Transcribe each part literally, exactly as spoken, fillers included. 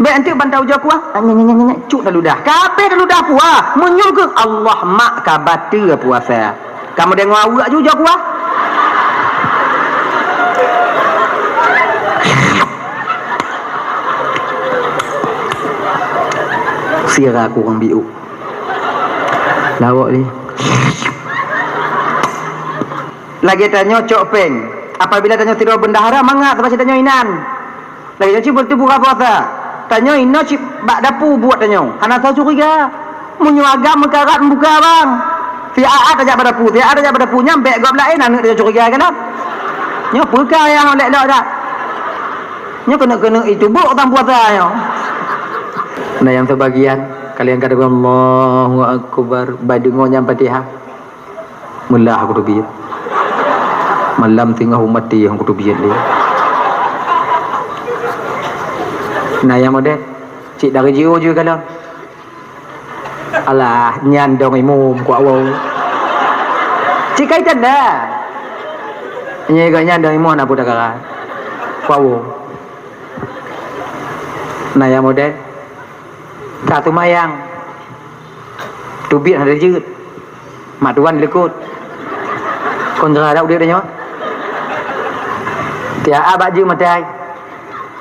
Bèk anteuk ban taujoe kuah. Nyek, nyek, nyek, nyek, nyek. Cuk taludah. Ka abéh taludah kuah. Meunyoe keuh Allah mak ka bateue puasa. Kamoe deungoe aweuek ju ujoe kuah. Sira kurang biuk. Lawok ni. Lagèe tanyoe cok péng. Apabila tanyoe sidroe bendahara, mangat saban tanyoe inan. Lagèe nyoe cit beutôi buka puasa. Tanyoe inoe cit bak dapu buet tanyoe. Hana soe curiga. Meunyoe agam meukarat meubuka bang. Si A A tajak bak dapu, si A A tajak bak dapu nyan bèk gob laén aneuk tanyoe curiga kan. Nyoe peue ka nyang lèk lok dak. Nyoe keuneuk-keuneuk itubôk tang puasa nyoe. Nah, nyang seubagian kalian kata Allahu Akbar, bak deungoe nyan Fatihah. Meulah aku teubiet. Malam singoh umat tiyang aku teubiet lé. Nah, nyang model cit dari jiôh ju kalon. Alah, nyan dong imum kuak woe. Cit kai tanda. Nyang nyan dong imum aneuk putra kara. Kuak woe. Nah, nyang model ka seumayang. Teubiet hana jeuet. Mak tuan likot. Kon jera dak udép tanyoe. Tiap bak jeuet maté.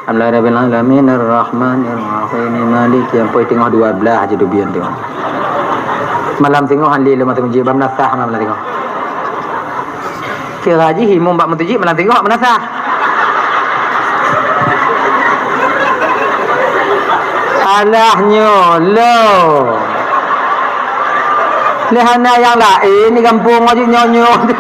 Alhamdulillahirabbil alamin, arrahmanirrahim, maliki yaumiddin. Teungoh dua belas je teubiet tu. Malam singoh han lé lom ateueh meuseujid, bak meunasah malam singoh. Kira jih imum bak meuseujid malam singoh bak meunasah. Alah nyoe lo. Lé hana nyang laén di gampông jih nyoe nyoe.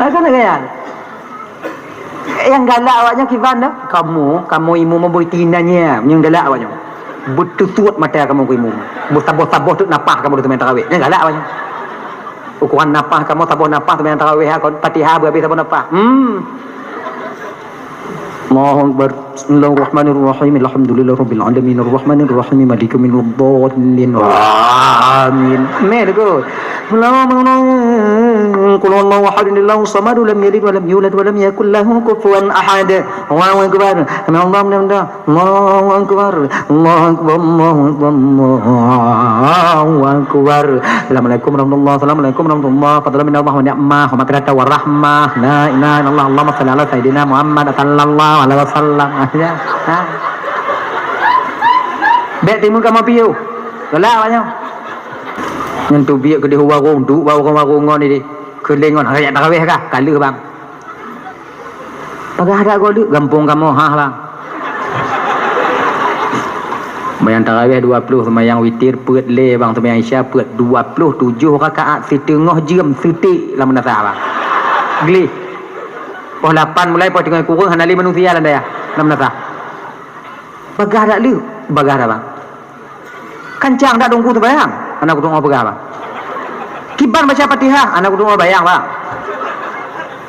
Hana gaya. Nyang galak awak nyoe kiban dah. Kamoe, kamoe imum boi tina nyan. Nyang galak awak nyoe. Beuteutuet mata kamoe keu imum. Beusaboh-saboh teuk napah kamoe teumé tarawih. Nyang galak awak nyoe. Ukuran napah kamoe saboh napah teumé tarawih kon Fatihah beu habéh saboh napah. Hmm. Allahu Akbar. Bismillahirrahmanirrahim. Alhamdulillahirabbil alamin. Arrahmanirrahim. Maliki yaumiddin. Amin. Meh tu. Qul huwallahu ahad, Allahu samad, lam yalid walam yulad walam yakul lahu kufuwan ahad. Allahu Akbar. Sami Allahu liman hamidah. Allahu Akbar. Allahu Akbar. Allahu Akbar. Allahu Akbar. Assalamualaikum warahmatullahi. Assalamualaikum warahmatullahi. Fadlan minallah wa ni'mah wa maghfiratan wa rahmah. La ilaha illallah. Allahumma shalli ala sayyidina Muhammad sallallahu alaihi wasallam. Ya. Ha. Bèk timu kamoe piôh. Galak awak nyoe. Nyan teubiet keudéh u warong, duek bak warong-warong ngon idéh. Keuléng ngon, "Hai, jak tarawih kah?" "Ka lheueh, Bang." "Peugah dak goe lheueh?" "Gampông kamoe, hah, Bang." Seumayang tarawih dua ploh, seumayang witir peuet lé, Bang, seumayang isya peuet, dua ploh tujoh rakaat, siteungoh jeuem seuték lam meunasah, Bang. Gleh. Poh lapan mulai, poh teungoh kureueng, hana lé manusia lam dayah, lam meunasah. "Peugah dak lheueh?" "Peugah dak, Bang." "Kancang dak dong ku teubayang?" "Hana kudeungoe peugah, Bang." "Kiban baca Fatihah?" "Hana kudeungoe bayang, Bang."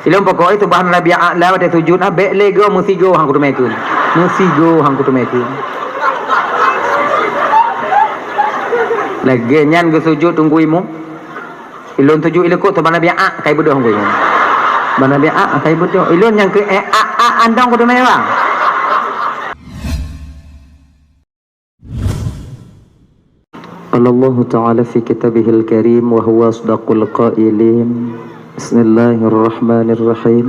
"Ilôn pokok itu bah Nabi A'la watèe sujud, ah, bèk lé goe meusigoe han kuteumé kheun. Meusigoe han kuteumé kheun." Lagèe nyan geusujud teungku imum. "Ilôn sujud ilikot, bah Nabi A'la kai beudôh han kuteumé." "Bah Nabi A'la kai beudôh." "Ilôn nyang keu, eh, a, a, andong kuteumé, Bang." قال الله تعالى في كتابه الكريم وهو أصدق القائلين: بسم الله الرحمن الرحيم.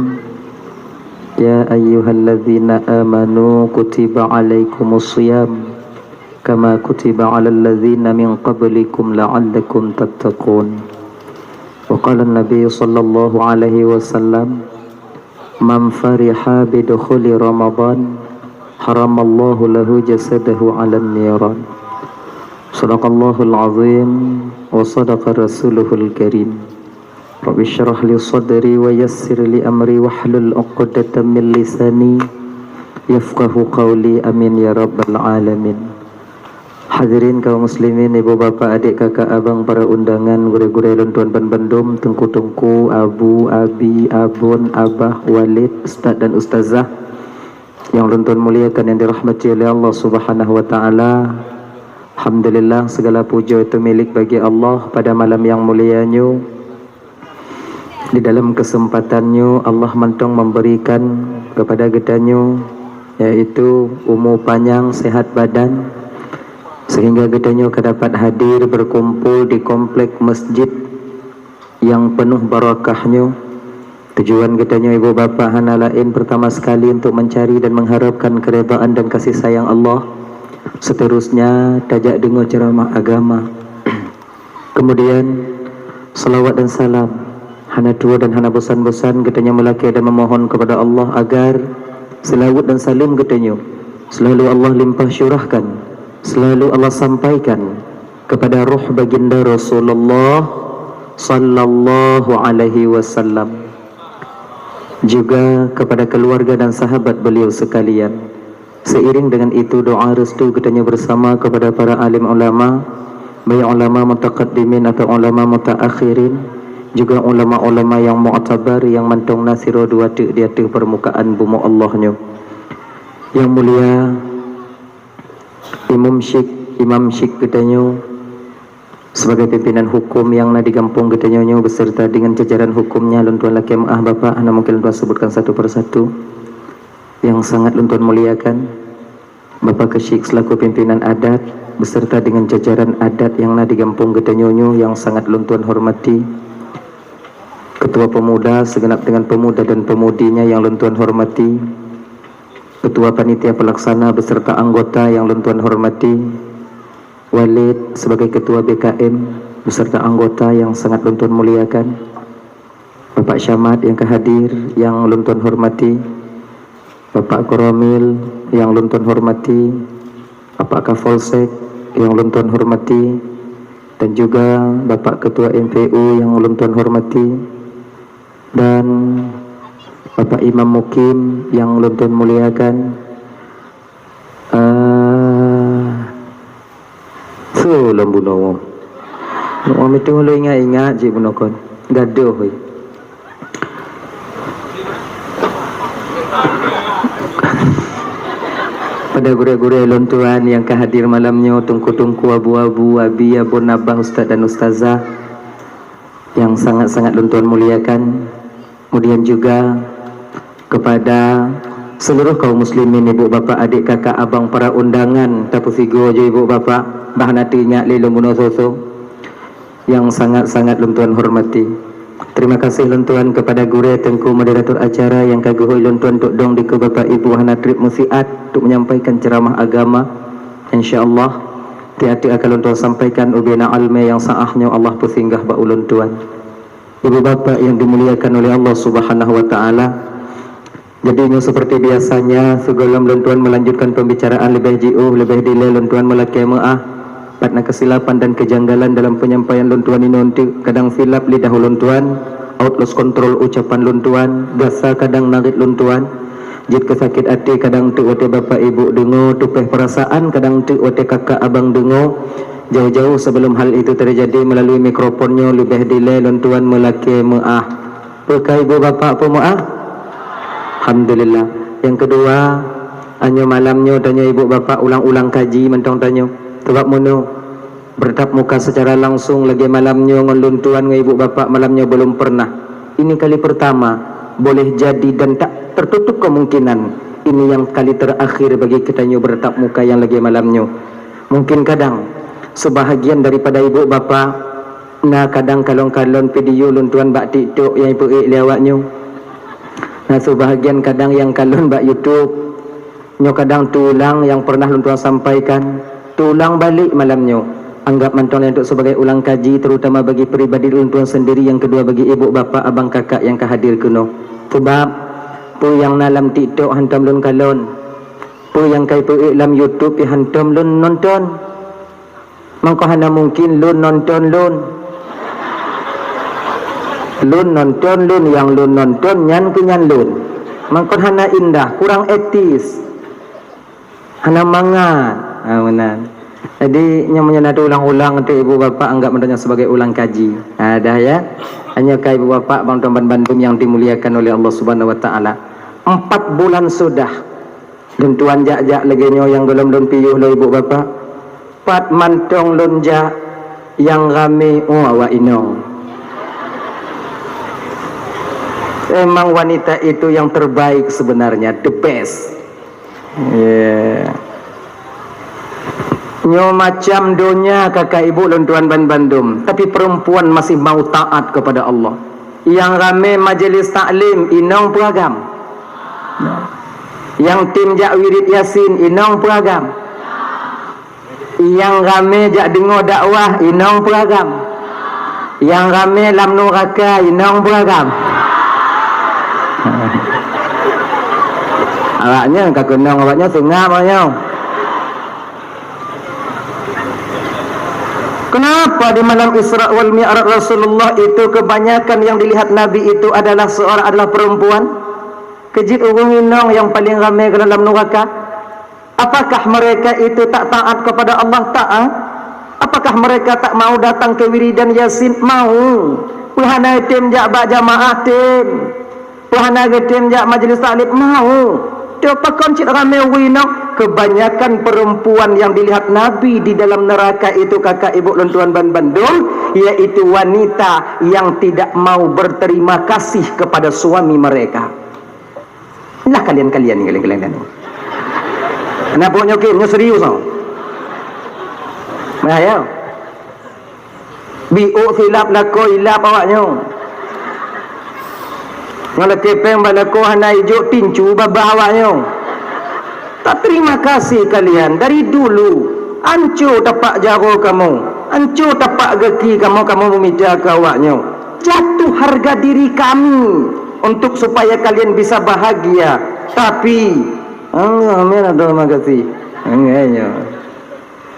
يا أيها الذين آمنوا كتب عليكم الصيام كما كتب على الذين من قبلكم لعلكم تتقون. وقال النبي صلى الله عليه وسلم: من فرح بدخول رمضان حرم الله له جسده على النيران. صدق الله العظيم وصدق رسوله الكريم. رب اشرح لي صدري ويسر لي أمري واحلل عقدة من لساني يفقهوا قولي. آمين يا رب العالمين. Hadirin kaum muslimin, ibu bapak, adik kakak abang, para undangan, gurèe-gurèe lôn tuan banbandum, teungku-teungku, abu, abi, abon, abah, walid, ustaz dan ustazah nyang lôn tuan muliakan, nyang dirahmati oleh Allah Subhanahu wa Ta'ala. Alhamdulillah, segala puja itu milik bagi Allah pada malam yang mulia nyoe. Di dalam kesempatan nyoe Allah mantong memberikan kepada geutanyoe, yaitu umu panyang, sehat badan, sehingga geutanyoe ka dapat hadir berkumpul di komplek masjid yang penuh barakah nyoe. Tujuan geutanyoe ibu bapak hana laén, pertama sekali untuk mencari dan mengharapkan keridhaan dan kasih sayang Allah. Seterusnya, tajak deungoe ceramah agama. Kemudian, salawat dan salam hana tuwo dan hana bosan-bosan geutanyoe meulakée dan memohon kepada Allah agar selawat dan salam geutanyoe selalu Allah limpah syurahkan, selalu Allah sampaikan kepada roh baginda Rasulullah sallallahu alaihi wasallam, juga kepada keluarga dan sahabat beliau sekalian. Seiring dengan itu, doa restu geutanyoe bersama kepada para alim ulama, baik ulama mutaqaddimin atau ulama mutaakhirin, juga ulama-ulama yang mu'tabar yang mantong na sidroe dua teuk di ateueh permukaan bumoe Allah nyoe. Yang mulia Imam Syik, Imam Syik geutanyoe, sebagai pimpinan hukum yang na di gampông geutanyoe nyoe beserta dengan jajaran hukumnya, lôn tuan lakée meu'ah Bapak, hana mungkin lôn tuan sebutkan satu per satu. Yang sangat lôn tuan muliakan, Bapak Keuchik selaku pimpinan adat beserta dengan jajaran adat yang na di gampông geutanyoe nyoe yang sangat lôn tuan hormati, Ketua Pemuda segenap dengan pemuda dan pemudinya yang lôn tuan hormati, Ketua Panitia Pelaksana beserta anggota yang lôn tuan hormati, Walid sebagai Ketua B K M beserta anggota yang sangat lôn tuan muliakan, Bapak Camat yang ka hadir yang lôn tuan hormati, Bapak Koromil yang lôn tuan hormati, Bapak Kapolsek yang lôn tuan hormati, dan juga Bapak Ketua M P U yang lôn tuan hormati, dan Bapak Imam Mukim yang lôn tuan muliakan. Ah, so lôn bunoe. Nyoe meuteumé lôn ingat-ingat cit bunoe kon. Gadoh weh. Pada gurée-gurée lôn tuan yang ka hadir malam nyoe, teungku-teungku, abu-abu, abi, abon abah, ustaz dan ustazah yang sangat-sangat lôn tuan muliakan. Kemudian juga kepada seluruh kaum muslimin, ibu, bapak, adik, kakak, abang, para undangan tapeusigoe jih, ibu, bapak, bah na teuingat lé lôn bunoe soe-soe yang sangat-sangat lôn tuan hormati. Terima kasih lôn tuan kepada gurée teungku moderator acara yang ka geuhôi lôn tuan untuk dong dikeue bapak ibu hana treb meusiat untuk menyampaikan ceramah agama. Insya Allah, tiep-tiep akan lôn tuan sampaikan ubena almé yang saah nyoe Allah peusinggah bak ulôn tuan. Ibu bapak yang dimuliakan oleh Allah Subhanahu wa Taala, jadi nyoe seperti biasanya, sigohlom lôn tuan melanjutkan pembicaraan leubeh jiôh, leubeh dilée lôn tuan meulakée meu'ah. Pat na kesilapan dan kejanggalan dalam penyampaian lôn tuan inoe teuk, kadang silap lidah ulôn tuan, out lost control ucapan lôn tuan, gasa kadang narit lôn tuan, jeuet keu sakét até kadang teuk watée bapak ibu deungoe, tupéh perasaan kadang teuk watée kakak abang deungoe. Jauh-jauh sebelum hal itu terjadi, melalui mikrofon nyoe leubeh dilée lôn tuan meulakée meu'ah. Peu ka ibu bapak peumeu'ah? Alhamdulillah. Yang kedua, anyoe malam nyoe tanyoe ibu bapak ulang-ulang kaji mantong tanyoe. Sebab meunyoe bertatap muka secara langsung lagée malam nyoe ngon lôn tuan ngon ibu bapak malam nyoe belum pernah. Ini kali pertama, boleh jadi dan tak tertutup kemungkinan ini yang kali terakhir bagi geutanyoe bertatap muka yang lagée malam nyoe. Mungkin kadang sebahagian daripada ibu bapak na kadang kalon-kalon video lôn tuan bak TikTok nyang ipeuék lé awak nyoe. Na sebahagian kadang nyang kalon bak YouTube. Nyoe kadang teuulang nyang pernah lôn tuan sampaikan, teuulang balek malam nyoe. Anggap mantong nyan untuk sebagai ulang kaji, terutama bagi pribadi lôn tuan sendiri, yang kedua bagi ibu, bapak, abang, kakak nyang ka hadir keunoe. Sebab peue nyang na lam TikTok hantom lôn kalon, peue nyang ka ipeuék lam YouTube pih hantom lôn nonton. Mangko hana mungkin lôn nonton lôn. Lôn nonton lôn, nyang lôn nonton nyan keu nyan lôn. Mangko hana indah, kurang etis. Hana mangat. Ha, meunan. Jadi, nyoe meunyoe na teuulang-ulang, untuk ibu bapak anggap mantong nyan sebagai ulang kaji. Ha, dah ya. Hanya ka ibu bapak, bang tuan ban bandum yang dimuliakan oleh Allah Subhanahu wa Taala. Empat bulan sudah lôn tuan jak-jak lagée nyoe nyang gohlom lôn piôh lé ibu bapak. Pat mantong lôn jak nyang ramé, oh, awak inong. Emang wanita itu yang terbaik sebenarnya, the best. Ya. Nyoe macam donya, kakak ibu lôn tuan ban bandum, tapi perempuan masih mau taat kepada Allah. Yang ramé majelis taklim, inong peuragam. Yang tim jak wirid Yasin, inong peuragam. Nyang ramé jak deungoe dakwah, inong peuragam. Nyang ramé lam nuraka, inong peuragam. Awaknyan ka keunong, awaknyan seungab awaknyan. Kenapa di malam Isra wal Mi'raj Rasulullah itu kebanyakan yang dilihat Nabi itu adalah seorang, adalah perempuan? Keu jeuet ureuëng inong nyang paleng ramé keudroe lam nuraka? Apakah mereka itu tak taat kepada Allah? Taat. Apakah mereka tak mau datang ke wiridan Yasin? Mau. Peue hana tem jak bak jamaah? Tem. Peue hana geutem jak majelis taklim? Mau. Teuh pakon cit ramé ureuëng inong? Kebanyakan perempuan yang dilihat Nabi di dalam neraka itu, kakak ibu lôn tuan ban bandum, yaitu wanita yang tidak mau berterima kasih kepada suami mereka. Lah kalian-kalian ni, kalian-kalian ni. Kenapa nyoe, Kim? Nyoe serius tau. Bahaya. Biôk silap lakoe ilap awaknyoe. Ngon lakée péng bak lakoe hana ijok, tincu babah awaknyoe. Tak terima kasih kalian dari dulu. Anco tapak jaroe kamoe, anco tapak gaki kamoe, kamoe meumita keu awaknyoe. Jatuh harga diri kami untuk supaya kalian bisa bahagia. Tapi, ah, amin, terima kasih. Enggak, ya.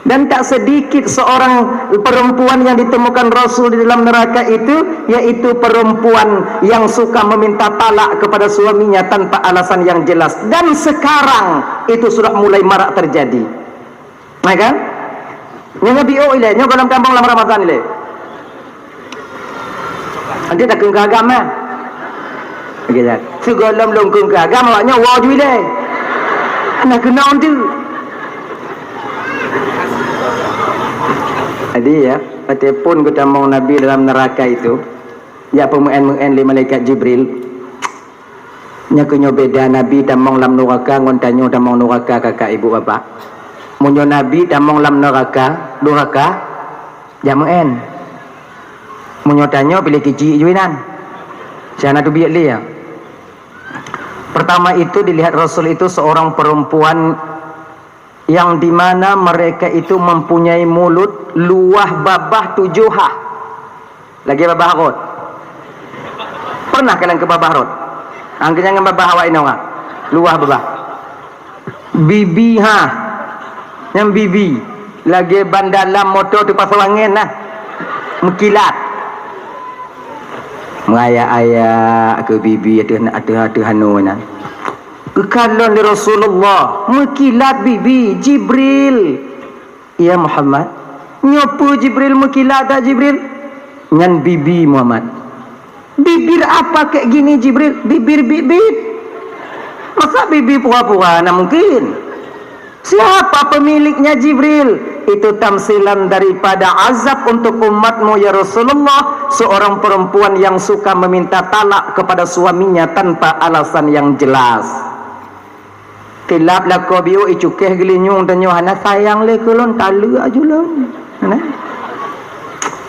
Dan tak sedikit seorang perempuan yang ditemukan Rasul di dalam neraka itu, yaitu perempuan yang suka meminta talak kepada suaminya tanpa alasan yang jelas. Dan sekarang itu sudah mulai marak terjadi. Ya kan? Nyoe biôk ilée, nyoe goh lom tamong lam Ramadan ilée. Nanti dah kheun keu agam, eh. Okey, ya. Sigohlom lôn kheun keu agam, awaknyoe woe ju ilée. Hana keunong tu. Jadi, ya, watée phon geutamong Nabi dalam neraka itu, ya, peumeuén-meuén lé malaikat Jibril. Nyoe keuh nyoe beda Nabi tamong lam nuraka ngon tanyoe tamong nuraka, kakak, ibu, bapak. Meunyoe Nabi tamong lam nuraka, nuraka, jak meuén. Meunyoe tanyoe piléh keuchik ju inan. Siana teubiet lé, ya. Pertama itu dilihat Rasul itu seorang perempuan yang di mana mereka itu mempunyai mulut luwah babah tujoh ha. Lagée babah rot. Pernah kalian keu babah rot? Angkeunyang ngon babah awak inong ha. Luwah babah. Bibi ha. Nyang bibi. Lagée ban dalam moto teupasong angén nah. Meukilat. Meurayak-ayak keu bibi ateueh, ateueh, ateueh anu nyan. Geukalon lé Rasulullah, meukilat bibi, Jibril. "Ya Muhammad, nyoe peue Jibril, meukilat that Jibril?" "Nyan bibi Muhammad." "Bibir apa kayak gini Jibril?" "Bibir bibit." "Masa bibi pura-pura? Hana mungkin." "Siapa pemiliknya Jibril?" "Itu tamsilan daripada azab untuk umatmu ya Rasulullah, seorang perempuan yang suka meminta talak kepada suaminya tanpa alasan yang jelas." Kilab lakoe biôk icukéh geulinyueng tanyoe hana sayang lé keu lôn, taleuek aju lôn. Nah.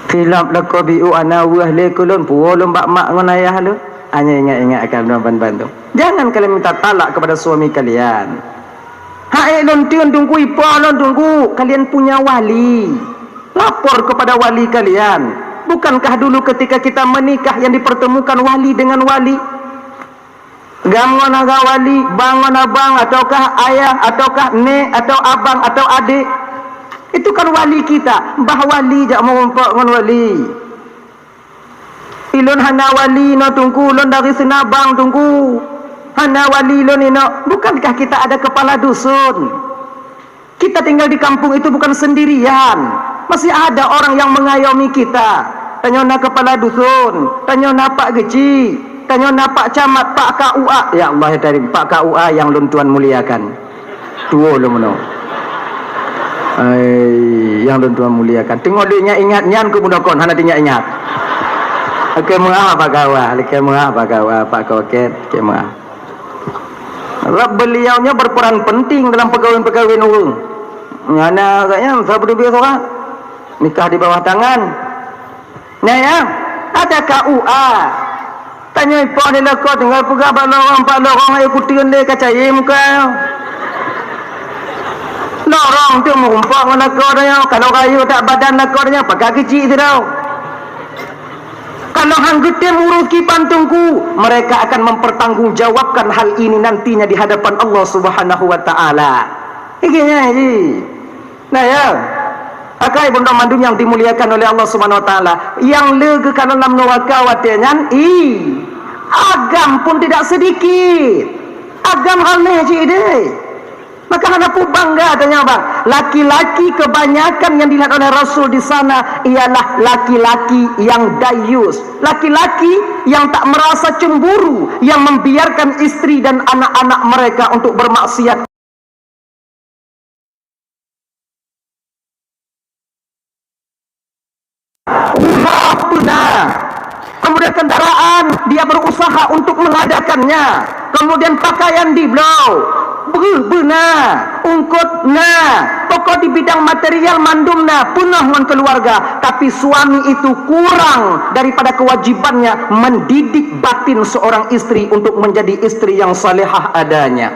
Kilab lakoe biôk hana weueh lé keu lôn, puwoe lôn bak mak ngon ayah lôn. Hanya ingat-ingat akan ban-ban tu. Jangan kalian minta talak kepada suami kalian. Hai lôn teun Teungku, ipoh lôn Teungku, kalian punya wali. Lapor kepada wali kalian. Bukankah dulu ketika kita menikah yang dipertemukan wali dengan wali? Gam ngon aga wali, bang ngon abang, ataukah ayah, ataukah nek, atau abang, atau adik. Itu kan wali kita, bah wali jak meurumpok ngon wali. Ilôn hana wali inoe Teungku, lôn dari Seunabang Teungku. Hana wali lôn inoe, bukankah kita ada kepala dusun? Kita tinggal di kampung itu bukan sendirian. Masih ada orang yang mengayomi kita. Tanyoe na kepala dusun, tanyoe na pak geuchik, tanyoe na pak camat, pak K U A. Ya Allah, ya Karim, pak K U A yang lôn tuan muliakan. Tuwo lôn meunoe. Ai, yang lôn tuan muliakan. Teungoh lôn ingat-ingat nyan keu bunoe kon, hana teuingat-ingat. Oke, meuah apa kawa? Oke, meuah apa kawa? Pak Koket, oke, meuah. Sebab beliau nyoe berperan penting dalam perkawin-perkawin ureuëng. Nyana agaknya sabe teubiet surat. Nikah di bawah tangan. Nyan ya, ada K U A. Tanyoe ipoh di lakoe tinggai peugah bak lorong, bak lorong ayo kuteun lé ka cayé muka. Lorong tu meurumpok ngon lakoe tanyoe, kalau rayeuk that badan lakoe tanyoe, pakai keuchik sidroe. Kalau han geutem urus kiban teungku, mereka akan mempertanggungjawabkan hal ini nantinya di hadapan Allah Subhanahu wa Ta'ala. Ingat ji. Nah ya, akai bunda mandum yang dimuliakan oleh Allah Subhanahu wa Ta'ala, yang le geukalon lam neraka watée nyan, i, agam pun tidak sedikit. Agam ramé cit deh. Maka hana peue bangga tanyoe bang. Laki-laki kebanyakan yang dilihat oleh Rasul di sana ialah laki-laki yang dayus, laki-laki yang tak merasa cemburu, yang membiarkan istri dan anak-anak mereka untuk bermaksiat. Usaha pun na. Kemudian kendaraan, dia berusaha untuk mengadakannya. Kemudian pakaian dibloe, breuh beuna, ungkot na, pokok di bidang material mandum na, peunoh ngon keluarga. Tapi suami itu kurang daripada kewajibannya mendidik batin seorang istri untuk menjadi istri yang salehah adanya.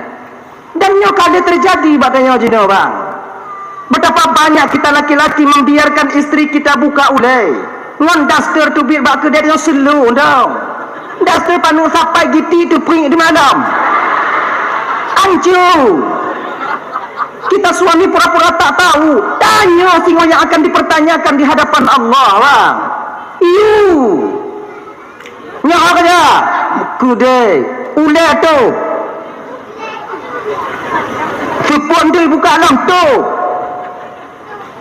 Dan nyoe ka lheueh teujadi bak tanyoe jinoe, bang. Betapa banyak kita laki-laki membiarkan istri kita buka ulée ngon daster teubiet bak keudè nyang seuleu dong. Daster paneuk sapai giti teupriek di malam. Ancu. Kita suami pura-pura tak tahu. Tanyoe singoh yang akan dipertanyakan di hadapan Allah, bang. You. Nyoe ka ja. Keudè. Ulée tu. Seupon tu buka lom tu.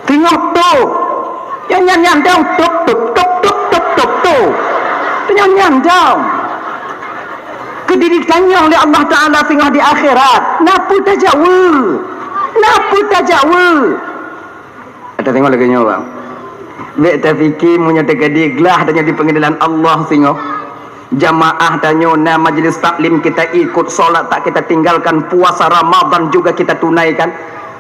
Singoh tu. Nyan nyan nyan dong. Tup tup tup tup tup tup tu. Nyan nyan dong. Keu diri tanyong lé Allah Taala singoh di akhirat. Na peue tajaweueb? Na peue tajaweueb? Ata tengok lagée nyoe, bang. Bék tapiké meunyoe teukeudi glah tanyoe di peungeudeulan Allah singoh. Jamaah tanyoe na majlis taklim kita ikut, salat tak kita tinggalkan, puasa Ramadan juga kita tunaikan.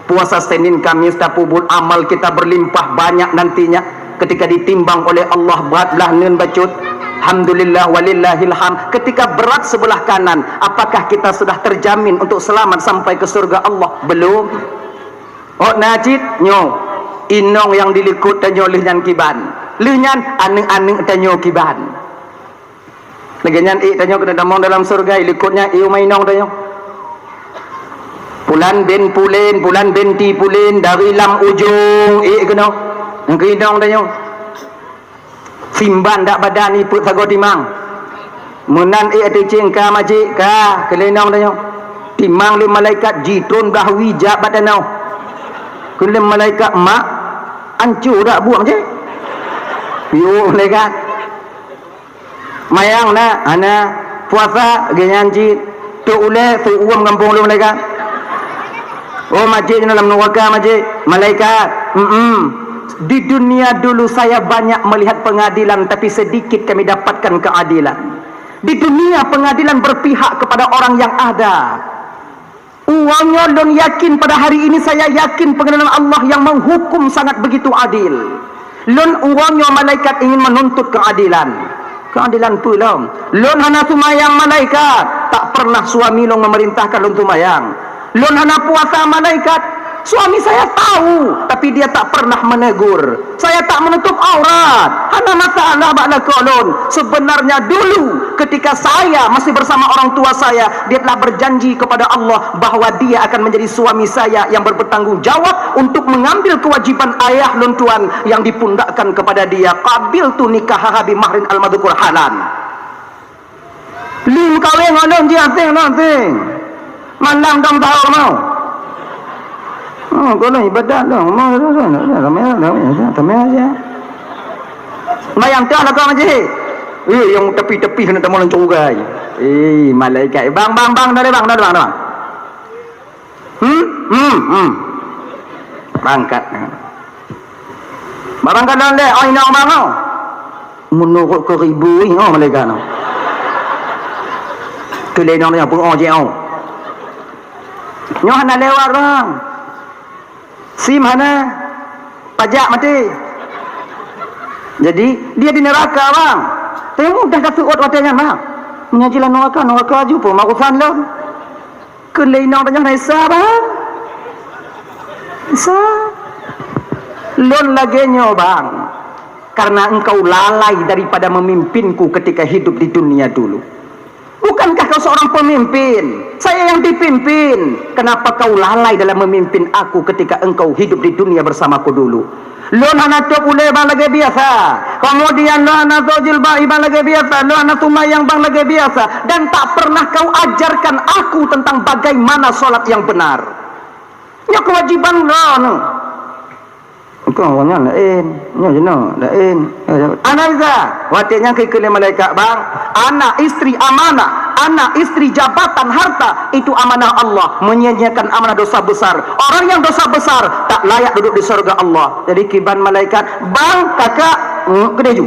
Puasa Senin Kamis tapeubuet amal kita berlimpah banyak nantinya ketika ditimbang oleh Allah berat blah neun bacut. Alhamdulillah walillahil hamd. Ketika berat sebelah kanan, apakah kita sudah terjamin untuk selamat sampai ke surga Allah? Belum. Ôk na cit nyoe, inong nyang di likot tanyoe lheueh nyan kiban. Lheueh nyan aneuëk-aneuëk tanyoe kiban. Lagée nyan ék tanyoe keuneuk tamong dalam syeuruga, i likot nyan ék uma inong tanyoe. Pulan bin Pulen, Pulan binti Pulen, dari lam ujong ék keunoe. Nyang keu inong tanyoe. Simban dak badan ipeuet sagoe timang. Meunan ék ateueh céng ka majék ka keulinong tanyoe. Timang lé malaikat jitron blah wie jak bak tanoh. Kheun lé malaikat, "Mak, anco dak buet majék?" Piôh malaikat. Mayang na, hana. Puasa, geuh nyan cit. Tok ulée, tok uem gampông lôn malaikat. Oh, majék nyoe lam neuraka majék. Malaikat, mm-mm. Di dunia dulu saya banyak melihat pengadilan, tapi sedikit kami dapatkan keadilan. Di dunia pengadilan berpihak kepada orang yang ada. Uroe nyoe lôn yakin, pada hari ini saya yakin pengadilan Allah yang menghukum sangat begitu adil. Lôn uroe nyoe malaikat ingin menuntut keadilan. Keadilan peue lom? Lôn hana seumayang malaikat, tak pernah suami lôn memerintahkan lôn seumayang. Lôn hana puasa malaikat, suami saya tahu, tapi dia tak pernah menegur. Saya tak menutup aurat, hana masalah bak lakoe lôn. Sebenarnya dulu ketika saya masih bersama orang tua saya, dia telah berjanji kepada Allah bahwa dia akan menjadi suami saya yang bertanggung jawab untuk mengambil kewajiban ayah lôn tuan yang dipundakkan kepada dia. Qabiltu nikahaha bi mahrin al-madzkur halan. Lheueh meukawen ngon lôn jih aséng ngon aséng. Malam dong sahur mau. Oh, gohlom ibadat dong. Mau ramai ramai aja. Bayang tak lah kau majlis. Eh, yang tepi-tepi kena tamu lancung ugai. Eh, malaikat. Bang, bang, bang, dah bang, dah bang, dah bang. Hmm? Hmm, hmm. Berangkat. Barangkat dalam dek, oh, inong bang, oh. Meunurot keu ribu ingat malaikat nyoe. Keu lé inong nyoe peue jih oh. Nyoe hana lewat rang. Sim hana, pajak maté. Jadi, dia di neraka, bang. Tapi mudah ka seuôt watée nyan, bang. Meunyoe jih lam neraka, neraka aju pun mak urusan lom. Keu lé inong tanyoe na Isa, bang. Isa. Lôn lagée nyoe, bang. Karena engkau lalai daripada memimpinku ketika hidup di dunia dulu. Bukankah kau seorang pemimpin? Saya yang dipimpin. Kenapa kau lalai dalam memimpin aku ketika engkau hidup di dunia bersamaku dulu? Lôn hana tôb ulée bang lagée biasa. Kemudian lôn hana tôb jilbab bang lagée biasa. Lôn hana seumayang bang lagée biasa. Dan tak pernah kau ajarkan aku tentang bagaimana sholat yang benar. Nyoe kewajiban lôn. Kon awak nyan laén, nyoe jinoe laén. Ana Isa, watée nyan keu lé malaikat, bang, anak, istri amanah, anak, istri, jabatan, harta, itu amanah Allah, menyia-nyiakan amanah dosa besar. Orang yang dosa besar tak layak duduk di surga Allah. Jadi kiban malaikat, bang, kakak, mm, keudeh ju.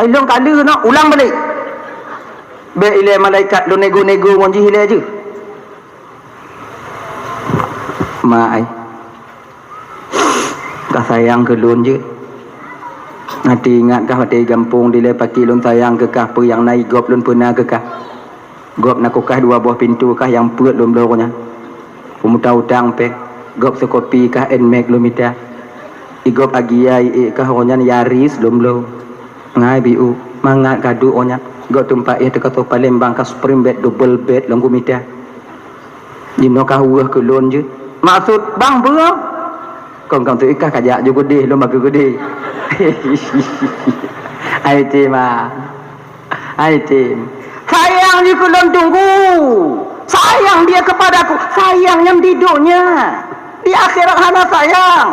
Ilong kali kena ulang balik. Bek ilée malaikat lôn nego-nego ngon jih ilée jeuh. Ma ai. Ka sayang keu lôn jeuet. Até ingat kah watée gampông dilée paki lôn sayang keu kah peue nyang na i gob lôn peuna keu kah. Gob na kulkas dua boh pintoe kah nyang peuet lôn bloe nyan. Peumuta utang péng, gob seukopi kah Nmax lôn mita. I gob agia i ék kah nyan Yaris lôn bloe. Ngai biu, mangat kadu nyan. Gob teumpat éh teuka soe Palembang kah Spring bed double bed lôn kumita. Jinoe kah weueh keu lôn jeuet. Maksud bang beureuh? Kong kang tu ikah kajak ju geudeh lôn bagi geudeh. Ai tim ah. Ai tim. Sayang jih keu lôn tunggu. Sayang dia kepadaku. Sayang nyang di donya. Di akhirat hana sayang.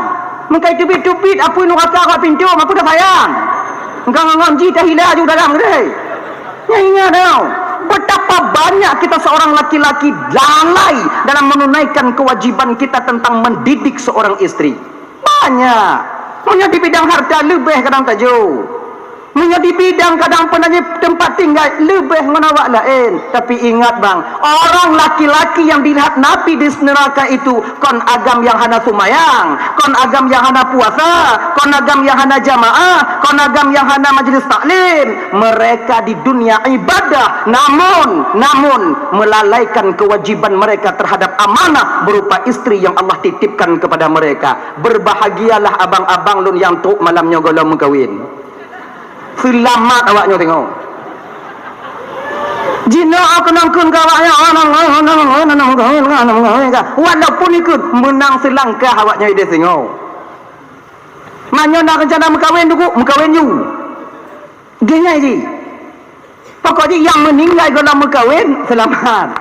Meukai teubiet-teubiet apui nuraka bak pintoe, ma peue sayang. Engkau ngon jih tahila ju dalam geudeh. Nyan ingat tau, betapa banyak kita seorang laki-laki lalai dalam menunaikan kewajiban kita tentang mendidik seorang istri. Banyak. Meunyoe di bidang harta leubeh kadang tajo. Meunyoe di bidang kadang peunaji tempat tinggai leubeh ngon awak laén. Tapi ingat bang, orang laki-laki yang dilihat Nabi di neraka itu kon agam nyang hana seumayang, kon agam nyang hana puasa, kon agam nyang hana jamaah, kon agam nyang hana majelis taklim. Mereka di dunia ibadah, namun, namun melalaikan kewajiban mereka terhadap amanah berupa istri yang Allah titipkan kepada mereka. Berbahagialah abang-abang lôn nyang trok malam nyoe gohlom meukawen. Seulamat awak nyoe tengok. Jinoe keunong kheun keu awak nyoe, walaupun ikheun meunang seulangkah awak nyoe ideh singoh. Meunyoe na reuncana meukawen, duku meukawen ju. Geuhnyan jih. Pokok jih nyang meuninggai gohlom meukawen seulamat.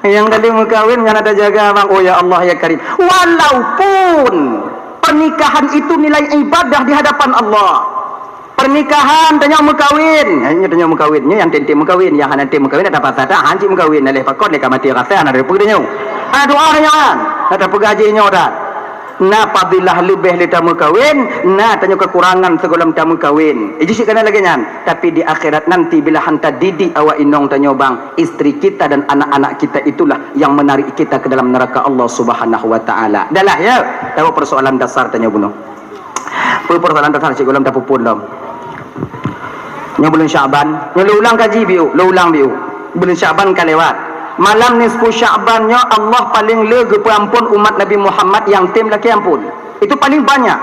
Nyang tadi meukawen nyan ada jaga bang. Oh ya Allah ya Karim. Walaupun pernikahan itu nilai ibadah di hadapan Allah. Pernikahan tanyoe meukawen, eh, nyoe tanyoe meukawen, nyoe nyang tem-tem meukawen, nyang hana tem meukawen ada pasal dah, hanjeuet meukawen, leh pakon leh ka maté rasa hana reupeu tanyoe. Hana doa tanyoe kan? Ada peugah jih nyoe dah. Na fadilah leubeh lé tameukawen, na tanyoe kekurangan sigohlom tameukawen. Iji sik kana lagée nyan, tapi di akhirat nanti bila han tadidik awak inong tanyoe bang, istri kita dan anak-anak kita itulah yang menarik kita ke dalam neraka Allah Subhanahu wa taala. Dahlah ya, tahu persoalan dasar tanyoe bunoe. Peue persoalan dasar sigohlom tapupun lom. Nyoe buleuen Sya'ban, nyoe lôn ulang kaji biu, lôn ulang biu. Buleuen Sya'ban ka lewat. Malam nisfu Sya'ban nyoe Allah paling le geupeuampon umat Nabi Muhammad nyang tem lakée ampon. Itu paling banyak.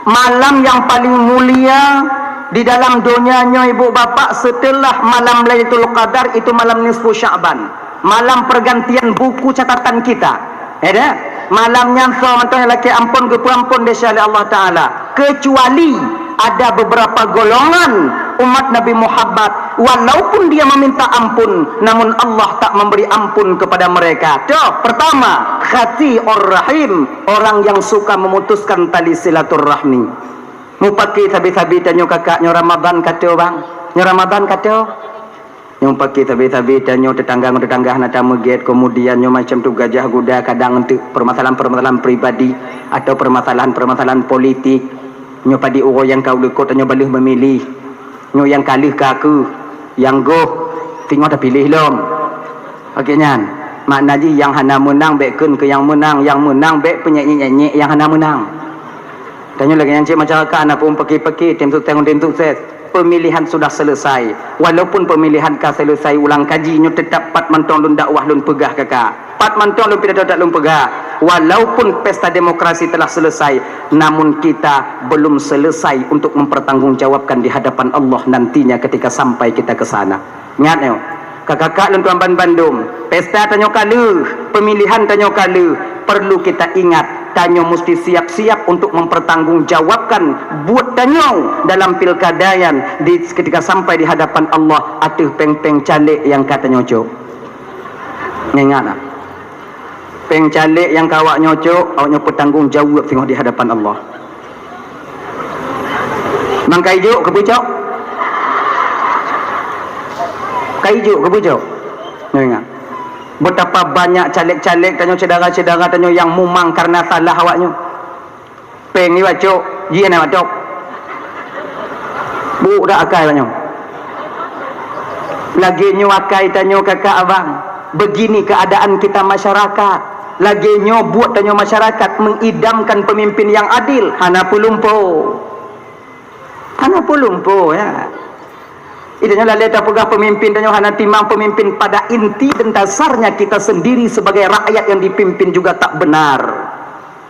Malam yang paling mulia di dalam donya nyoe ibu bapak setelah malam Lailatul Qadar itu malam nisfu Sya'ban. Malam pergantian buku catatan kita. Ya dah? Malam nyan soe mantong nyang lakée ampon geupeuampon desya lé Allah Taala. Kecuali ada beberapa golongan umat Nabi Muhammad, walaupun dia meminta ampun, namun Allah tak memberi ampun kepada mereka. Toh, pertama, Qati'ur Rahim, orang yang suka memutuskan tali silaturahmi. Mupaki sabe-sabe tanyoe kakak nyoe Ramadan kato bang. Nyoe Ramadan kato. Nyang paké sabe-sabe tanyoe tetangga ngon tetangga hana tameugét, kemudian nyoe macam tu gajah guda kadang untuk permasalahan-permasalahan pribadi atau permasalahan-permasalahan politik. Nyoe padit uroe nyang ka u likot tanyoe baleueh meumiléh. Nyoe nyang ka lheueh ka keuh, nyang goh singoh tapiléh lom. Oke nyan, makna jih nyang hana meunang bék kheun keu nyang meunang, nyang meunang bék peunyek-nyek nyang hana meunang. Tanyoe lagée nyan cit masyarakat, hana peurumpaki-paki, tim sukses ngon tim sukses. Pemilihan sudah selesai. Walaupun pemilihan ka selesai, ulang kaji nyoe, teutap pat mantong lôn dakwah lôn peugah kaka. Pat mantong lôn pidato that lôn peugah. Walaupun pesta demokrasi telah selesai, namun kita belum selesai untuk mempertanggungjawabkan di hadapan Allah nantinya ketika sampai kita ke sana. Ingat nyoe, kakak-kakak lôn tuan ban bandum, pesta tanyoe ka lheueh, pemilihan tanyoe ka lheueh, perlu kita ingat, tanyoe musti siap-siap untuk mempertanggungjawabkan buet tanyoe dalam pilkada nyan di, ketika sampai di hadapan Allah ateueh péng-péng caleg nyang ka tanyoe cok. Ingat na, péng caleg nyang ka awaknyoe cok, awaknyoe peutanggung jaweueb singoh di hadapan Allah. Mang ka ijok keu pucok? Ka ijok keu pucok? Nyoe ingat. Betapa banyak caleg-caleg tanyoe, syedara-syedara tanyoe nyang mumang karena salah awaknyoe. Péng iwacok, jih na watok. Buk dak akai awaknyoe. Lagée nyoe akai tanyoe kakak abang. Begini keadaan kita masyarakat. Lagée nyoe buet tanyoe masyarakat mengidamkan pemimpin yang adil, hana peulumpo. Hana peulumpo, ya. Itu nyoe lalée tapeugah pemimpin tanyoe hana timang pemimpin, pada inti dan dasarnya kita sendiri sebagai rakyat yang dipimpin juga tak benar.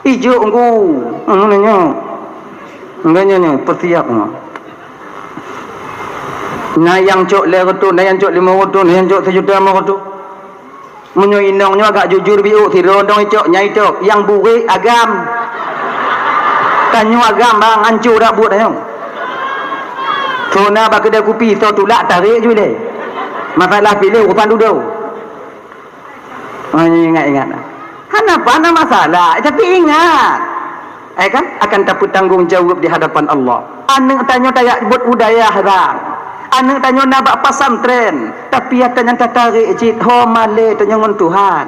Ijok ngku, ngene nyoe. Ngene nyoe, peusiap nyoe. Na nyang cok lhée reutôh, na nyang cok limong reutôh, na nyang cok sijuta limong reutôh. Meunyoe inong nyoe agak jujur biôk, sidroe dong icok, nyang icok, nyang buet agam. Tanyoe agam bang, anco dak buet tanyoe. Soe na bak keudè kupi, soe tulak tarek ju ilée. Masalah piléh urusan dudoe. Oh, ingat-ingat. Hana apa, hana masalah, tapi ingat. Eh kan, akan tapeutanggong jaweueb di hadapan Allah. Aneuk tanyoe tajak buet u dayah bang. Aneuk tanyoe na bak pesantren, tapi ata nyan tatarek cit, ho malée tanyoe ngon Tuhan.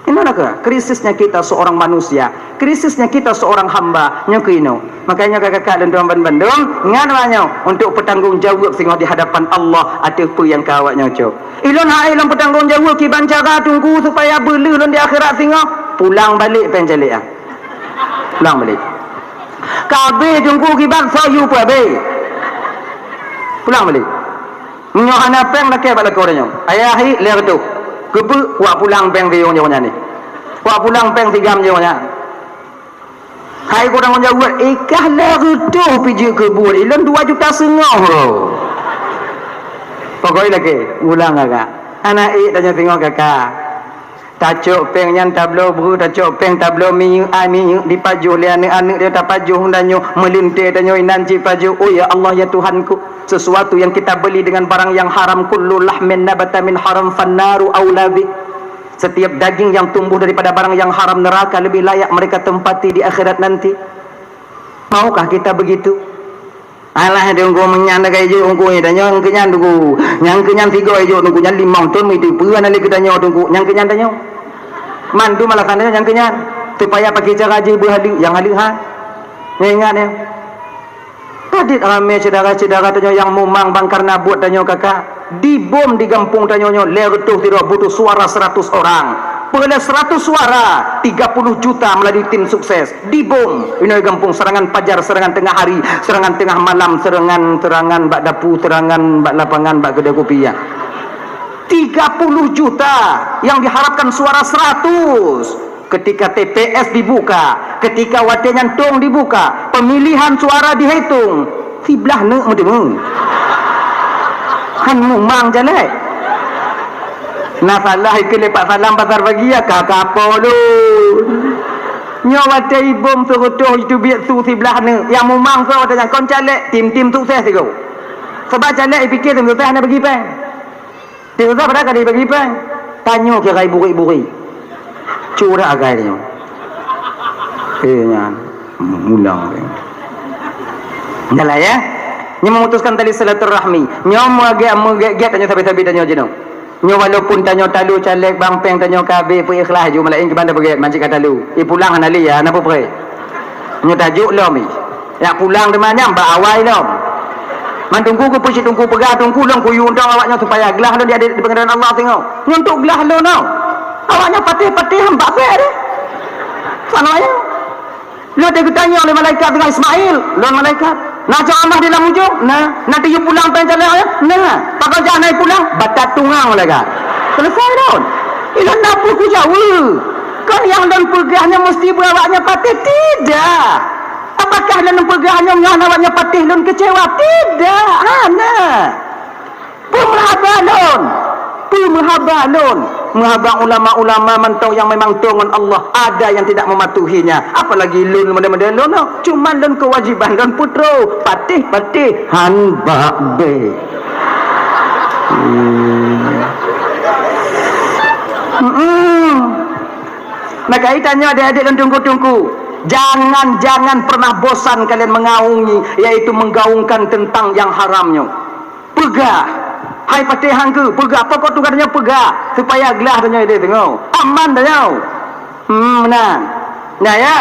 Inoe na keuh krisisnya kita seorang manusia, krisisnya kita seorang hamba, nyoe keuh inoe. Makanya kakak-kakak lôn tuan ban bandum, ngat awaknyoe untuk peutanggong jaweueb singoh di hadapan Allah ateueh peue nyang ka awaknyoe cok. Ilôn hai lôn peutanggong jaweueb kiban cara teungku supaya beuleueh lôn di akhirat singoh. Pulang balek péng caleg ah. Pulang balek. Ka abéh teungku kiban soe yue peuabéh. Pulang balek. Meunyoe hana péng lakée bak lakoe tanyoe. Ayah hi lhée reutôh. Keupeue kuak pulang péng siyueng jih nyan ni. Kuak pulang péng sigam jih nyan. Hai kurang jaweueb, ikah lhée reutôh pih jeuet keu buet. Ilôn dua juta seungoh. Pokok lakée, ulang kakak. Hana ék tanyoe singoh kakak. Tacok péng nyan tabloe breueh, tacok péng tabloe minyeuk, ai minyeuk dipajoh lé aneuk-aneuk dia tapajoh, tanyoe meulintée tanyoe inan cit pajoh. Oh ya Allah, ya Tuhanku, sesuatu yang kita beli dengan barang yang haram, kullu lahmin nabata min haram fannaru aula bih. Setiap daging yang tumbuh daripada barang yang haram, neraka lebih layak mereka tempati di akhirat nanti. Maukah kita begitu? Alah, teungku meunyan ka ijok teungku, eh, tanyoe nyang keu nyan teungku. Nyang keu nyan sigoe ijok teungku, nyan limong thon meuitu peue na lé keu tanyoe teungku, nyang keu nyan tanyoe. Mandum alasan tanyoe nyang keu nyan. Supaya pakai cara jih beuhaleuek, nyang haleuek ha. Nyoe ingat nyoe. Padit ramé syedara-syedara tanyoe nyang mumang bang karena buet tanyoe kakak. Dibom di gampông tanyoe nyoe lhée reutôh sidroe butuh suara seratus orang. Peureulée seratus suara, tiga puluh juta melalui tim sukses. Dibom, inoe gampông serangan pajar, serangan tengah hari, serangan tengah malam, serangan-serangan bak dapu, serangan bak lapangan, bak keudè kupi, ya. Tiga puluh juta yang diharapkan suara seratus. Ketika T P S dibuka, ketika watée nyan tong dibuka, pemilihan suara dihitung, siblah neuk meuteumé. Han mumang jalai. Na salah ikeu lepak salam pasar pagi ya ka kapo lôn. Nyoe watée ibom seureutôh itu biet su siblah neuk. Nyang mumang soe watée nyan kon caleg, tim-tim sukses sigoe. Sebab caleg ipike tim sukses hana bagi péng. Tim sukses padahai ka dibagi péng. Tanyoe kira iburi-buri. Curak agai tanyoe. Eh nyan. Mulang péng. Dah lah ya. Nyoe memutuskan tali silaturahmi. Nyoe meugét meugét-gét tanyoe sabe-sabe tanyoe jinoe. Nyoe walaupun tanyoe talu caleg bang péng tanyoe ka abéh peuikhlas ju malaén keuban tapeugét manci ka talu. I pulang hana lé ya hana peue-peue. Nyoe tajuk lom i. Yak pulang teuma nyan bak awai lom. Man Teungku keupeue cit Teungku peugah, Teungku lôn kuyue untông awaknyan supaya glah lôn di, di peungeureuan Allah singoh. Nyoe untuk glah lôn, oh. Awaknyan patéh-patéh han bak bèk deh. Soe nyan? Lôn teugeutanyong lé malaikat deungon Ismail, lôn malaikat. Na cok amoh di lam ujong? Na. Na tiyueb pulang péng calon ayah? Na. Pakon jak na pulang? Batat tungang lagak. Selesai lôn. Ilôn na peue kujaweueb. Kon nyang lôn peugah nyan musti beu awaknyan patéh? Tidak. Apakah lôn peugah nyoe ngon awaknyan patéh lôn keucewa? Tidak. Hana. Peue meuhaba lôn? Peue meuhaba lôn? Meuhaba ulama-ulama mantong nyang memang toe ngon Allah, ada yang tidak mematuhinya. Apalagi lôn model-model lôn, oh. Cuman lôn kewajiban lôn putroe, patéh-patéh han bak bèk. Hmm. Mm-mm. Maka itanyoe adik-adik lôn Teungku-Teungku, jangan-jangan pernah bosan kalian mengaungi, yaitu menggaungkan tentang yang haram nyoe. Peugah. Hai patéh han keuh, peugah. Pokok tugaih tanyoe peugah. Supaya glah tanyoe idéh teungoh. Aman tanyoe. Hmm, meunan. Nyan ya.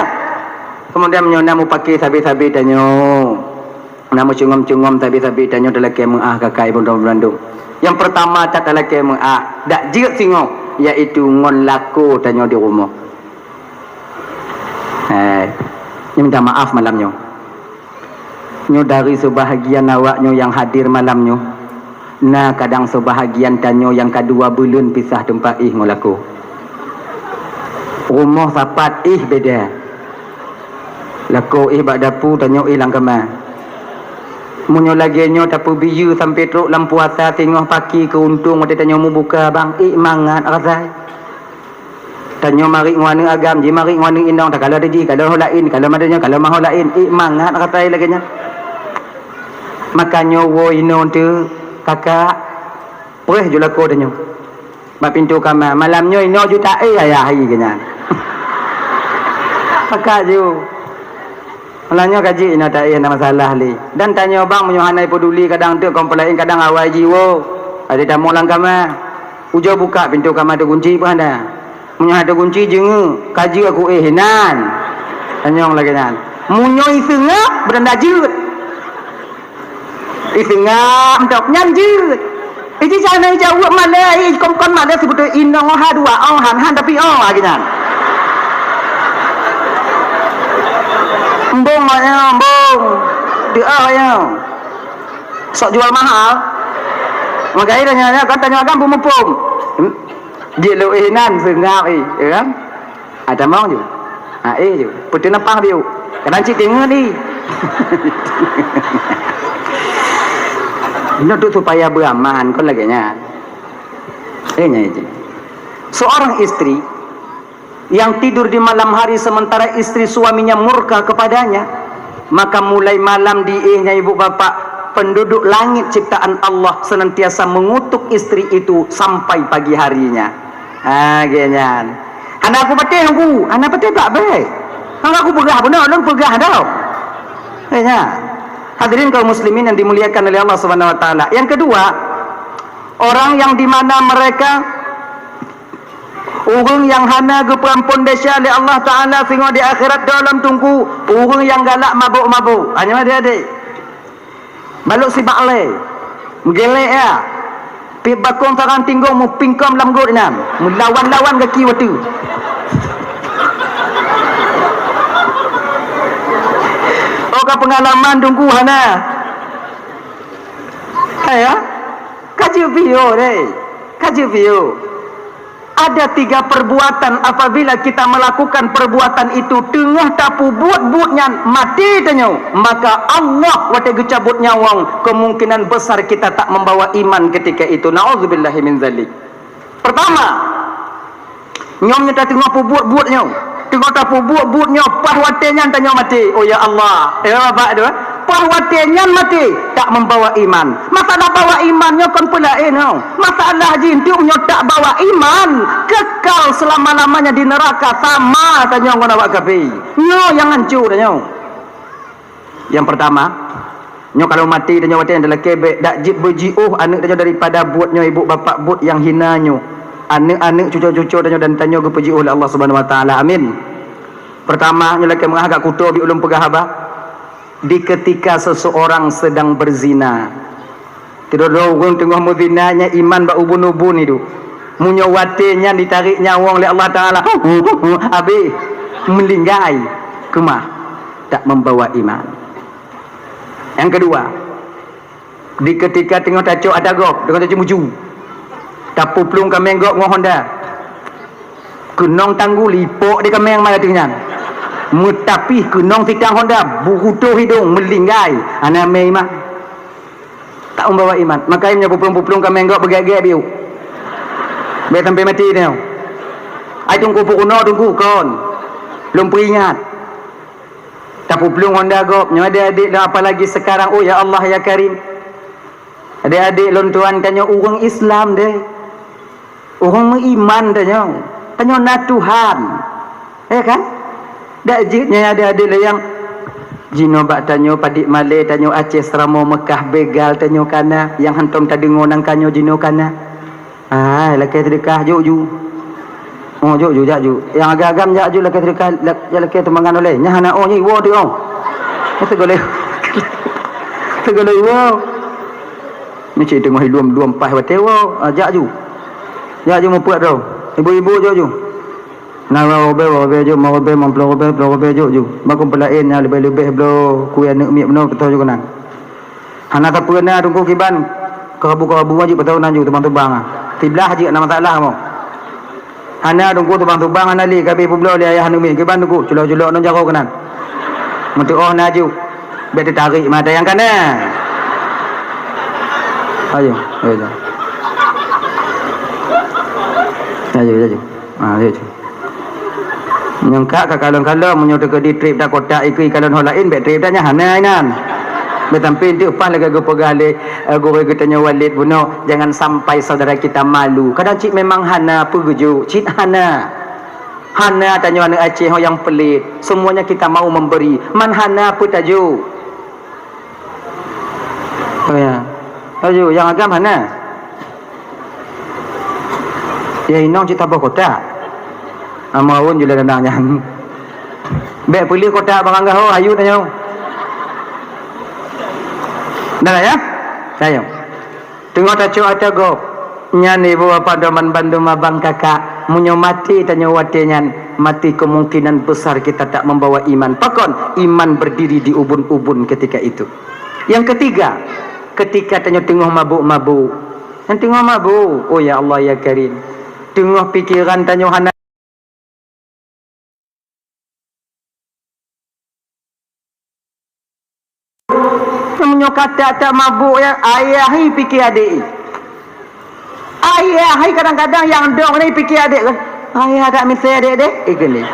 Kemudian meunyoe na mupake sabe-sabe tanyoe. Na meucungom-cungom sabe-sabe tanyoe talakée meuáh ka kai bandum-bandum. Nyang peurtama that talakée meuáh, dak jeuet singoh, yaitu ngon lakoe tanyoe di rumoh. Eh, nyoe minta maaf malam nyoe. Nyoe dari seubahagian awak nyoe nyang hadir malam nyoe, na kadang seubahagian tanyoe nyang ka dua buleuen pisah teumpat éh ngon lakoe. Rumoh sapat éh beda. Lakoe éh bak dapu, tanyoe éh lam kama. Meunyoe lagée nyoe tapeubiyeu sampoe trok lam puasa singoh paki keu untông watée tanyoe mubuka bang, ék mangat rasai. Tanyoe marit ngon aneuk agam, jimarit ngon aneuk inong, takalon teuji, kalon ho laén, kalon maté nyoe, kalon maho laén. Ék mangat rasai lagée nyan. Maka nyoe woe inoe teuh, kakak, preh ju lakoe tanyoe. Bak pintoe kama, malam nyoe inoe ju taéh ayah hai keu nyan. Kakak ju. Malam nyoe ka jeuet inoe taéh, hana masalah lé. Dan tanyoe bang meunyoe hana peduli, kadang teuk kompolain, kadang awai jiwoe. Ada tamu lam kama. Ujoe buka pintoe kama teugunci pun hana. Meunyoe hana teugunci, jeungeuk, ka jeuet aku éh inan. Tanyong lagée nyan. Meunyoe iseungab, beuranda jeuet. Iseungab, mantap, nyan jeuet. Iji sana ijaweueb malée, i kon-kon malée seubeutôi inong ha dua ong han, han tapi ong lagée nyan. Embong ayong, embong. Teuah ayong. Sok jual mahal. Maka ida nyan kan tanyong agam peumupum. Jeuet lôn éh nan seungab éh, ya kan? Ada mau je. Ha, éh je. Putih nepang biu. Kadang cit tengok ni. Ini untuk supaya beraman, kon lagée nyan. Eh, nyan je. Seorang istri yang tidur di malam hari sementara istri suaminya murka kepadanya, maka mulai malam diéh nyan ibu bapak, penduduk langit ciptaan Allah senantiasa mengutuk istri itu sampai pagi harinya. Ha, geuh nyan. Hana aku patéh aku, hana patéh bak bèk. Hana aku peugah beuna, lôn peugah dah. Geuh nyan. Hadirin kaum muslimin yang dimuliakan oleh Allah Subhanahu wa taala. Yang kedua, orang yang di mana mereka Ureuëng nyang hana geupeuampon desya lé Allah Taala singoh di akhirat dalam teungku, ureuëng nyang galak mabök-mabök. Hanya adik-adik. Balok sibak lé. Meugelek ya. Pih bakong sarang tinggong mupingkom lam got inan. Meulawan-lawan gaki watèe. Oh ka peungalaman teungku hana. Hai ya. Ka jeuet piôh deh. Ka jeuet piôh. Ada tiga perbuatan, apabila kita melakukan perbuatan itu teungoh tapeubuet buet nyan maté tanyoe, maka Allah watèe geucabut nyawöng, kemungkinan besar kita tak membawa iman ketika itu. Na'udzubillahi min zalik. Pertama, nyoe meunyoe tateungoh peubuet buet nyoe, teungoh tapeubuet buet nyoe, paih watèe nyan tanyoe maté. Oh ya Allah, ya Bapak tu, eh? Paih watèe nyan maté, tak membawa iman. Masalah bawa iman nyoe kon peulaén nyoe. Masalah jih enteuk nyoe tak bawa iman, kekal selama-lamanya di neraka sama tanyoe ngon awak kafé. Nyoe nyang hancô tanyoe. Yang pertama, nyoe kalau maté tanyoe watèe nyan talakèe bèk dak jeuet beujiôh aneuk tanyoe daripada buet nyoe ibu bapak buet nyang hina nyoe. Aneuk-aneuk cuco-cuco tanyoe dan tanyoe geupeujiôh lé Allah Subhanahu wa taala. Amin. Pertama, nyoe lakèe meu'ah gak kuto bi ulôn peugah haba. Di ketika seseorang sedang berzina, sidroe-droe ureuëng teungoh meuzina, nyan iman bak ubun-ubun idup. Meunyoe watée nyan jitarék nyawöng lé Allah Taala, habéh, meulinggai, keumah, tak membawa iman. Nyang keudua, di ketika teungoh tacok ata gob, teungoh tacok muju, tapeuplueng kaméng gob ngon honda. Keunong tanggul ipok di kaméng malam nyan. Meutapih keunong sitang honda, beukutoh hidong, meulinggai, hana mé iman. Tak membawa iman. Makanya meunyoe peuplueng-peuplueng kaméng gob beugét-gét biuk. Bèk sampai mati nyoe. Ai teungku peurunoe teungku kon. Lôn peuingat. Tapeuplueng honda gob, nyoe adék-adék lôn, apalagi sekarang, oh ya Allah ya Karim. Adék-adék lôn tuan, tanyoe ureuëng Islam deh. Ureuëng meuiman tanyoe. Tanyoe na Tuhan. Ya kan? Dak jeuet nyan adék-adék lé nyang jinoe bak tanyoe padit malée, tanyoe Aceh, Seuramoe, Meukah, Begal, tanyoe kana, nyang hántom tadeungoe nangka nyoe jinoe kana. Hai, lakée seudeukah, jok ju. Oh, jok ju, jak ju. Nyang agam-agam jak ju lakée seudeukah, lak-, jak lakée teumangan ulée. Nyan hana oh, nyan iwoe teuh oh. Nyan teugolée. Teugolée iwoe. Nyan cit teungoh ilom-lom paih watée woe. Ah, jak ju. Jak ju mupuat droe. Ibu-ibu jok ju. Na dua ribèe, dua ribèe jok, lima ribèe, limong ploh ribèe, ploh ribèe jok ju. Bak keumpulaén nyang leubeh-leubeh bloe kue aneuëk miet bunoe peutoh ju keunan. Hana sapeue na teungku kiban, keurabu-keurabu jeuet peutoh nan ju tubang-tubang ah. Siblah jeuet na masalah mo. Hana teungku tubang-tubang hana lé, ka abéh peubloe lé ayah aneuëk miet kiban teungku, culok-culok ngon jaroe keunan. Meuteuoh na ju. Bèk teutarék mata nyang kana. Ayo, ayo, ayo. Ayo, ayo. Ha, ayo, ayo. Nyang ka, ka kalon-kalon, meunyoe teukeudi trép dak kotak ikeu ikalon ho laén, bèk trép dak nyan hana inan. Bèk sampai teuk paih lagèe geupeugah lé, eh, gurèe geutanyoe Walid bunoe, jangan sampai saudara kita malu. Kadang cit memang hana peue geujok, cit hana. Hana tanyoe aneuëk Aceh ho nyang peulét. Semuanya kita mau memberi. Man hana peue tajok. Oh ya. Laju nyang agam hana. Ya inong cit taboh kotak. Amoe awon ju lé danang nyan. Bèk peuleueh kotak barang gaho, ayu tanyoe. Dah ya? Ayo. Teungoh tacok ata gob, nyan ibu bapak doman bandum abang kakak, meunyoe maté tanyoe watée nyan, maté kemungkinan besar kita tak membawa iman. Pakon? Iman berdiri di ubun-ubun ketika itu. Yang ketiga, ketika tanyoe teungoh mabuk-mabuk. Nyang teungoh mabuk, oh ya Allah ya Karim. Teungoh pikeran tanyoe hana Meunyoe ka that-that mabuk nyan, ayah hai pike adék. Ayah hai kadang-kadang nyang dong nyan pike adék. Ayah dak misé adék deh, eh, keuneuk.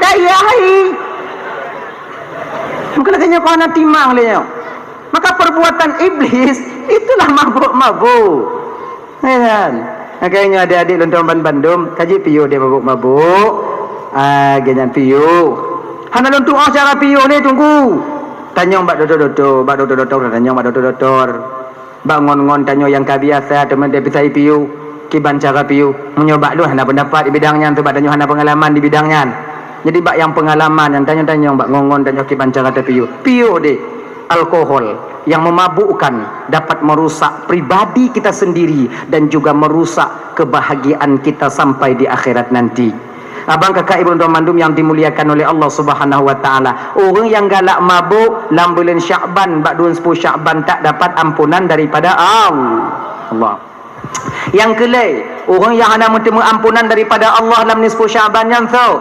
Dak ayah hai. Mungkin lagèe nyoe keuhana timang lé nyoe. Maka perbuatan iblis itulah mabuk-mabuk. Kan? Makanya adék-adék lôn tuan ban-, bandum, ka jeuet piôh deh mabuk-mabuk. Ah, lagèe nyan piôh. Hana lôn tuoh cara piôh lé teungku. Tanyong bak dokto-dokto, bak dokto-dokto, tanyong bak dokto-dokto. Bak ngon-ngon tanyoe nyang ka biasa teuma deh pisai piôh, kiban cara piôh. Meunyoe bak lôn hana pendapat di bidang nyan, sebab tanyoe hana pengalaman di bidang nyan. Jadi bak nyang pengalaman nyan tanyong-tanyong bak ngon-ngon tanyoe kiban cara tapiôh. Piôh deh. Alkohol yang memabukkan dapat merusak pribadi kita sendiri dan juga merusak kebahagiaan kita sampai di akhirat nanti. Abang kakak ibu dan mandum yang dimuliakan oleh Allah Subhanahu wa taala. Ureuëng nyang galak mabuk lam buleuen Syakban, bak dua puluh Syakban tak dapat ampunan daripada Allah. Allah. Nyang keulhèe, ureuëng nyang hana meuteumé ampunan daripada Allah lam nisfu Syakban nyan soe?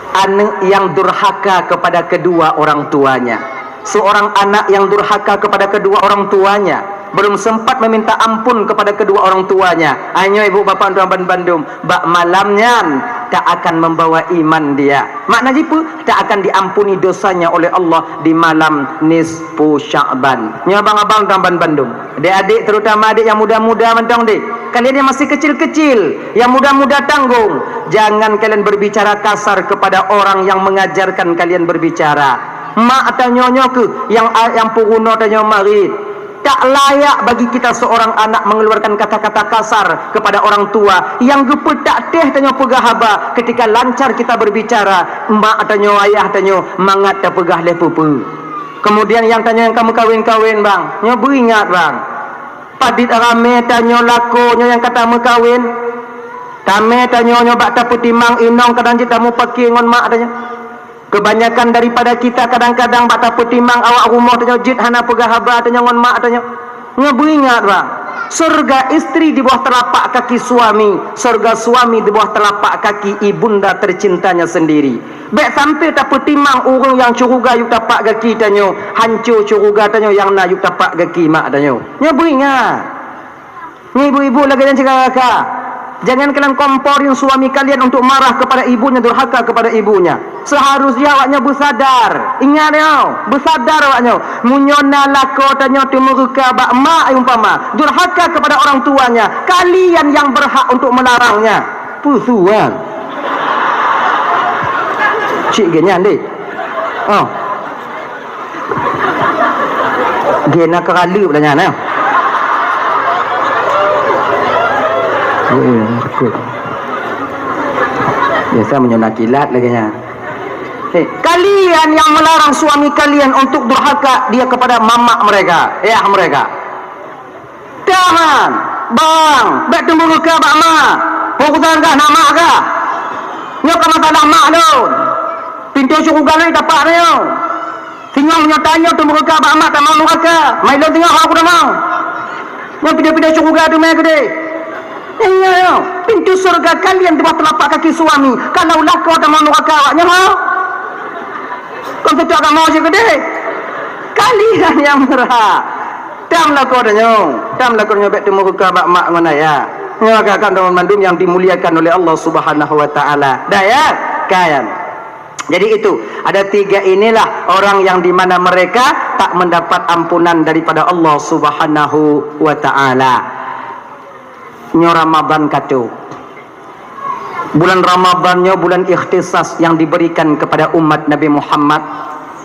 Aneuk yang durhaka kepada kedua orang tuanya. Seorang anak yang durhaka kepada kedua orang tuanya, belum sempat meminta ampun kepada kedua orang tuanya. Hai nyoe ibu bapa tuan ban-, bandum, bak malam nyan tak akan membawa iman dia. Makna jih peue? Tak akan diampuni dosanya oleh Allah di malam nisfu Syakban. Nyoe abang-abang tuan ban-, bandum. Adik-adik, terutama adik yang muda-muda mantong deh. Kalian yang masih kecil-kecil, yang muda-muda tanggung, jangan kalian berbicara kasar kepada orang yang mengajarkan kalian berbicara. Mak atau nyonya keuh yang, yang peurunoe tanyoe marit. Tak layak bagi kita seorang anak mengeluarkan kata-kata kasar kepada orang tua. Nyang geupeutak teh tanyoe peugah haba ketika lancar kita berbicara, mak tanyoe, ayah tanyoe, mangat tapeugah lé peue-peue. Kemudian nyang tanyoe nyang ka meukawen-kawen, bang, nyoe beuingat, bang. Padit ramé tanyoe lakoe nyoe nyang ka tameukawen. Tamé tanyoe nyoe bak tapeutimang inong kadang jeuet tamupake ngon mak tanyoe. Kebanyakan daripada kita kadang-kadang bak tapeutimang awak rumoh tanyoe jeuet hana peugah haba tanyoe ngon mak tanyoe. Nyoe beuingat, bang, syurga istri di bawah telapak kaki suami, syurga suami di bawah telapak kaki ibunda tercintanya sendiri. Bék sampai tapeutimang ureuëng nyang syeuruga yub tapak gaki tanyoe, hanco syeuruga tanyoe nyang na yub tapak gaki mak tanyoe. Nyoe beuingat. Nyoe ibu-ibu lagée nyan cit kaka. Jangan kalian komporin suami kalian untuk marah kepada ibunya, durhaka kepada ibunya. Seharusnya awaknyoe beusadar. Ingat nyoe, beusadar awaknyoe. Meunyoe na lakoe tanyoe teumeureuka bak mak, umpama, durhaka kepada orang tuanya, kalian yang berhak untuk melarangnya. Peue sual? Cit gét nyan deh. Oh. Gét na keuraleueb lah nyan, eh. Eh, takut. Biasa meunyoe na kilat lagée nyan. Eh, kalian yang melarang suami kalian untuk durhaka dia kepada mamak mereka, ayah mereka. Tahan, bang, bék teumeureuka bak mak. Peue urusan kah na mak kah? Nyoe ka masalah mak lôn. Pintoe syeuruga lôn tapak nyoe. Singoh meunyoe tanyoe teumeureuka bak mak, tamong nuraka. Mai lôn singoh, aku tamong. Nyoe pintoe-pintoe syeuruga teumé keudeh. Ingat nyoe, pintu syeuruga kalian di bawah telapak kaki suami. Kalau lakoe tamong nuraka awaknyoe, ha? Kon seutôt agama cit keudeh. Kalian nyang meurhak. Tam lakoe tanyoe, tam lakoe tanyoe bék teumeureuka bak mak ngon ayah. Nyoe rakan-rakan mandum nyang dimuliakan oleh Allah Subhanahu wa Taala. Dah ya? Kan? Jadi itu, ada tiga inilah orang yang di mana mereka tak mendapat ampunan daripada Allah Subhanahu wa Taala. Nyoe Ramadan ka trok. Bulan Ramadan nyoe bulan ikhtisas yang diberikan kepada umat Nabi Muhammad,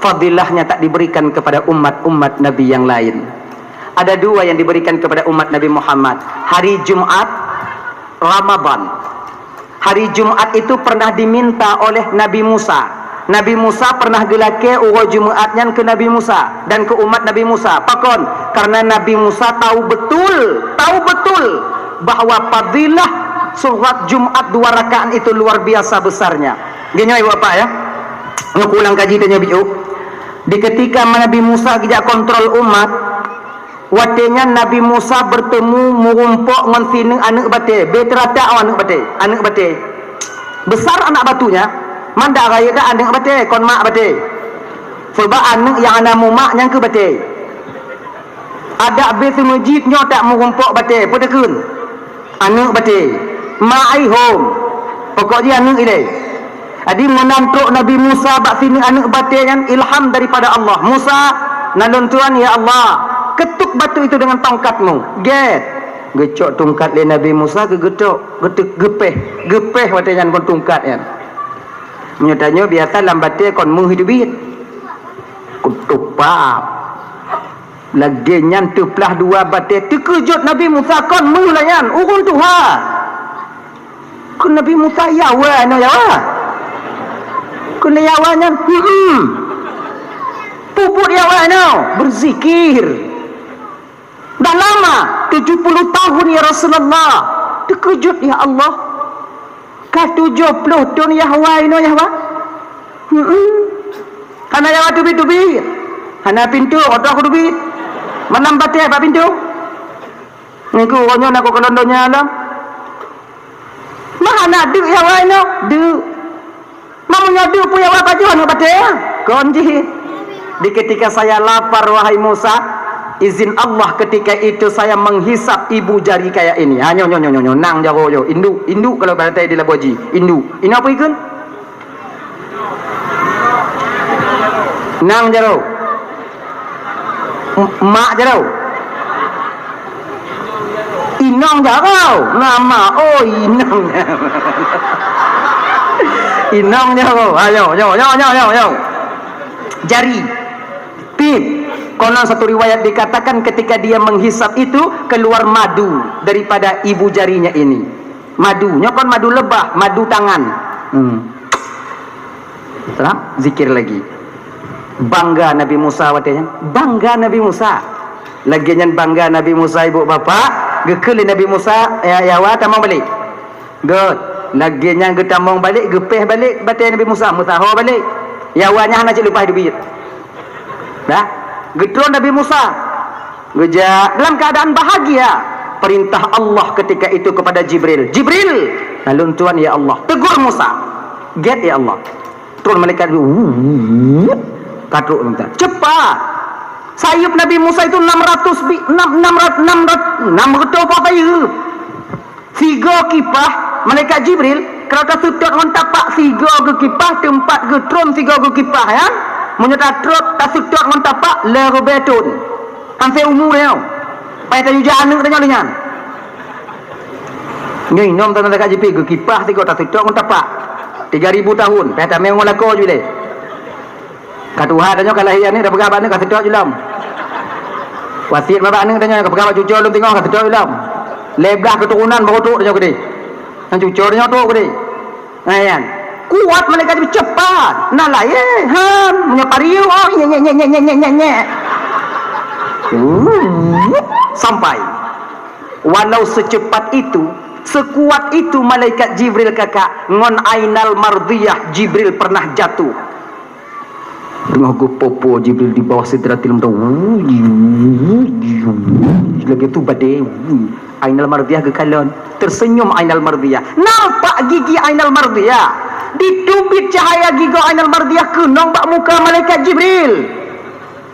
fadilahnya tak diberikan kepada umat-umat Nabi yang lain. Ada dua yang diberikan kepada umat Nabi Muhammad, hari Jumat, Ramadan. Hari Jumat itu pernah diminta oleh Nabi Musa. Nabi Musa pernah geulakée uroe Jumat nyan keu Nabi Musa dan keu umat Nabi Musa. Pakon? Karena Nabi Musa tahu betul, tahu betul bahwa fadilah sulat Jumat dua rakaat itu luar biasa besarnya. Geutanyoe ibu bapak ya. Nyoe ulang kaji tanyoe biôh. Di ketika Nabi Musa geujak kontrol umat, watée nyan Nabi Musa bertemu meurumpok ngon sineuk aneuëk batée, beuteuratak ngon aneuëk batée, aneuëk batée. Besar anak batunya, mandak rayeuk dak aneuëk batée, kon mak batée. Sebab aneuëk nyang hana mumak nyang keuh batée. Adak beuseumeujieb nyoe tak meurumpok batée, peue takheun? Aneuëk batée. Mak ai hom. Pokok jih aneuëk ilée. Jadi meunan trok Nabi Musa bak sineuk aneuëk batée nyan ilham daripada Allah. "Musa, na lôn tuan, ya Allah, ketuk batu itu dengan tongkat-Mu." Gét. Geucok tungkat lé Nabi Musa, geugeutok, geutuk, geupéh, geupéh watée nyan ngon tungkat nyan. Meunyoe tanyoe biasa lam batée kon méuh teubiet. Kutup pap. Lagée nyan teuplah dua batée, teukeujot Nabi Musa kon méuh lah nyan, ureuëng tuha. Kheun Nabi Musa, "Ya Allah, nyoe ya Allah." Kheun lé ya Allah nyan, "Hmm." Peubuet ya Allah nyoe, berzikir. Dah lama, tujuh puluh tahun ya Rasulullah. Teukeujot ya Allah. Ka tujoh ploh thon ya hawa inoe ya hawa. Hmm. Hana ya hawa teubiet-teubiet. Hana pintoe, otoh ku teubiet. Malam batée bak pintoe. Ningku uroe nyoe na ku kalon donya alam. Mah hana deuk ya hawa inoe, deuk. Mah meunyoe deuk peue ya hawa pajoh aneuk batée. Kon jih. Di ketika saya lapar, wahai Musa, izin Allah ketika itu saya menghisap ibu jari kayak ini. Ha, nyoe, nyoe, nyoe, nyoe, nyoe. Nang jaroe, nyoe. Induk, induk kalau bahasa di labuah ji. Induk. Ini apa ikun? Nang jaroe. M-, mak jaroe. Inong jaroe. Nama, oh, inong. Inong jaroe. Ayo, yo, yo, yo, yo, yo. Jari. Pit. Konon satu riwayat dikatakan ketika dia menghisap itu, keluar madu daripada ibu jarinya ini. Madu, nyoe kon madu lebah, madu tangan. Hmm. Setelah zikir lagi. Bangga Nabi Musa watée nyan. Bangga Nabi Musa. Lagée nyan bangga Nabi Musa, ibu bapak, geukheun lé Nabi Musa, "Ya, ya wa, tamong balek." Göt. Lagée nyan geutamong balek, geupéh balek batée Nabi Musa, meusaho balek. Ya wa nyan hana cit leupah dubiet. Dah. Geutron Nabi Musa. Geujak dalam keadaan bahagia. Perintah Allah ketika itu kepada Jibril. "Jibril, nalun tuan ya Allah. Tegur Musa." Gét ya Allah. Turun malaikat, wuh, ka trok sebentar. Cepat. Sayup Nabi Musa itu enam ratus bi-, enam, enam ratus, enam ratus, enam ratus apa sayup? Sigo kipah, malaikat Jibril, kalau taseutôt ngon tapak sigo geukipah, teumpat geutron sigo geukipah, ya. Meunyoe tatrok, taseutôt ngon tapak, lhèe ribèe thon. Hansé umu nyoe. Payah tayue jak aneuk tanyoe lé nyan. Nyoe inom tanyoe ka jipi geukipah sigo taseutôt ngon tapak. Tiga ribu tahun, payah tamé ngon lakoe ju lé. Ka tuha tanyoe ka lahé aneuk, tapeugah bak aneuk ka seutôt ju lom. Wasiet bak aneuk tanyoe ka peugah bak cucoe lôn teungoh ka seutôt ju lom. Lhèe blah keuturonan baru trok tanyoe keudéh. Nyan cucoe tanyoe trok keudéh. Nah, nyan. Kuat malaikat jibril, cepat. Nah, laén, han. Meunyoe pariu, oh, nyek, nyek, nyek. Hmm, sampai. Walau secepat itu, sekuat itu malaikat Jibril kakak, ngon Ainal Mardiyah Jibril pernah jatuh. Teungoh geupoh-poh Jibril di bawah Sidratil Muntaha. Lagèe tu badé. Ainal Mardiyah geukalon. Tersenyum Ainal Mardiyah. Nampak gigi Ainal Mardiyah. Diteubiet cahaya gigoe Ainal Mardiyah keunong bak muka malaikat Jibril.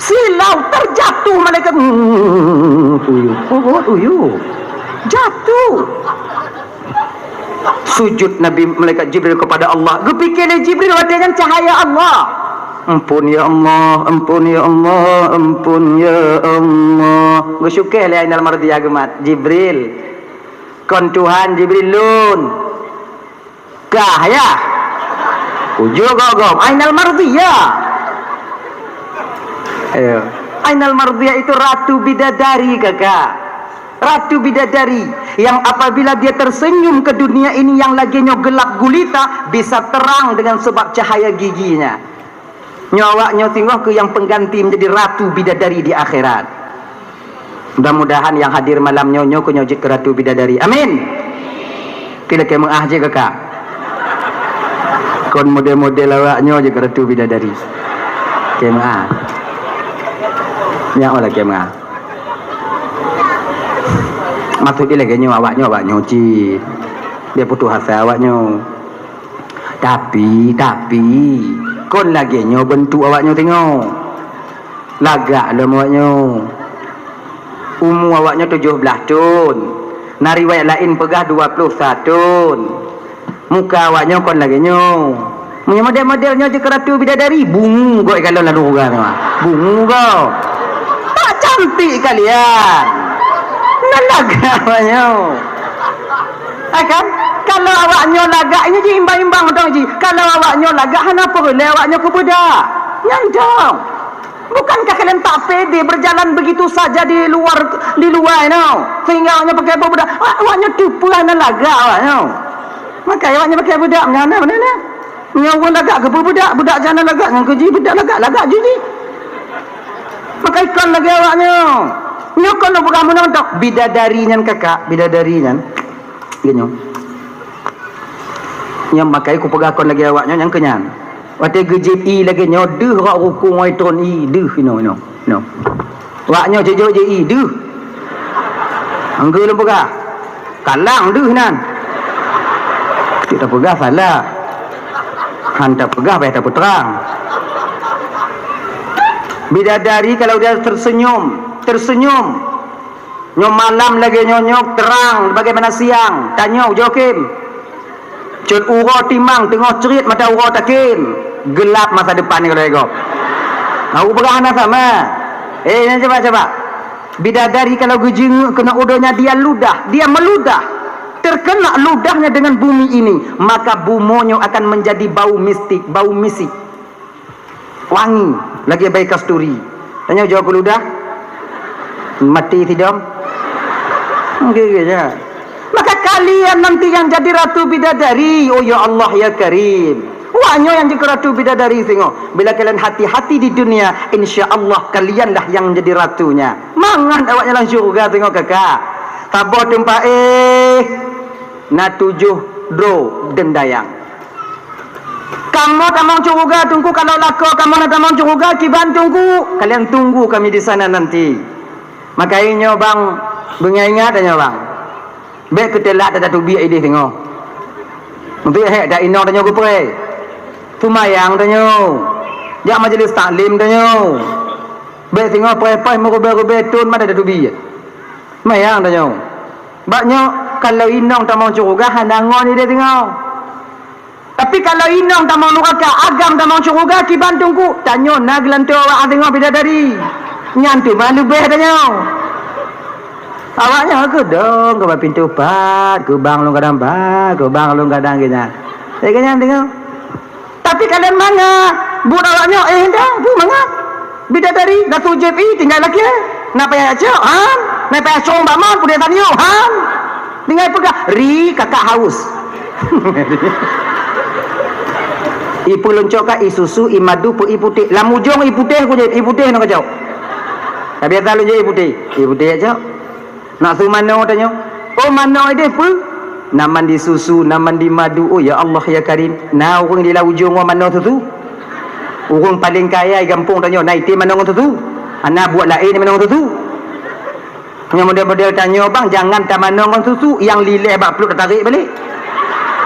Silau terjatuh malaikat. Hmm, uyuh. Oh, uyuh. Jatuh. Sujud Nabi, malaikat Jibril kepada Allah. Geupike lé Jibril watèe nyan cahaya Allah. Ampun ya Allah, ampun ya Allah, ampun ya Allah. Geusyukur lé Ainal Mardiyah geumat. Jibril, kon Tuhan Jibril lôn. Kah ya? Ujoe gom-gom. Ainal Mardiyah. Ayo. Ainal Mardiyah itu ratu bidadari, kakak. Ratu bidadari yang apabila dia tersenyum ke dunia ini yang lagèe nyoe gelap gulita, bisa terang dengan sebab cahaya giginya. Nyoe awak nyoe singoh keu nyang pengganti menjadi ratu bidadari di akhirat. Mudah-mudahan nyang hadir malam nyoe, nyoe keuh nyoe jeuet keu ratu bidadari. Amin. Pi lakèe meu'ah jih kakak. Kon model-model awak nyoe jeuet keu ratu bidadari. Lakèe meu'ah. Nyak lakèe meu'ah. Maksud jih lagèe nyoe, awak nyoe, awak nyoe cit. Biar putus asa awak nyoe. Tapi, tapi, kon lagèe nyoe beuntuk awak nyoe teungoh. Lagak lom awak nyoe. Umu awak nyoe tujoh blaih thon. Na riwayat laén peugah dua ploh sa thon. Muka awak nyoe kon lagèe nyoe. Meunyoe model-model nyoe jeuet keu ratu bidadari, bungu goe ikalon lam ureueng nyoe. Bungu goe. Tak cantik kalian. Nyan lagak awak nyoe. Hai kan? Kalau awak nyoe lagak, nyoe jih imbang-imbang mantong jih. Kalau awak nyoe lagak, hana peureulèe awak nyoe keu beudak. Nyan dong. Bukankah kalian tak pede berjalan begitu saja di luar, di luar nyoe? Sehingga awak nyoe pakai beudak. Awak, awak nyoe teupeue hana lagak awak nyoe. Maka awak nyoe pakai beudak, nyan na, na, na. Nyoe ureueng lagak keu beudak, beudak jih hana lagak, nyan keuh jih beudak lagak, lagak jih jih. Maka ikon lagèe awak nyoe. Nyoe kon lôn peugah meunan mantong. Bidadari nyan kakak, bidadari nyan. Geuh nyoe. Nyang makai kupeugah kon lagèe awak nyoe nyang keu nyan. Watèe geujieb ie lagèe nyoe, deuh rot rukung ngon itrôn ie, deuh inoe, inoe, inoe. Awak nyoe jijok jieb ie, deuh. Anggeu lôn peugah. Kalang deuh nan. Cit tapeugah salah. Han tapeugah payah tapeutrang. Bidadari kalau dia tersenyum, tersenyum. Nyoe malam lagèe nyoe, nyoe terang bagaimana siang. Tanyoe ujoe khem. Cut uroe timang teungoh crit mata uroe takhem. Gelap masa depan nyoe lagèe gob. Nah, ubeurah hana sama. Eh, nyan coba, coba. Bidadari kalau geujeungeuk keunoe u donya dia ludah, dia meludah. Terkena ludahnya dengan bumi ini, maka bumoe nyoe akan menjadi bau mistik, bau misik. Wangi lagèe bai kasturi. Tanyoe jok keu ludah. Mati sidom. Oke, oke, ya. Maka kalian nanti yang jadi ratu bidadari, oh ya Allah ya Karim. Wah, nyoe yang jadi ratu bidadari singoh. Bila kalian hati-hati di dunia, insya Allah kalianlah yang jadi ratunya. Mangat awaknya lam syurga singoh, kakak. Saboh teumpat, eh, na tujoh droe deundayang. Kamoe tamong syurga, Teungku, kalau lakoe kamoe na tamong syurga, kiban Teungku? Kalian tunggu kami di sana nanti. Maka nyoe bang, beungoh ingat nyoe bang. Bèk keutelat that tatubiet idéh singoh. Untuk hek dak inong tanyoe geupreh. Seumayang tanyoe. Jak majlis taklim tanyoe. Bèk singoh preh-preh meurubèe-rubèe thon mata tatubiet. Seumayang tanyoe. Bak nyoe kalau inong tamong syurga hana ngon idéh singoh. Tapi kalau inong tamong nuraka, agam tamong syurga, kiban Teungku? Tanyoe na geulantoe awak singoh bidadari. Nyan teuma leubeh tanyoe. Awaknyan keudong keu bak pintoe pat, keubang lôn kadang bat, keubang lôn kadang keu nyan. Lagèe nyan singoh. Tapi kalian mangat, buet awaknyan, eh, dah, bu mangat. Bidadari, Datu J P I tinggai lakèe. Na payah cok, han? Na payah cong bak man, pudek tanyoe, han? Tinggai peugah, "Ri, kakak haus." Ipeuleuncok ka, isusu, imadu, peu iputéh. Lam ujong iputéh ku jép, iputéh nyoe kacok. Ka biasa lôn jép iputéh. Iputéh cok. Nak su manoe tanyoe. Oh, manoe idéh peue? Na mandi susu, na mandi madu. Oh, ya Allah, ya Karim. Na ureueng di lam ujong ngon manoe susu? Ureueng paleng kaya di gampông tanyoe, na item manoe ngon susu? Hana buet laén manoe ngon susu. Nyang model-model tanyoe, bang, jangan tamanoe ngon susu, nyang lileh bak pluet tatarek balek.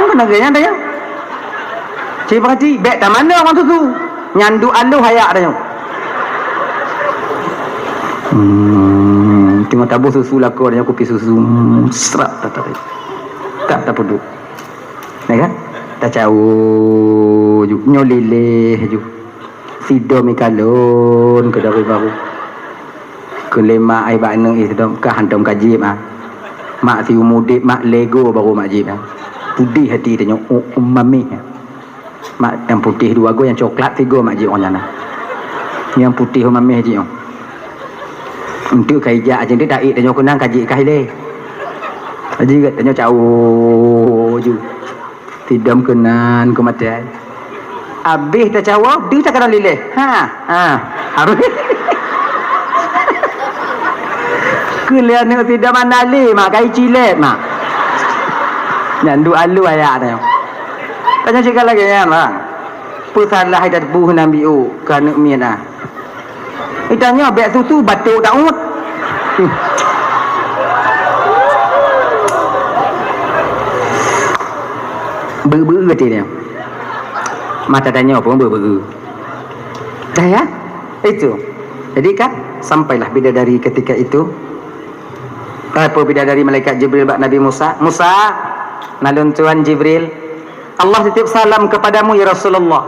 Bukan lagèe nyan tanyoe. Cit peurati, bèk tamanoe ngon susu. Nyan duek aloh ayak tanyoe. Hmm, teungoh taboh susu lakoe tanyoe, kupi susu, hmm, srap tatarek. Ka tapeuduek. Ya kan? Tacawô ju, nyoe lileh ju. Sidom ikalon keu dari baru. Keu lé mak ai bak aneuk sidom ka hantom ka jieb, ah. Mak siumu udép, mak lego baru mak jieb, ah. Pudeh hati tanyoe, u-, umameh. Mak nyang putéh dua go, nyang coklat tiga mak jieb ngon nyan, ah. Nyang putéh umameh jieb, oh. Enteuk ka ijak aja, enteuk taék tanyoe keunang ka jieb ka ilée. Jadi tanyoe cawô ju. Sidom keunan keu maté. Abéh tacawô, deuh takalon lileh. Ha, ha. Harus. Keu lé aneuk sidom hana lé, mak kai cilet, mak. Nyan duek aloh ayak tanyoe. Tanyoe cit ka lagèe nyan, bang. Peusalah ida bu hana biu keu aneuk miet, ah. Itanyoe bèk susu batuk daun. Beu-beu hati dia. Mata tanyoe pun beu-beu. Dah ya? Itu. Jadi kan sampailah bidadari ketika itu. Apa bidadari malaikat Jibril bak Nabi Musa? Musa, nalun Tuhan Jibril. Allah titip salam kepadamu, ya Rasulullah.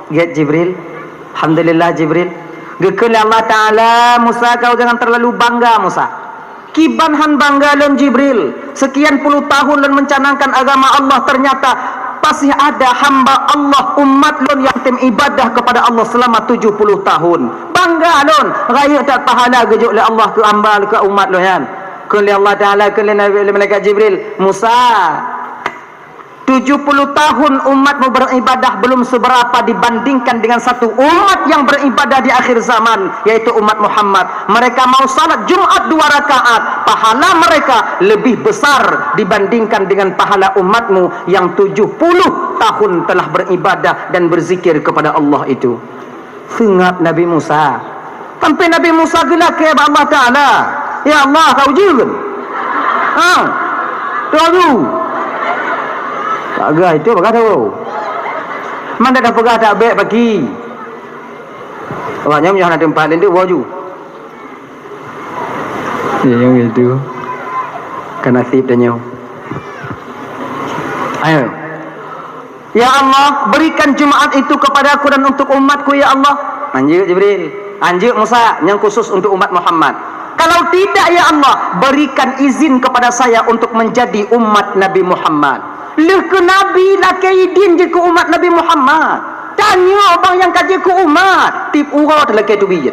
Gét Jibril. Alhamdulillah, Jibril. Geukheun lé Allah Taala, "Musa, kau jangan terlalu bangga, Musa." "Kiban han bangga lôn, Jibril. Sekian puluh tahun lôn mencanangkan agama Allah, ternyata masih ada hamba Allah, umat lôn yang tem ibadah kepada Allah selama tujuh puluh tahun. Bangga lôn, rayeuk that pahala geujok lé Allah keu hamba, keu umat lôn nyan." Kheun lé Allah Taala, kheun lé Nabi, lé malaikat Jibril, "Musa, tujuh puluh tahun umatmu beribadah belum seberapa dibandingkan dengan satu umat yang beribadah di akhir zaman, yaitu umat Muhammad. Mereka mau salat Jumat dua rakaat, pahala mereka lebih besar dibandingkan dengan pahala umatmu yang tujuh puluh tahun telah beribadah dan berzikir kepada Allah itu." Seungab Nabi Musa. Sampai Nabi Musa geulakèe bak Allah Taala, "Ya Allah, ka ujeuen. Ha, tunggu." Bagah itu, bagah tu. Mana dah peugah tak bèk pagi. Awak nyoe hana teumpat lé, woe ju. Ya, yang itu. Kan nasib tanyoe. Ayo. "Ya Allah, berikan Jumat itu kepadaku dan untuk umatku, ya Allah." Anjeuk Jibril, anjeuk Musa, nyang khusus untuk umat Muhammad. "Kalau tidak, ya Allah, berikan izin kepada saya untuk menjadi umat Nabi Muhammad." Lheuh keu Nabi lakèe idin jeuet keu umat Nabi Muhammad. Tanyoe bang nyang ka jeuet keu umat, tiep uroe talakèe teubiet.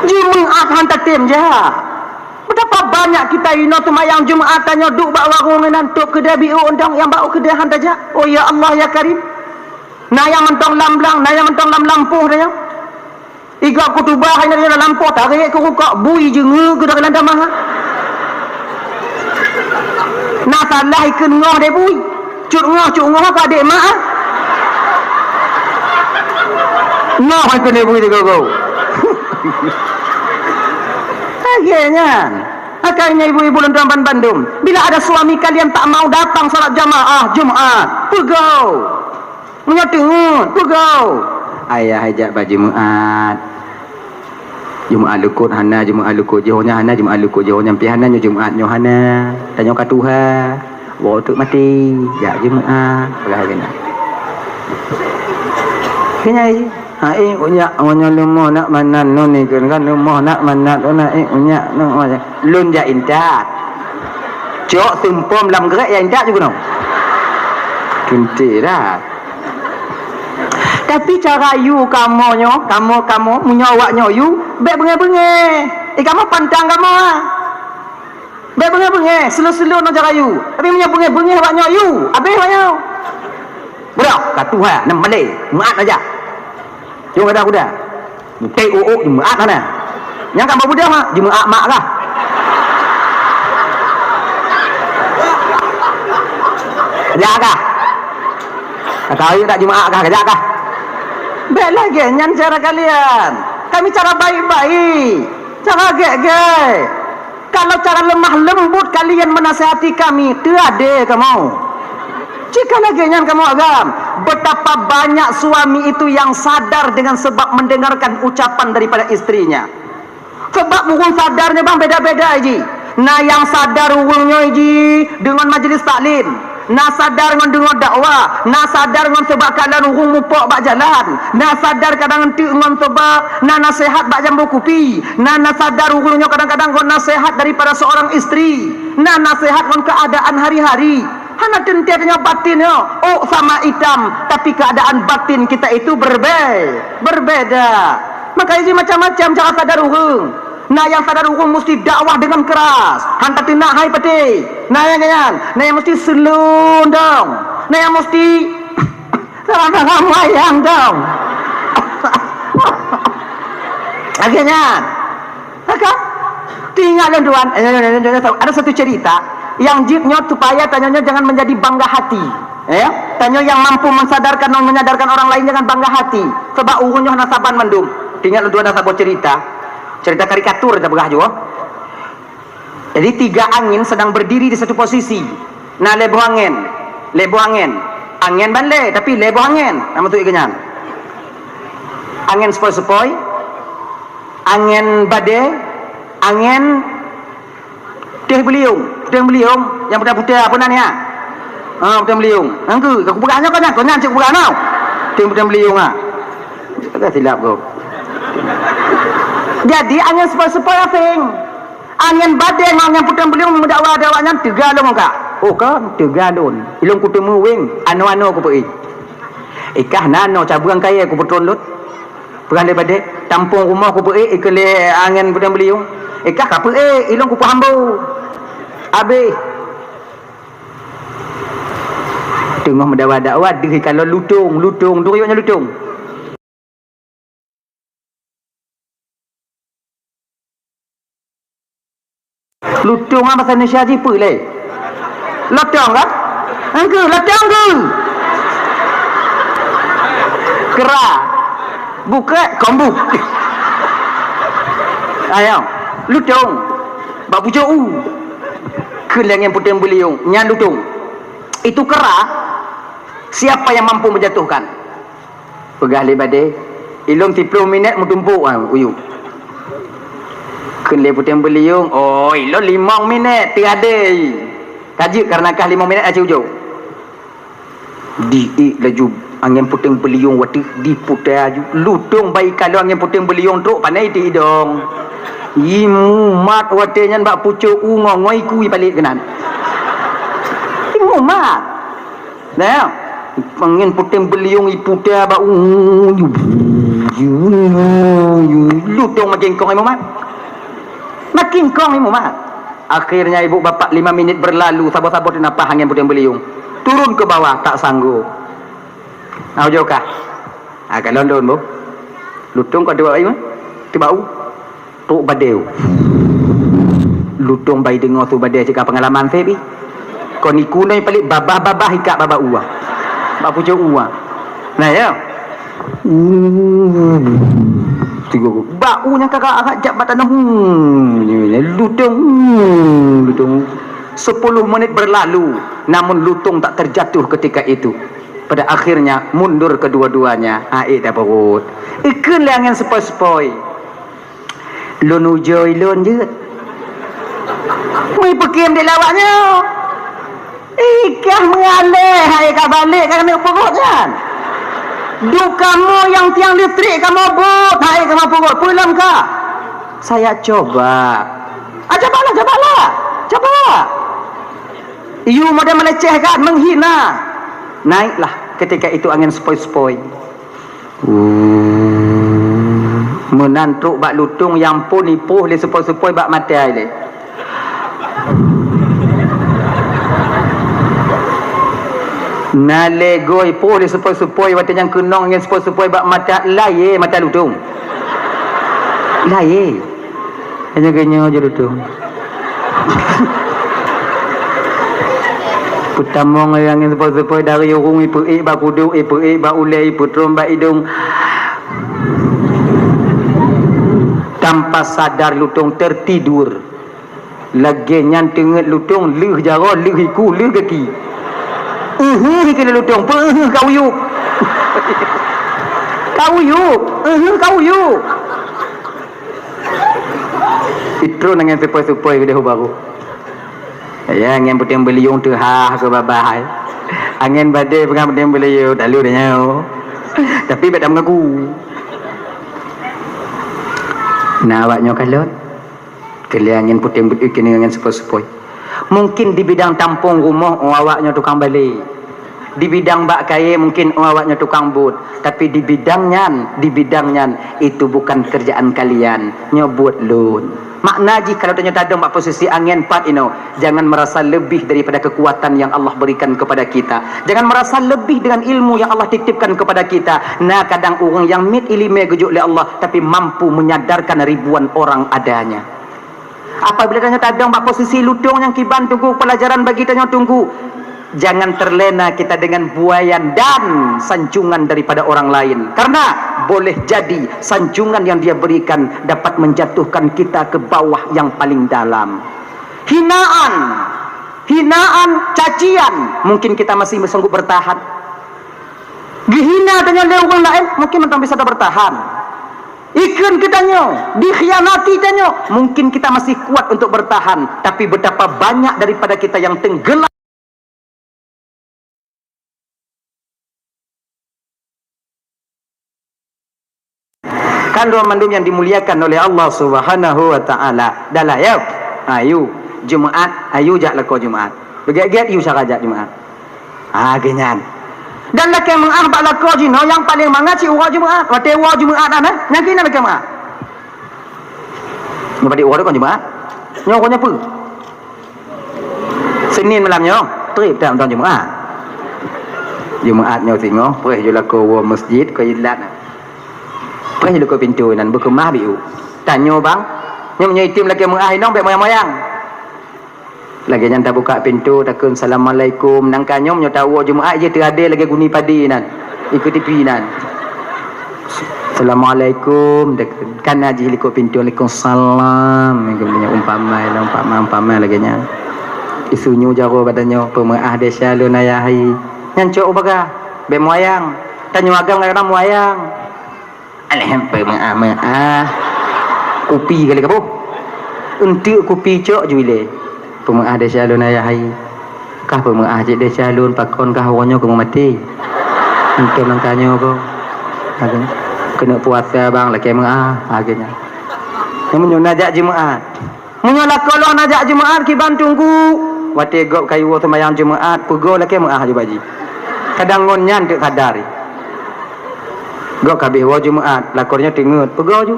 Jumeu'at han tatem jak. Betapa banyak kita inoe seumayang Jumeu'at tanyoe duek bak warong inan, tôb keudè biôk undang nyang bak keudè han tajak. Oh ya Allah ya Karim. Na nyang mantong lam blang, na nyang mantong lam lampôh tanyoe. Igob khutubah hana lam lampôh, tarék keu rukok, bui jeungeue keu dalam tamah. Na salah ikheun ngoh deh bui. Cut ngoh, cut ngoh ka adék mak ah. Ngoh ikheun deh bui digogo. Lagèe nyan. Makanya ibu-ibu dan tuan-tuan bandum, bila ada suami kalian tak mau datang salat jamaah Jumat, peugah. Meunyoe teungeut, peugah. Ayah jak bak Jumat. Jumat lukôt hana, Jumat lukôt jiôh nyan hana, Jumat lukôt jiôh nyan pih hana, nyoe Jumat nyoe hana. Tanyoe ka tuha. Woe teuk maté, jak Jumat. Peugah keunan. Keunyai. Hai, unyak, meunyoe leumoh nak manat non ikheun kan, leumoh nak manat non, hai, unyak, non, lôn jak intat. Cok seumpom lam grék ya intat ju keunoe. Tunti dah. Tapi cara yue kamoe nyoe, kamoe, kamoe, meunyoe awak nyoe yue, bèk beungèh-beungèh. Eh, kamoe pantang kamoe ah. Bèk beungèh-beungèh, slow-slow nyoe cara yue. Tapi meunyoe beungèh-beungèh awak nyoe yue, abéh awak nyoe. Beudoh, ka tuha, nam malèe, meu'at aja. Jong ada kuda. Mutai uuk di meu'at mana? Nyang ka beudoh ha, di meu'at mak kah? Kajak kah? Kata ayu tak di meu'at kah, kajak kah? Bèk lagèe nyan cara kalian. Kami cara baik-baik. Cara gèk-gèk. Kalau cara lemah lembut kalian menasihati kami, teuadé kamoe. Jika lagèe nyan kamoe agam, betapa banyak suami itu yang sadar dengan sebab mendengarkan ucapan daripada istrinya. Sebab ureueng sadar nyoe bang beda-beda ji. Na nyang sadar ureueng nyoe ji deungon majlis taklim. Na sadar ngon deungon dakwah, na sadar ngon sabab kalon ureueng mupok bak jalan, na sadar kadang enteuk ngon sabab na naseuhat bak jambo kupi, na, na sadar ureueng nyoe kadang-kadang ngon naseuhat daripada seorang istri, na naseuhat ngon keadaan hari-hari. Hana teuntèe tanyoe batin nyoe, ôk sama itam, tapi keadaan batin kita itu berbe-, berbeda. Makanya ji macam-macam cara sadar ureueng. Na nyang sadar ureueng musti dakwah deungon keras, han tateunak hai patéh. Na nyang nyan, na nyang musti seulon dong. Na nyang musti salam-salam wayang dong. Lagèe nyan. Maka, teuingat lôn tuan, ada satu cerita nyang jeuet nyoe supaya tanyoe nyoe jangan menjadi bangga hati. Ya, tanyoe nyang mampu mensadarkan dan menyadarkan orang lain jangan bangga hati. Sebab ureueng nyoe hana saban mandum. Teuingat lôn tuan ada saboh cerita. Cerita karikatur tapeugah jua. Jadi tiga angin sedang berdiri di satu posisi. Na lhèe boh angèn, lhèe boh angèn. Angèn ban lhèe, tapi lhèe boh angèn. Na maksud geuh nyan. Angèn sepoi-sepoi, angèn badai, angèn teuh beuliong. Teuh beuliong nyang putéh-putéh apa nan ya? Ha, teuh beuliong. Nangku, aku peugah nyoe kan, kau nyan cek peugah nyoe. Teuh, teuh beuliong ah. Agak silap kau. Jadi angèn sepoi-sepoi asing. Angèn badai ngon angèn putéh beuliong meudakwa-dakwa nyan teuga lôn ka. Oh kan, teuga lôn. Ilôn kuteumé weng, ano-ano kupeuék. Ikah nano cabeueng kayèe kupeutron lôn. Peugah lé badai, tampông rumoh kupeuék ikeu lé angèn putéh beuliong. Ikah ka peuék, ilôn kupeuhambo. Abéh. Teungoh meudakwa-dakwa deuh ikalon lutông, lutông, duyok nyan lutông. Lutông ah bahasa Indonesia jih peue lé? Lotong kan? Engkeu, lotong keu? Kera. Bukrek, kombuk. Ayo, lutông. Bak bujôk u. Keu lé angèn putéh beuliong, nyan lutông. Itu kera, siapa yang mampu menjatuhkan? Peugah lé badai, ilôn siplôh minèt meutumpôk, ah, uyuek. Kheun lé putéh beuliong, oh, ilôn limong minèt, teuadai. Ka jeuet kareuna kah limong minèt aci ujông. Diék laju angèn putéh beuliong watèe diputéh aju. Lutông bak ikalon angèn putéh beuliong trôk pané di idông. Imumat watèe nyan bak pucôk u ngon, ngon iku ipalét keunan. Imumat. Nah, angèn putéh beuliong iputéh bak u, Yu, yu, lutông makin kong Ibu Mat. Makin kong Ibu Mat. Akhirnya ibu bapak lima menit berlalu, saboh-saboh teunapah angén puténg beuliung. Turun ke bawah, tak sanggup. Nah, ujoe kah. Ah, ka lôn lôn, Bu. Lutông ka dua, Ibu. Tibau. Trok badée. Lutông bai deungoe su badée cit ka peungalaman seb ih. Kon iku noi palék babah-babah ikak babah uwa. Bak pucok uwa. Nah, ya. Tiga go. Bak u nyang kakak agak jak bak tanoh. Lutông. Lutông. Sepuluh menit berlalu, namun lutông tak terjatuh ketika itu. Pada akhirnya mundur kedua-duanya. Aék dah perut. Ikheun lé angén sepoi-sepoi. Lôn ujoe lôn jeuet. Meuipeukém dek lawak nyoe. Ikah meualée hai ka balek ka keuneuk peugot nyan. Duek kamoe nyang tiang listrik kamoe bot hai kamoe peugot. Peue lom ka? Saya coba. Ah, cobalah, cobalah. Coba. Yue model melecehkan, menghina. Naiklah ketika itu angén sepoi-sepoi. Meunan trok bak lutông nyang phon ipoh lé sepoi-sepoi bak mata lé. Na lé goe ipoh lé sepoi-sepoi watée nyang keunong angén sepoi-sepoi bak mata layé mata lutông. Layé. Hanya geuh nyoe jeuet lutông. Peutamong angén sepoi-sepoi dari ureuëng ipeuék bak kudok, ipeuék bak ulée, ipeutrom bak idong. Tanpa sadar lutông tertidur. Lagée nyan teungeut lutông lheueh jaroe, lheueh iku, lheueh gaki. Uheuh ikeu lutông, peuheuh ka uyueb. Ka uyueb, uheuh ka uyueb. Itrôn angén sepoi-sepoi keudeh u barôh. Ya, angén puténg beuliong teuhah keu babah hai. Angén badée peugah puténg beuliong, talu dah nyoe. Tapi bék tameungaku. Nah, awak nyoe kalon. Keu lé angén puténg beuliong keuneuk angén sepoi-sepoi. Mungkin di bidang tampông rumoh, oh, awak nyoe tukang balé. Di bidang bak kayée mungkin, oh, awak nyoe tukang buet, tapi di bidang nyan, di bidang nyan, itu bukan kerjaan kalian, nyoe buet lôn. Makna jih kalau tanyoe tadong bak posisi angén pat inoe, jangan merasa lebih daripada kekuatan yang Allah berikan kepada kita. Jangan merasa lebih dengan ilmu yang Allah titipkan kepada kita. Na kadang ureuëng nyang miet iéleumé geujok lé Allah, tapi mampu menyadarkan ribuan orang adanya. Apabila tanyoe tadong bak posisi lutông nyang kiban teungku, pelajaran bagi tanyoe teungku, jangan terlena kita dengan buaian dan sanjungan daripada orang lain. Karena boleh jadi sanjungan yang dia berikan dapat menjatuhkan kita ke bawah yang paling dalam. Hinaan, hinaan, cacian, mungkin kita masih sanggup bertahan. Dihina tanyoe lé ureuëng laén, mungkin mantong bisa tabertahan. Ikheun keu tanyoe, dikhianati tanyoe, mungkin kita masih kuat untuk bertahan. Tapi betapa banyak daripada kita yang tenggelam. Kan droe mandum nyang dimuliakan oleh Allah Subhanahu wa Ta'ala. Dah lah, ya. Ayu, Jumaat, ayu jak lakoe Jumaat. Beugét-gét yu cara jak Jumaat. Ha, geuh nyan. Dan lakée meuáh bak lakoe jinoe nyang paleng mangat cit uroe Jumaat. Watée uroe Jumaat na, nyang keunan lakée meuáh. Nyoe padit uroe kon Jumaat? Nyoe uroe nyoe peue? Senin malam nyoe, trép that mantong Jumaat. Jumaat nyoe singoh, preh ju lakoe woe masjid, keu ilat. Preh ju lakoe pintoe nan beukeumah biu. Tanyoe bang, nyoe meunyoe item lakée meuáh inong bék moyang-moyang. Lagée nyan tabuka pintoe, takheun, "Assalamualaikum." Nangka nyoe meunyoe tawoe Jumaat jih teuadée lagée guni padé nan, ikeue tipi nan. "Assalamualaikum," takheun. Kana jih likot pintoe, "Waalaikumsalam." Nyoe umpama, umpama, umpama lagée nyan. Isu nyoe jaroe bak tanyoe, "Peumeuáh desya lôn ayah hai." Nyan cok u bagah, bék moyang. Tanyoe agam kadang-kadang moyang. Alham peumeuáh-meuáh. Kupi kali kaboh. Eunteuk kupi cok ju ilée. Peumeuáh desya lôn ayah hai. Kah peumeuáh cit desya lôn, pakon kah uroe nyoe keumeung maté. Eunteuk nangka nyoe ko. Keuneuk puasa bang lakée meuáh, ha geuh nyan. Nyoe meunyoe na jak Jumaat. Meunyoe lakoe lôn na jak Jumaat kiban teungku, watée gob kayue seumayang Jumaat, peugoe lakée meuáh ju bak jih. Kadang ngon nyan teuk sadar. Gob ka habéh woe Jumat, lakoe nyoe teungeut, peugah ju.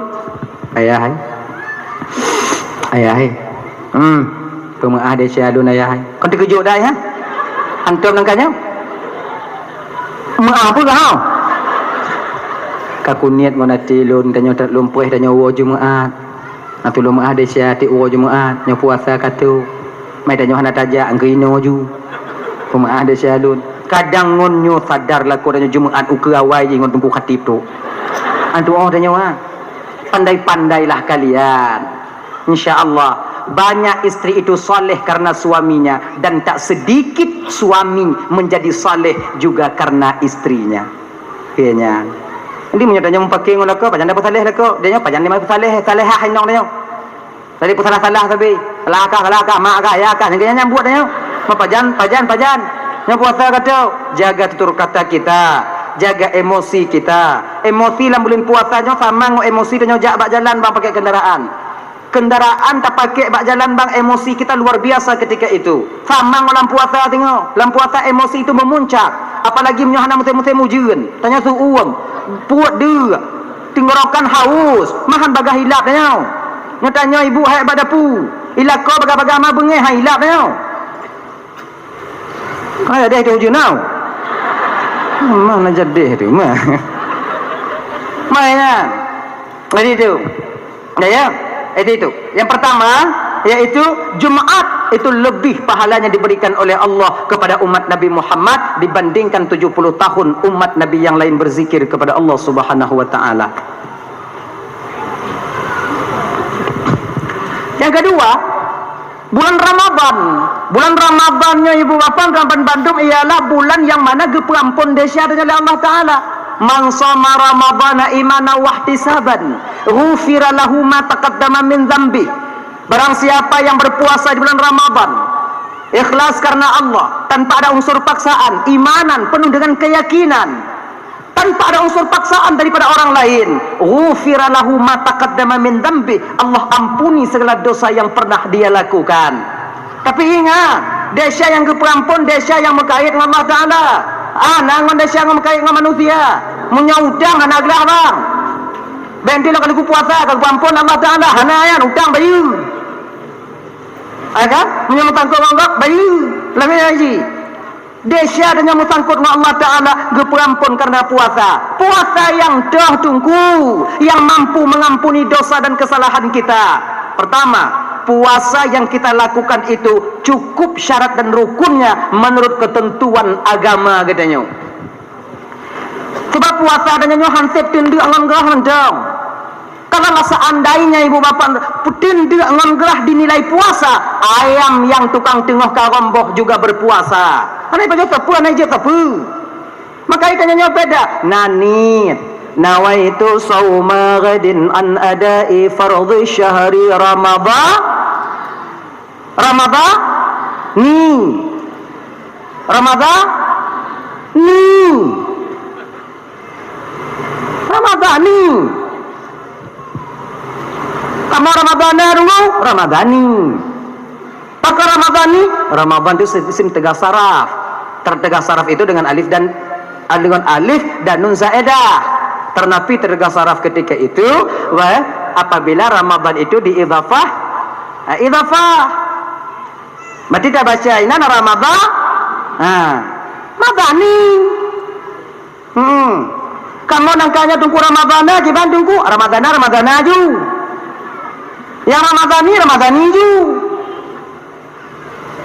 Ayah hai. Ayah hai. Hmm. Peumeu'ah desya lôn ayah hai. Kon teukeujot dah, ha? Antom nangka nyoe. Meu'ah peugah, ha? Ka kuniet ngon até lôn, tanyoe that lôn preh, tanyoe woe Jumat. Na tulông meu'ah desya tiep uroe Jumat, nyoe puasa ka trok. Mai tanyoe hana tajak, angkeu inoe ju. Peumeu'ah desya lôn. Kadang ngon nyoe sadar lakoe tanyoe Jumat ukeue awai jih ngon Teungku Khatib tu. Antu oh tanyoe, ha. Pandai-pandailah kalian. Insya Allah, banyak istri itu saleh karena suaminya dan tak sedikit suami menjadi saleh juga karena istrinya. Keu nyan. Jadi meunyoe tanyoe meupaké ngon lakoe, pajan dapeusaleh lakoe. Dia nyoe pajan dimai peusaleh, salehah inong dia nyoe. Tadi peusalah-salah sabe. Salah kah, salah kah, mak kah, ya kah. Nyang keu nyan buet dia nyoe. Meupajan, pajan, pajan. Nyoe puasa ka trok. Jaga tutur kata kita, jaga emosi kita. Emosi lam buleuen puasa nyoe sama ngon emosi tanyoe jak bak jalan bang pakai kendaraan. Kendaraan tapakék bak jalan bang, emosi kita luar biasa ketika itu. Sama ngon lam puasa teungoh. Lam puasa emosi itu memuncak. Apalagi meunyoe hana musém-musém ujeuen. Tanyoe su uem, peuet deuk, tenggorokan haus, mahan bagah ilap tanyoe. Nyoe tanyoe ibu hai bak dapu. Ilakoe bagah-bagah ma beungéh hai ilap tanyoe. Hai deh tu ujeuen tau. Mana jadi tu mah. Mai ya. Jadi itu. Ya, ya. Itu, itu. Yang pertama, yaitu Jumat itu lebih pahalanya diberikan oleh Allah kepada umat Nabi Muhammad dibandingkan tujuh puluh tahun umat Nabi yang lain berzikir kepada Allah Subhanahu wa taala. Yang kedua, bulan Ramadan. Bulan Ramadan nyoe ibu bapak dan bandum ialah bulan yang mana geupeuampon desya oleh Allah Taala. "Man shoma Ramadana imanan wahtisaban, ghufira lahu ma taqaddama min dzambi." Barang siapa yang berpuasa di bulan Ramadan, ikhlas karena Allah, tanpa ada unsur paksaan, imanan, penuh dengan keyakinan, tanpa ada unsur paksaan daripada orang lain, ghufira lahu ma taqaddama min dzambi, Allah ampuni segala dosa yang pernah dia lakukan. Tapi ingat, desya nyang geupeuampon, desya nyang meukait ngon Allah Taala. Hana ngon desya nyang meukait ngon manusia. Meunyoe utang hana glah bang. Bèk lôn ka lheueh puasa ka geupeuampon Allah Taala. Hana nyan, utang bayeue. Hai kan? Meunyoe meusangkot ngon gob, bayeue. Lagèe nyan cit. Desya tanyoe meusangkot ngon Allah Taala geupeuampon karena puasa. Puasa nyang toh Teungku, yang mampu mengampuni dosa dan kesalahan kita. Pertama, puasa yang kita lakukan itu cukup syarat dan rukunnya menurut ketentuan agama geutanyoe. Sebab puasa tanyoe nyoe han sép teundeuk ngon grah mantong. Kalau lah seandainya ibu bapak peuteun deuk ngon grah dinilai puasa, ayam yang tukang teungoh karong boh juga berpuasa. Hana ipajoh sapeue, hana ijeuet sapeue. Maka tanyoe nyoe beda. Na niet. Nawaitu shauma ghadin an adai fardhi syahri Ramadhan. Ramadhani. Ramadhani. Ramadhani. Kamoe Ramadhana dulu, Ramadhani. Pakon Ramadhani? Ramadhan itu isim teuga saraf. Ter-, teuga saraf itu dengan alif dan, dengan alif dan nun zaedah. Teunapi teuga saraf ketika itu, wah, apabila Ramadhan itu diidhafah, eh, idhafah. Berarti tabaca inan Ramadhan. Ha. Madhani. Hmm. Kamoe nangka nyoe Teungku Ramadhana, kiban Teungku Ramadhana, Ramadhana ju. Nyang Ramadhani, Ramadhani ju.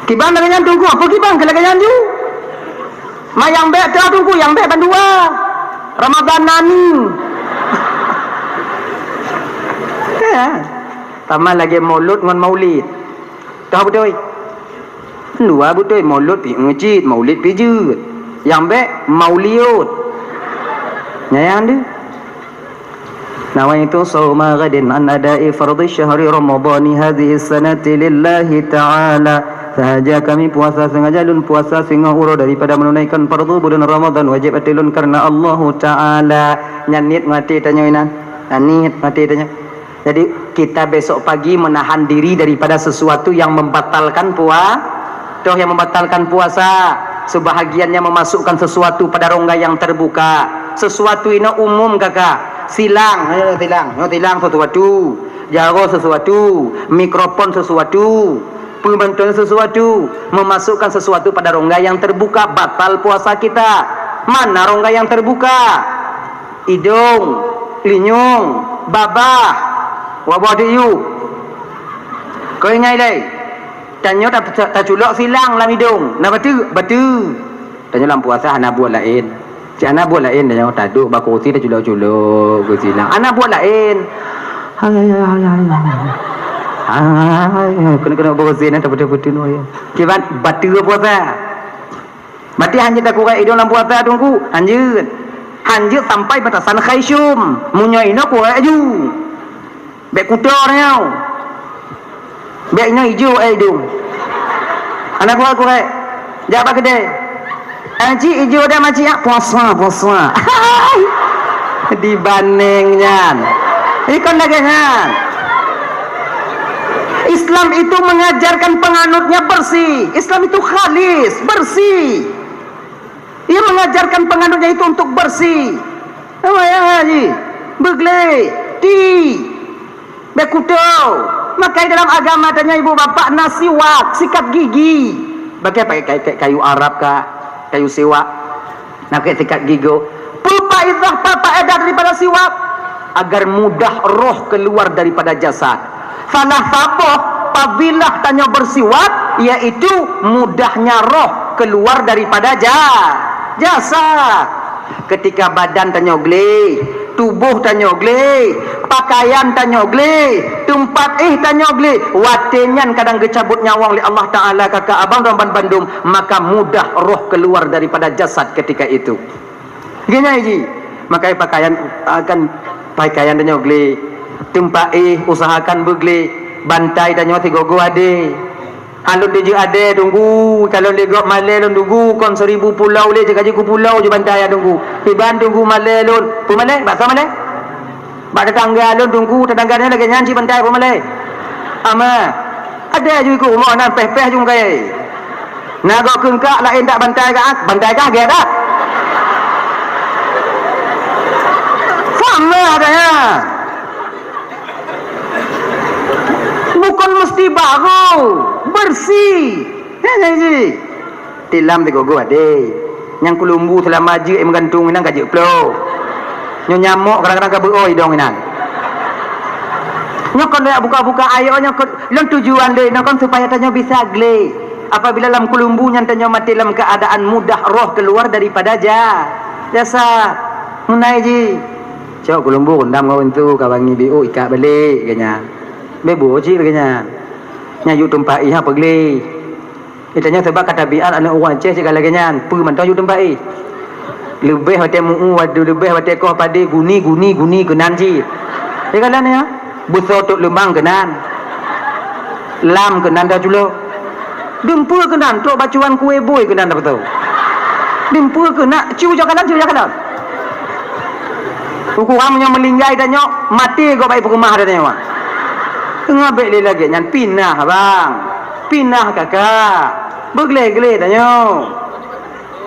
Kiban lagèe nyan Teungku, apa kiban keu lagèe nyan ju? Ma nyang bèk teuh Teungku, nyang bèk bandua. Ramadhanani. Ya. Sama lagèe mulud ngon maulid. Toh beutôi? Dua beutôi, mulud pi ngeucit, maulid pi jeuet. Nyang bèk mauliot. Nyan deuh. Nawaitu shauma ghadin an adai fardhi syahri Ramadhani hadhihi sanati lillahi ta'ala. Sahaja kami puasa, sengaja lôn puasa singoh uroe daripada menunaikan fardu bulan Ramadhan wajib ateueh lôn karena Allahu Ta'ala. Nyan niet ngon até tanyoe inan. Nyan niet ngon até tanyoe. Jadi, kita besok pagi menahan diri daripada sesuatu yang membatalkan pua-, toh yang membatalkan puasa, sebahagiannya memasukkan sesuatu pada rongga yang terbuka. Sesuatu inoe umum, kakak. Silang, eh, silang. Nyoe silang sesuatu. Jaroe sesuatu. Mikrofon sesuatu. Peue mantong sesuatu. Memasukkan sesuatu pada rongga yang terbuka, batal puasa kita. Mana rongga yang terbuka? Idong, linyong, babah. Wabah di yub. Kau ingat lé? Tanyoe ta-, ta-, taculok silang lam idong. Na bateue? Bateue. Tanyoe lam puasa hana buet laén. Cit hana buet laén, tanyoe taduek bak kursi taculok-culok kursi silang. Hana buet laén. Hai, hai, hai, hai, hai. Hai, hai, hai. Keuneuk-keuneuk bak kursi na tapeuteuh-peuteuh nyoe. Kiban bateue puasa. Berarti hanjeuet takurek idong lam puasa, Teungku? Hanjeuet. Hanjeuet sampai batasan khaisum. Meunyoe inoe kurek aju. Bèk kuto nyoe. Bèk nyoe ijo, eh, idong. Hana kurek-kurek. Jak bak keudè. Eh, cik, ijo dah, makcik, ah. Puasa, puasa. Dibandeng nyan. Ikon lagèe nyan. Islam itu mengajarkan penganutnya bersih. Islam itu khalis, bersih. Ia mengajarkan penganutnya itu untuk bersih. Apa ya, Haji? Beuglé, ti. Bèk kuto. Maka dalam agama tanyoe ibu bapak na siwak, sikat gigi. Pakai, pakai, pakai kayu Arab ka, kayu siwak. Na pakai sikat gigi. Peue faedah, peue faedah daripada siwak? Agar mudah roh keluar daripada jasad. Salah saboh fadilah tanyoe bersiwak, yaitu mudahnya roh keluar daripada ja-, jasad. Ketika badan tanyoe gleh, tuboh tanyoe gleh, pakaian tanyoe gleh, teumpat éh tanyoe gleh, watèe nyan kadang geucabot nyawöng lé Allah Taala keu abang droe banmandum, maka mudah roh keluar daripada jasad ketika itu. Geunyai jih, makai pakaian, akan pakaian tanyoe gleh, teumpat éh usahakan beugleh, bantai tanyoe sigoe-goe adé. Alon dijeuet adé Teungku, kalon lé gob malèe lôn Teungku, kon seribu pulau lé, jeuet ka jeuet keu pulau jih bantai Teungku. Iban Teungku malèe lôn, peue malèe? Baksoe malèe? Bak tetangga lôn Teungku, tetangga nyan lagèe nyan cit bantai peue malèe? Ama, adé ju ikôt rumoh nan péh-péh ju kayèe. Na gob kheun kak laén dak bantai kak, bantai kah gèt dak? Sama adanya. Bukon meusti barô, beursi. Nyan, nyan jih. Tilam sigoe-goe adé. Nyang keulumbu seulama jeuet meugantung inan ka jeuet ploh. Nyoe nyamok kadang-kadang ka beuoh idong inan. Nyoe kon lôn buka-buka ayat nyoe kon, lôn tujuan lé nyoe kon supaya tanyoe bisa gleh. Apabila lam keulumbu nyan tanyoe maté lam keuadaan mudah roh keuluar daripada ja-, jasad. Meunai jih. Cok keulumbu rundam ngon pintoe ka bangi biôh ikat balek, geuh nyan. Bèk buet cit lagèe nyan. Nyan yue teumpat ié ha peugleh. Geutanyoe sabab ka tabiat aneuk ureueng Aceh cit ka lagèe nyan, peue mantong yue teumpat ié. Leubeh watèe meu-ueh, leubeh watèe koh padé, guni, guni, guni keunan cit. Lé ka lôn nyan, beusoe tôk leumang keunan. Lam keunan taculok. Dumpeue keunan, trok bacuan kué bui keunan tapeutôh. Dumpeue keunan, cu jak kalon, cu jak kalon. Ukoran meunyoe meulinggai tanyoe, maté gob bak ié peukeumah tanyoe. Teungoh bèk lé lagèe nyan, pinah abang. Pinah kakak. Beugleh-gleh tanyoe.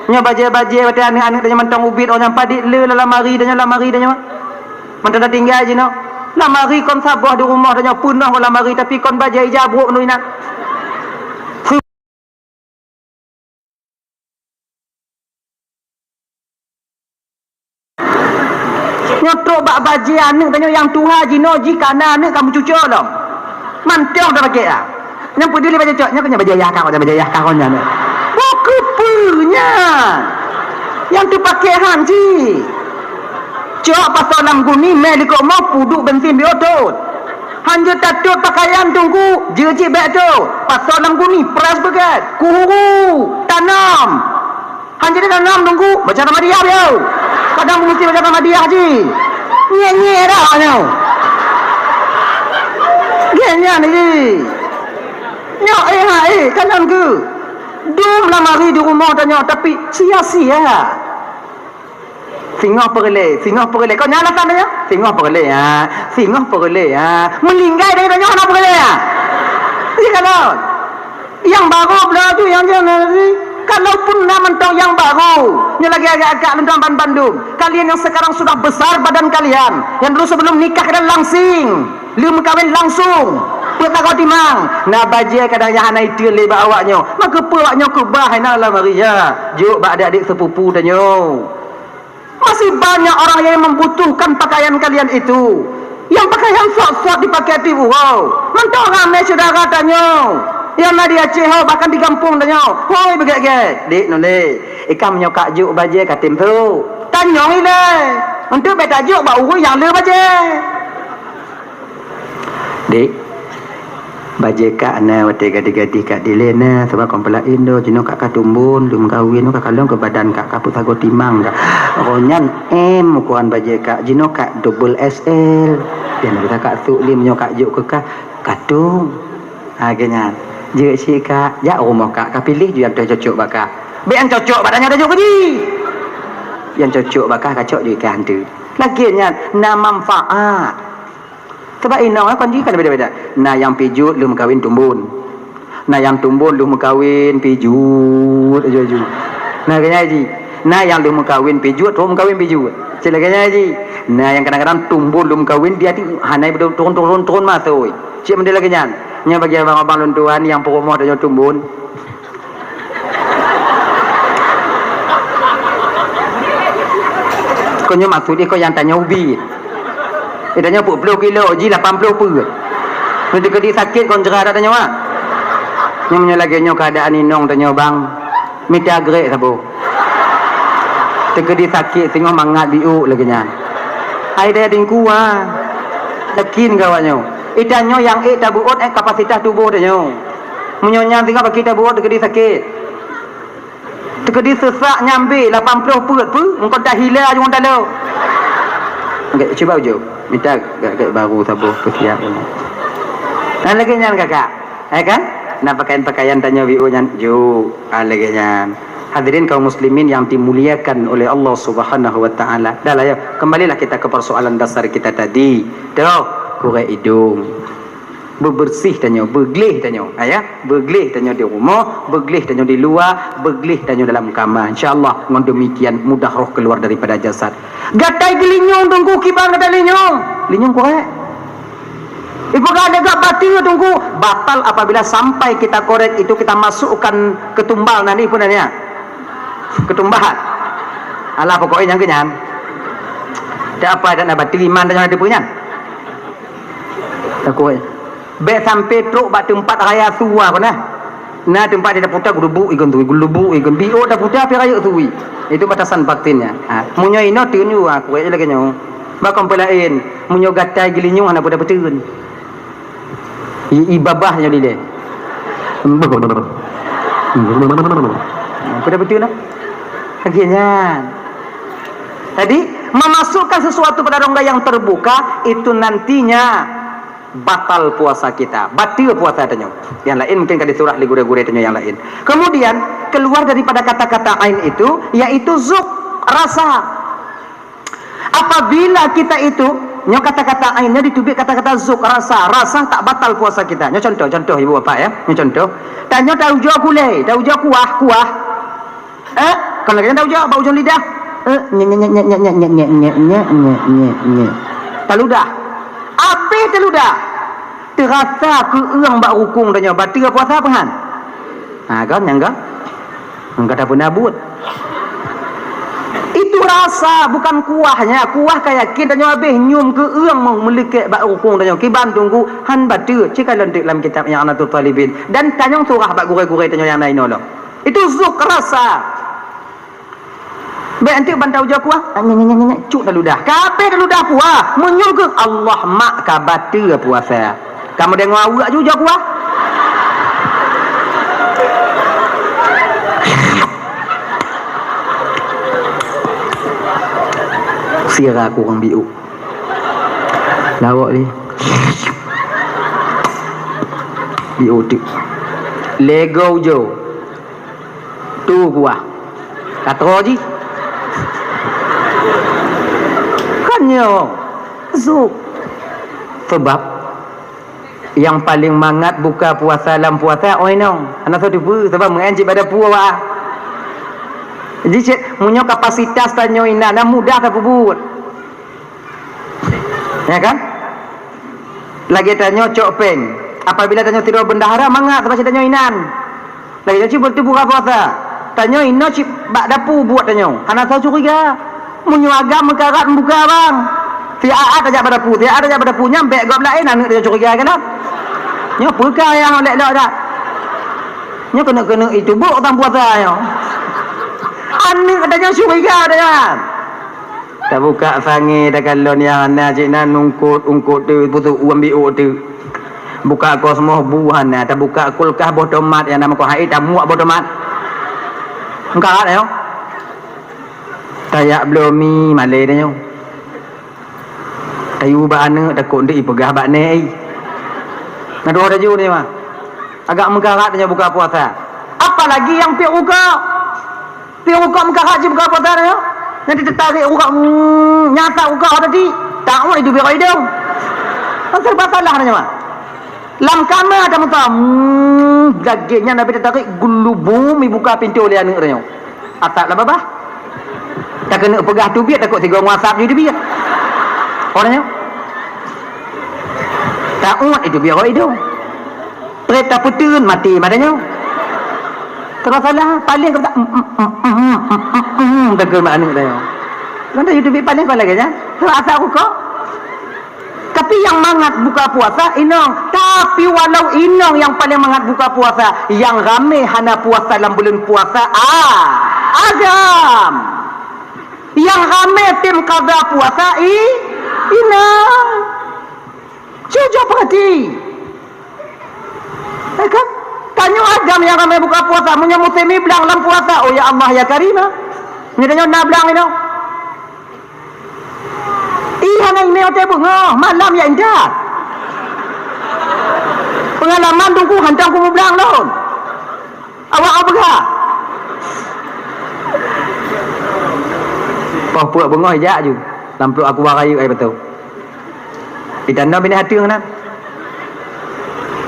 Nyoe bajèe-bajèe watèe aneuk-aneuk tanyoe mantong ubit, oh nyan padit le lam lamari tanyoe, lamari tanyoe. Mantong tatinggai jinoe. Lamari kon saboh di rumoh tanyoe peunoh ngon lamari, tapi kon bajèe ija brôk ngon inan. Nyoe trok bak bajèe aneuk tanyoe nyang tuha jinoe jih ka na aneuk ka meucuco lom. Mantong tapakék ah. Nyang peuduli bajèe cok, nyoe keuh nyan bajèe ayah kah, nyan bajèe ayah kah nyan. Bukon peue nyan. Nyang teupakék han cit. Cok pasoe lam guni, mè likot mo, peuduek bensin biôh tôt. Han jeuet tatôt pakaian Teungku, jeuet cit bèk tôt. Pasoe lam guni, press beugèt, kuhuru, tanom. Han jeuet tanom Teungku, baca Ahmadiyah biôh. Kadang meusti baca Ahmadiyah jih. Nyèk-nyèk dah nyoe. Gèt nyan jih. Nyoe, eh, ha, eh, kan nyan keuh. Dum lamari di rumoh tanyoe, tapi sia-sia. Singoh peureulèe, singoh peureulèe. Kon nyan alasan tanyoe? Singoh peureulèe, ha. Singoh peureulèe, ha. Meulinggai dari tanyoe hana peureulèe, ha. Iya kan? Nyang barô bloe tu, nyang jeuet na tadi. Kalaupun na mantong nyang barô, nyoe lagèe agak-agak lôn tuan ban bandum. Kalian yang sekarang sudah besar badan kalian, yang dulu sebelum nikah kalian langsing, lheuh meukawen langsung, peuet sagoe timang. Na bajèe kadang nyang hana iteun lé bak awak nyoe. Maka peue awak nyoe keubah hai na lam hari nyan. Jok bak adik-adik sepupu tanyoe. Masih banyak orang yang membutuhkan pakaian kalian itu. Yang pakaian sot-sot dipakai tiep uroe. Mantong ramé syedara tanyoe nyang na di Aceh ho, bahkan di gampông tanyoe. Hoi beugét-gét, dik nulé. Ikam nyoe kak jok bajèe ka tem su. Tanyong ilèe. Untuk bèk tajok bak ureueng nyang le bajèe. Dek, bajèe kak na watèe gadih-gadih kak dilèe na, sabab kon peulaén do, jinoe kak ka tumbon, lheuh meukawen, ka kalon keu badan kak, ka peuet sagoe timang kak. Roh nyan M ukuran bajèe kak, jinoe kak double X L. Dan bisa kak suk lé meunyoe kak jok keu kak, katong. Ha, geuh nyan. Jeuet cit kak, jak rumoh kak, ka piléh ju nyang cocok bak kak. Bèk nyang cocok bak tanyoe tajok keu jih. Nyang cocok bak kak, kacok ju ikan tu. Lagèe nyan, na manfaat. Sabab inong kon jih kan beda-beda. Na nyang pijuet lheuh meukawen tumbon. Na nyang tumbon lheuh meukawen pijuet aju-aju. Na geuh nyan jih. Na nyang lheuh meukawen pijuet, trok meukawen pijuet. Cit lagèe nyan jih. Na nyang kadang-kadang tumbon lheuh meukawen dia ti hana turun-turun-turun masôi. Cit meudeh lagèe nyan. Nyan bagi abang-abang lôn tuan nyang peurumoh tanyoe tumbon. Kon nyoe maksud jih kon nyang tanyoe ubit. Eh, tanyoe peuet ploh kilo, jih lapan ploh peuet. Meunyoe teukeudi sakét kon jera dak tanyoe, ah. Nyoe meunyoe lagèe nyoe keuadaan inong tanyoe bang, mita grek saboh. Teukeudi sakét singoh mangat biuk lagèe nyan. Hai daya tingku, ah. Yakin keu awak nyoe. Eh, tanyoe nyang ék tabeuôt, eh, kapasitas tuboh tanyoe. Meunyoe nyan singoh baki tabeuôt teukeudi sakét. Teukeudi seusak nyambé lapan ploh peuet peue, engkau dah hila ju ngon talo. Enggak, cuba ujoe. Mita gak-gak baru saboh peusiap. Nah, lagèe nyan kakak. Ya kan? Nah, pakaian-pakaian tanyoe biuk nyan ju. Ah, lagèe nyan. Hadirin kaum muslimin yang dimuliakan oleh Allah Subhanahu wa taala. Dah lah ya, kembalilah kita ke persoalan dasar kita tadi. Toh, kurek idong. Beubeureuséh tanyoe, beugleh tanyoe, ha, ya. Beugleh tanyoe di rumoh, beugleh tanyoe di luwa, beugleh tanyoe dalam kama. Insya Allah, ngon demikian mudah roh keluar daripada jasad. Gatai geulinyueng teungku kiban gatai linyueng. Linyueng kurek. Ipeugah deungon bateue teungku, batal apabila sampai kita korek itu kita masukkan ke tumbal nanti pun ya. Ke tumbal. Alah pokoknya nyang keu nyan. Tak apa, tak nak bateue iman tanyoe ada pun nyan. Takut. Bèk sampai trok bak teumpat raya sua keuh nah. Na teumpat di daputa geulubuk ikon tui, geulubuk ikon. Biôk daputa pi rayeuk tui. Itu batasan batinnya. Ha, meunyoe inoe teunyu aku lagèe nyoe. Bak kon peulaén, meunyoe gatai geulinyueng hana peue-peue. I, i babah nyoe dilèe. Peue-peue nah. Akhirnya. Jadi, memasukkan sesuatu pada rongga yang terbuka, itu nantinya batal puasa kita, bateue puasa tanyoe. Yang lain mungkin ka disurah lé gurèe-gurèe tanyoe yang lain. Kemudian, keluar daripada kata-kata ain itu, yaitu zuk, rasa. Apabila kita itu, nyoe kata-kata ain nyoe diteubiet kata-kata zuk, rasa, rasa tak batal puasa kita. Nyoe contoh, contoh ibu bapak ya. Nyoe contoh. Tanyoe taujoe gulai, taujoe kuah, kuah. Eh, kon lagèe nyan taujoe bak ujong lidah. Eh, nyek, nyek, nyek. Taludah. Abéh taludah. Teurasa keueung bak rukung tanyoe, bateue puasa peue han? Ha, kan, nyang kan? Nyang kata peuna buet. Itu rasa, bukan kuahnya. Kuah ka yakin tanyoe abéh nyium keueung meu-, meuleuket bak rukung tanyoe. Kiban teungku, han bateue. Cit ka lôn teuk lam kitab I'anatul Talibin. Dan tanyong surah bak gurèe-gurèe tanyoe nyang na inoe lom. Itu zuk rasa. Bèk anteuk ban taujoe kuah. Nyek, nyek, nyek, nyek, nyek. Cuk taludah. Ka abéh taludah kuah. Meunyoe geuh Allah mak ka bateue puasa. Kamoe deungoe aweuek ju ujoe kuah. Sira kurang biuk. Lawok ni. Biuk tu. Lego ujoe. Tu kuah. Ka troh jih. Kan nyoe. Zuk. Sebab nyang paleng mangat buka puasa lam puasa, oi nong. Hana soe teupeue, sabab meu'en cit bak dapu awak. Jadi, cit, meunyoe kapasitas tanyoe inan, na mudah tapeubuet. Ya kan? Lagèe tanyoe cok péng. Apabila tanyoe sidroe bendahara, mangat, sabab cit tanyoe inan. Lagèe nyoe cit beutôi buka puasa. Tanyoe inoe cit bak dapu buet tanyoe. Hana soe curiga. Meunyoe agam meukarat meubuka bang. Siat-at tajak bak dapu, siat-at tajak bak dapu. Nyan bèk gob laén aneuk tanyoe curiga kan? Nyoe peue kah nyang lèk-lok dak? Nyoe keuneuk-keuneuk itu bôk tang puasa nyoe. Aneuk tanyoe curiga dak nyan. Tabuka sangè takalon nyang hana cit na ungkot-ungkot teuk, putôk u ambiôk teuk. Buka kosmos bu hana, tabuka kulkas boh tomat nyang na meukoh hai tamuak boh tomat. Meukarat nyoe. Tajak bloe mi malèe tanyoe. Tayue bak aneuk takot nteuk ipeugah bak nèk. Na dua laju ni mah. Agak meukarat tanyoe buka puasa. Apalagi nyang piep rukok. Piep rukok meukarat jih buka puasa nyoe. Nanti teutarek rukok, hmm, nyan asap rukok tadi. Taun itu biar idong. Kan serba salah nyoe mah. Lam kama ada muta, hmm, lagèe nyan Nabi teutarek gulubu mi buka pintoe lé aneuk nyoe. Asap lam babah. Takeuneuk peugah teubiet takot sigoe ngon asap jih teubiet. Orang nyoe. Taun itu biar idong. Trép tapeuteun maté mata nyoe. Terus salah, paléng kata, em, em, em, em, em, em, em, degil mak aneuk dah nyoe. Kan dah YouTube paléng kon lagèe nyan. Terus asal rukok. Tapi nyang mangat buka puasa inong. Tapi walau inong nyang paléng mangat buka puasa, nyang ramé hana puasa lam buleuen puasa, ah, agam. Nyang ramé tem kada puasa i, inong. Cuba perhati. Ya kan? Tanyoe agam nyang ramé buka puasa, meunyoe musém iblang lam puasa, oh ya Allah ya Karimah. Nyoe tanyoe na blang inoe. Ih, hana imeue watèe beungoh, malam ya intat. Peungalaman Teungku hantom kumeublang lôn. Awak peugah. Poh peuet beungoh ijak ju. Lam pluek aqua rayeuk ai beutôi. Itanyoe binéh ateueng na.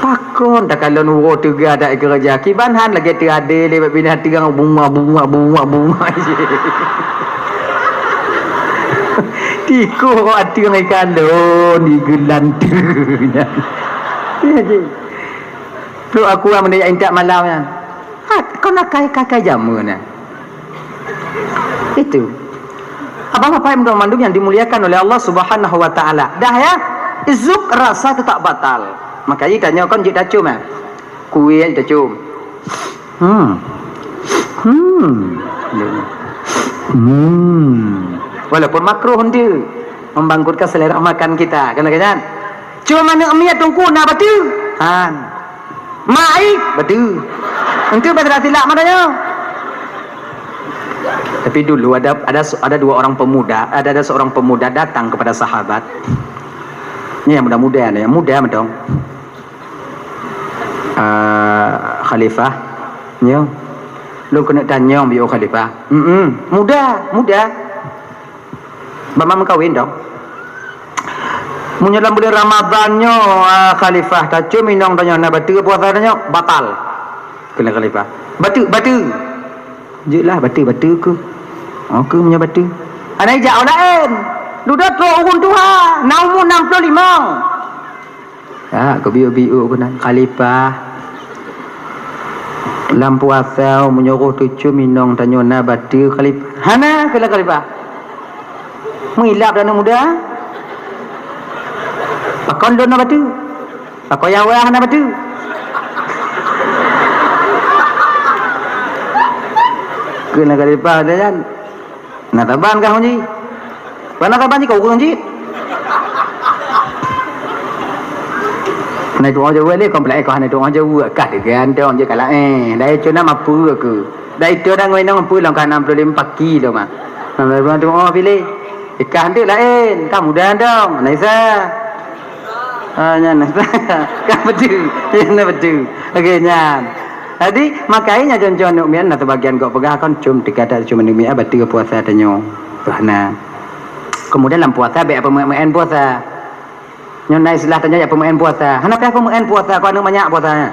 Pakon takalon uroe teuga dak keureuja. Kiban han lagèe teuadé lé bak binéh ateueng bunga, bunga, bunga, bunga. Tikoh ateueng ikalon digeulanteue nyan. Ya, ji. Pluek aqua meunyo jak intat malam nyan. Ha, kon akai-akai jameun nyan. Itu. Abang Bapak Ibu mandum yang dimuliakan oleh Allah Subhanahu wa Taala. Dah ya, zuk rasa tetap batal. Maka itanyoe kon jeuet tacum ya. Kueh jeuet tacum. Hmm. Hmm. Hmm. Walaupun makruh ente membangkrutkan selera makan kita, kan kan? Cuma aneuk miet Teungku na bateue. Han. Mak ai, betul. Enteuk bah silap mata nyoe. Tapi dulu ada, ada, ada dua orang pemuda, ada, ada seorang pemuda datang kepada sahabat. Ni yang muda-muda ni, yang muda mantong. Ah, Khalifah, nyo. Lôn keuneuk tanyong biôh Khalifah. Hmm, muda, muda. Bak meukawen dong. Meunyoe lam buleuen Ramadhan nyoe, ah, Khalifah, tacum inong tanyoe na bateue puasa tanyoe, batal. Kheun lé Khalifah. Bateue, bateue. Jeuet lah, bateue, bateue keuh. Oh, keuh meunyoe bateue. Hana ijak ureueng laén. Dudoe trok ureueng tuha, na umu nam ploh limong. Ha, keubiôh-biôh keunan, Khalifah. Lam puasa meunyoe roh teucum inong tanyoe na bateue, Khalifah. Hana, kheun lé Khalifah. Meuilap dah aneuk muda. Pakon lôn na bateue? Pakon Yawa hana bateue? Kheun lé Khalifah dah nyan. Na saban kah, Haji? Bah na saban jih kah ureueng jih? Hana tu'oh jaweueb lé, komplek kah hana tu'oh jaweueb, kah digantung je kalak, eh. Dai cuma mapeue keuh. Dai tu dah ngon inong peue lom kah nam ploh limong paki tu mah. Nam ploh limong tu'oh piléh. Ikah nteuk laén, kah muda dong, Naisa. Ah, nyan. Kan beutôi. Nyan beutôi. Okey, nyan. Jadi, makajih nyan contoh aneuk miet, na teubagian gok peugah kon cum teuka that cum aneuk miet, bateue puasa tanyoe. Tuh, na. Kemudian lam puasa, bèk peumeuén-meuén puasa. Nyoe na istilah tanyoe jak peumeuén puasa. Hana payah peumeuén puasa, kon aneuk manyak puasa.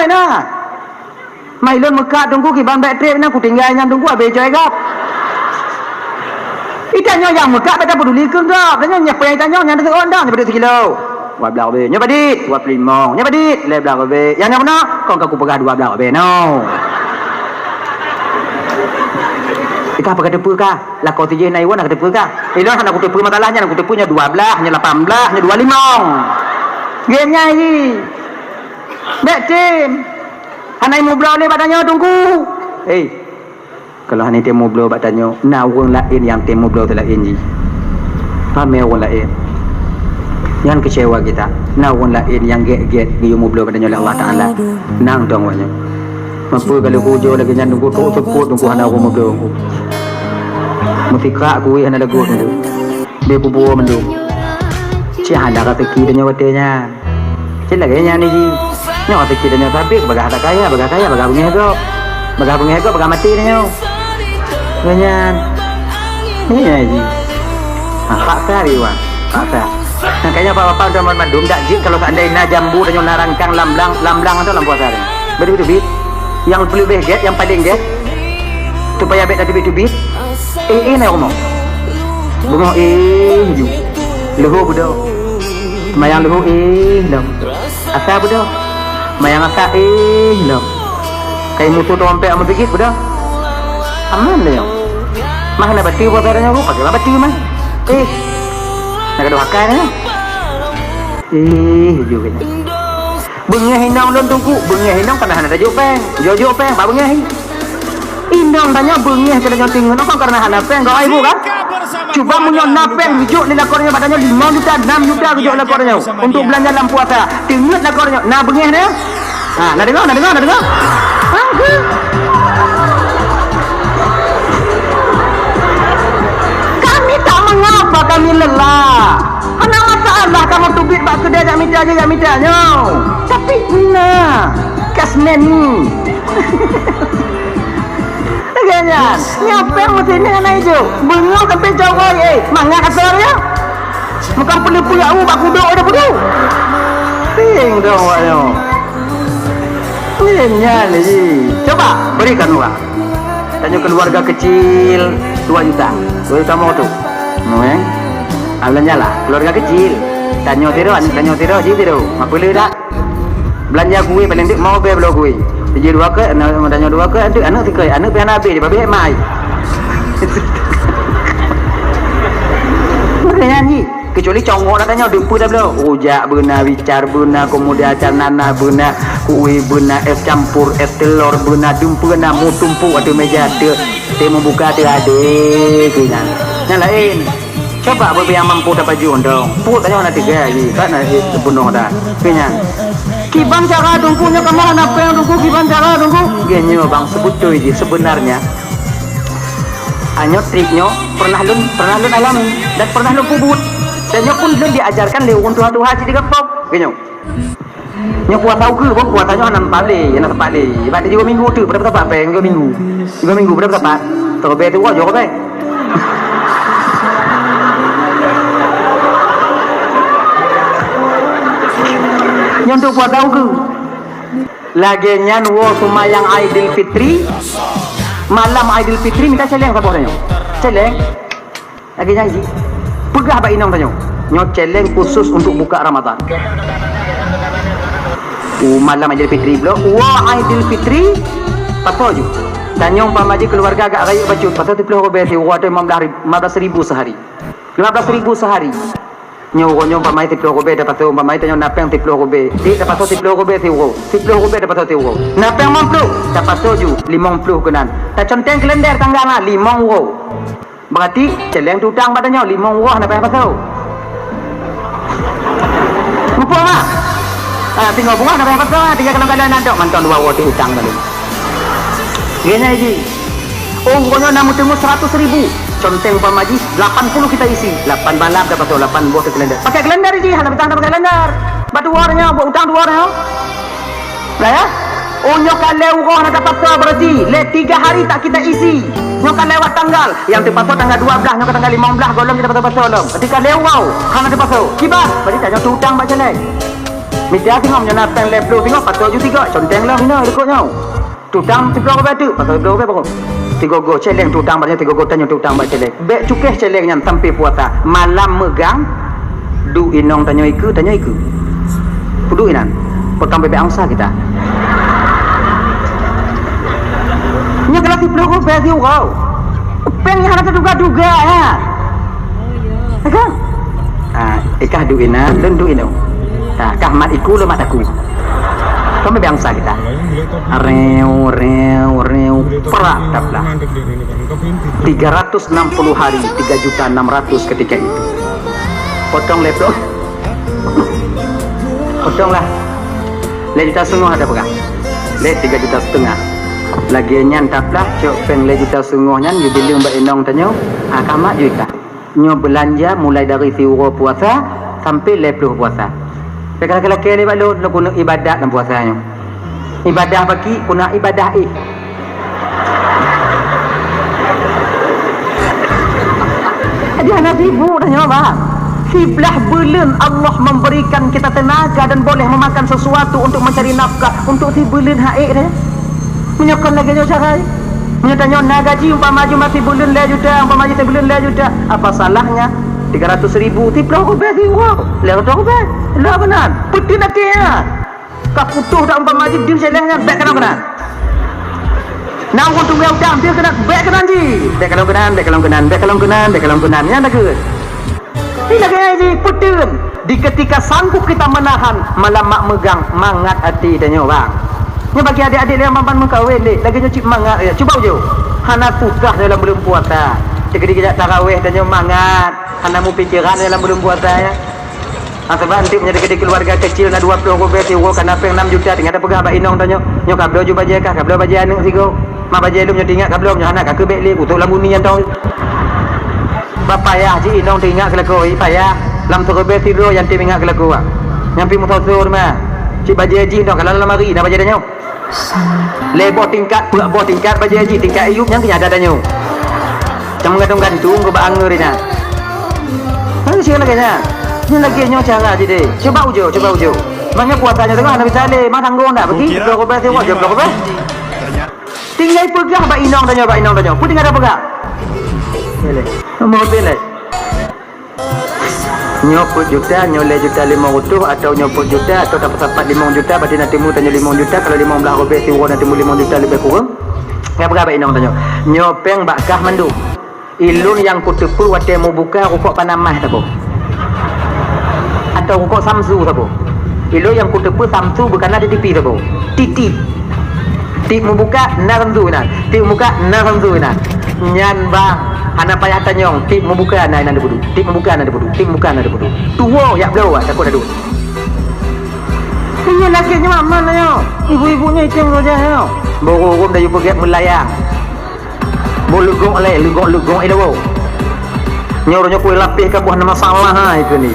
nyoe na. Mai lôn meukat Teungku kiban bèk trép na, kutinggai nyan Teungku abéh coe gab. Itanyoe nyang meukat bèk tapeuduli keu gob, tanyoe nyang peunyang itanyoe nyan teuka undang nyoe padit sikilo. Dua blaih ribèe. Nyoe padit, dua ploh limong. Nyoe padit, lhèe blaih ribèe. Nyang nyoe meunan, kon ka kupeugah dua blaih ribèe nyoe. Ka peugah teupeu ka, lakoe tijih na iwan na teupeu ka. Ilôn hana kuteupeue masalah nyan, kuteupeue nyoe dua blaih, nyoe lapan blaih, nyoe dua limong. Gét nyan jih. Bèk tem. Hana imubloe lé bak tanyoe Teungku. Hei. Kalau hana tem mubloe bak tanyoe, na ureueng laén nyang tem mubloe teulaén jih. Ramé ureueng laén. Nyan keucewa gata. Na ureueng laén nyang gét-gét geuyue mubloe bak tanyoe lé Allah Taala. Nang dong awaknyan. Meunyoe ka lheueh ujoe lagèe nyan Teungku, trok seupôt Teungku hana ureueng mubloe Teungku. Meusikrak kuéh hana lagot Teungku. Bèk kubuoe mandum. Cit hana raseuki tanyoe watèe nyan. Cit lagèe nyan jih. Nyoe raseuki tanyoe sabé, bagah that kaya, bagah kaya, bagah beungèh gob. Bagah beungèh gob, bagah maté tanyoe. Lagèe nyan. Nyan jih. Ha, paksa lé, Wan. Paksa. Makanya bapak-bapak udah mandum dak jeuet kalau seandai na jambu tanyoe na rangkang lam blang, lam blang atau lam puasa ni. Beuteubiet-teubiet. Nyang peuleubèh gét, nyang paleng gét. Supaya bèk tateubiet-teubiet. Eh, eh, na rumoh. Beungoh eh ju. Leuhô beudôh. Mayang leuhô eh dong. Asa beudôh. Mayang asa eh dong. Kai musoh teumpèk meusigit beudôh. Aman deh nyoe. Mah na bateue puasa nyoe, pakai mah bateue mah. Eh. Na gadoh akai nyoe. Eh, ju keuh nyan. Beungèh inong lôn Teungku, beungèh inong kana hana tajok péng. Jok-jok péng, bak beungèh. Inong tanyoe beungèh keu tanyoe teungeut, kon karena hana péng, gawai bu kan? Cuba meunyoe na péng geujok lé lakoe nyoe bak tanyoe lima juta, enam juta geujok lakoe nyoe untuk beulanja lam puasa. Teungeut lakoe nyoe, na beungèh nyoe? Ha, na deungoe, na deungoe, na deungoe? Ha, heuh. Kami tak mengapa, kami lelah. Hana masalah kamoe teubiet bak keudè jak mita jih, jak mita nyoe. Tapi na cash money. Lagèe nyan, nyoe péng meusinan hana ijok. Beungoh sampoe cawai, eh, mangat asoe nyoe. Meukan peuleupeue aku bak kudok ada kudu. Ping dong awak nyoe. Lagèe nyan jih. Coba berikan uang. Tanyoe keluarga kecil dua juta. Dua juta mo tu. Nyoe, eh. Ah, belanjalah. Keluarga kecil. Tanyoe sidroe, aneuk tanyoe sidroe, jih sidroe. Mapeuleueh dak? Beulanja kuéh paléng deuk lima ribèe bloe kuéh. Sijih dua keu, aneuk tanyoe dua keu, aneuk, aneuk sikeu, aneuk pih hana habéh, jih babeh mai. Makanya ni, kecuali congok dak tanyoe, deuk peue dak bloe. Rujak beuna, bicar beuna, kemudian acar nanah beuna, kuéh beuna, es campur, es telor beuna, dum peue na, mu tumpuk ateueh meja, teu, teu meubuka teu adé keu nyan. Nyan laén. Coba beubiang mampu tapajoh dong. Peuet tanyoe hana teuga jih, ka na bunoh dah. Keu nyan. Kiban cara Teungku nyoe kamoe hana péng Teungku, kiban cara Teungku. Geuh nyoe bang, sebeutôi jih, sebenarnya anyoe trik nyoe pernah lôn, pernah lôn alami dan pernah lôn peubuet. Dan nyoe pun lôn diajarkan lé ureueng tuha-tuha cit di gampông. Geuh nyoe. Nyoe puasa ukeue, boh puasa nyoe hana teumpat lé, hana teumpat lé. Ibarat jiwoe minggu teuk, pada teumpat péng jiwoe minggu. Jiwoe minggu pada teumpat. Teurobée teuk woe jiwoe péng. Nyoe untuk puasa ukeue. Lagèe nyan woe seumayang Aidilfitri, malam Aidilfitri mita céléng saboh tanyoe. Céléng. Lagèe nyan jih. Peugah bak inong tanyoe, nyoe céléng khusus untuk buka Ramadan. U malam Aidilfitri bloe, woe Aidilfitri, pasoe ju. Tanyoe umpama jih keuluwarga agak rayeuk bacut, pasoe siplôh ribèe siuroe atau lima belas ribu, lima belas ribu seuhari. Lima belas ribu seuhari. Nyoe uroe nyoe umpama siploh rubée tapasoe, umpama tanyoe na péng siploh rubée. Dik tapasoe siploh rubée siuroe. Siploh rubée tapasoe siuroe. Na péng limong ploh, tapasoe ju limong ploh keunan. Taconteng kalender tanggai na limong uroe. Berarti céléng tutang bak tanyoe limong uroe hana payah pasoe. Muphom, ah? Ah, singoh beungoh hana payah pasoe, tinggai kalon-kalon na dok mantong dua uroe utang baru. Geuhnyan jih. Oh, uroe nyoe na meuteumé seratus ribu. Conteng umpama jih, lapan puluh kita isi. Lapan balap dapat lapan boh kalender. Pakai kalender jih, hana betah hana pakai kalender. Bak dua uroe nyoe, buat utang dua uroe nyoe. Lah ya? Oh, nyoe ka lhée uroe hana dapat berarti. Lhée tiga hari tak kita isi. Nyoe ka lewat tanggal. Nyang teupasoe tanggal dua belas, nyoe ka tanggal lima belas, gohlom jih dapat pasoe lom. Berarti ka lhée uroe hana dapat pasoe. Kiban, berarti tanyoe tutang bak céléng. Mita singoh nyoe na péng lhée ploh singoh, pasoe ju tiga, conteng lom hinoe likot nyoe. Tutang siploh rubée teuk, pasoe siploh rubée baru. Tiga go céléng tutang bak nyan, tiga go tanyoe tutang bak céléng. Bék cukéh céléng nyan sampai puasa. Malam meugang, duek inong tanyoe ikeue, tanyoe ikeue. Kuduek inan. Potong bebek angsa kita. Nyoe kalau siploh rubée siuroe. Péng nyan hana teuduga-duga, ya. Ya kan? Ha, ikah duek inan, lôn duek inong. Ha, kah mat iku, lôn mat aku. Kan bebek angsa kita. Reu, reu, reu, prak taplah. Tiga ratus enam puluh hari, tiga juta enam ratus ketika itu. Potong lhée ploh. Potong lah. Lhée juta singoh ada peugah. Lhée tiga juta setengah. Lagée nyan taplah, cok péng lhée juta singoh nyan, ju bileueng bak inong tanyoe, ah, ka mat ju ikah. Nyoe beulanja mulai dari siuroe puasa sampai lhée ploh puasa. Lagée lakée-lakée lé bak lôn, lôn keuneuk ibadat lam puasa nyoe. Ibadah baki, keuneuk ibadah éh. Jadi hana sibuk dah nyoe, bah. Siblah buleuen Allah memberikan kita tenaga dan boleh memakan sesuatu untuk mencari nafkah untuk sibeuleuen hai deh. Meunyoe kon lagée nyoe cara, meunyoe tanyoe na gaji umpama jih masih buleuen lhée juta, umpama jih sibeuleuen lhée juta, apa salahnya tiga ratus ribu, siploh rubée siuroe, lhée reutôh rubée, lheueh meunan, peuteun até nyan. Ka putôh dak umpama jih deuh céléng nyan, bék kalon keunan. Na ureuëng tunggée utang deuh keunan, bék keunan jih. Bék kalon keunan, bék kalon keunan, bék kalon keunan, bék kalon keunan. Nyan takheun. Ni lagée nyan jih, peuteun. Di ketika sanggup kita menahan, malam mak meugang, mangat até tanyoe, bang. Nyoe bagi adék-adék nyang ban-ban meukawen, dek. Lagée nyoe cit mangat, ya. Cuba ujoe. Hana susah dalam buleuen puasa. Teukeudi geujak tarawéh tanyoe mangat. Hana meupikéran dalam buleuen puasa, ya. Ha, sabab eunteuk meunyoe di keuluwarga keucil na dua ploh rubée siuroe ka na péng nam juta, tinggai tapeugah bak inong tanyoe, "Nyoe ka bloe ju bajée kah, ka bloe bajée aneuëk sigoe. Ma bajée lom nyoe teuingat ka bloe, nyoe hana ka keubék lé, utok lam guni nyang tong." Bah payah jih inong teuingat keu lakoe, payah. Lam siribée sidroe nyang tem ingat keu lakoe. Nyang pih meusoe-soe teuma. Cit bajée jih inong ka lam lamari, na bajée tanyoe. Lhée boh tingkat, peuet boh tingkat bajée jih, tingkat iyup nyang keunyada tanyoe. Nyang meugantung-gantung keu bak angeue rinyan. Kan sih lagée nyan. Nyan lagée nyoe cara jih deh. Cuba ujoe, cuba ujoe. Maknanya puasa nyoe teungoh hana bisa lé, ma tanggong dak bagi? Bloe rubée siuroe, bloe rubée. Tinggai peugah bak inong tanyoe, bak inong tanyoe. Peue tinggai tapeugah? Lé, lé. Nomor pih lé. Nyoe peuet juta, nyoe lhée juta limong reutôh, atawa nyoe peuet juta, atawa tapeusapat limong juta, berarti na timu tanyoe limong juta, kalau limong blaih rubée siuroe na timu limong juta leubeh kureueng. Nyan peugah bak inong tanyoe, nyoe péng bak kah mandum. Ilôn nyang kuteupeue watée mubuka rukok Panamah saboh. Atawa rukok Samsu saboh. Ilôn nyang kuteupeue Samsu beukana di tipi saboh. Tiep-tiep. Tiep mubuka na Samsu inan. Tiep mubuka na Samsu inan. Nyan bang, hana payah tanyong, tiep mubuka na inan dipeuduek. Tiep mubuka na dipeuduek. Tiep mubuka na dipeuduek. Tuwoe jak bloe, jak takot aduen. Iya lagée nyoe aman nyoe. Ibu-ibu nyoe item saja nyoe. Boh ureuëng dah yue peugét meulayang. Boh leugok lé, leugok-leugok ilée woe. Nyoe uroe nyoe kue lapéh ka boh na masalah hai keunoe.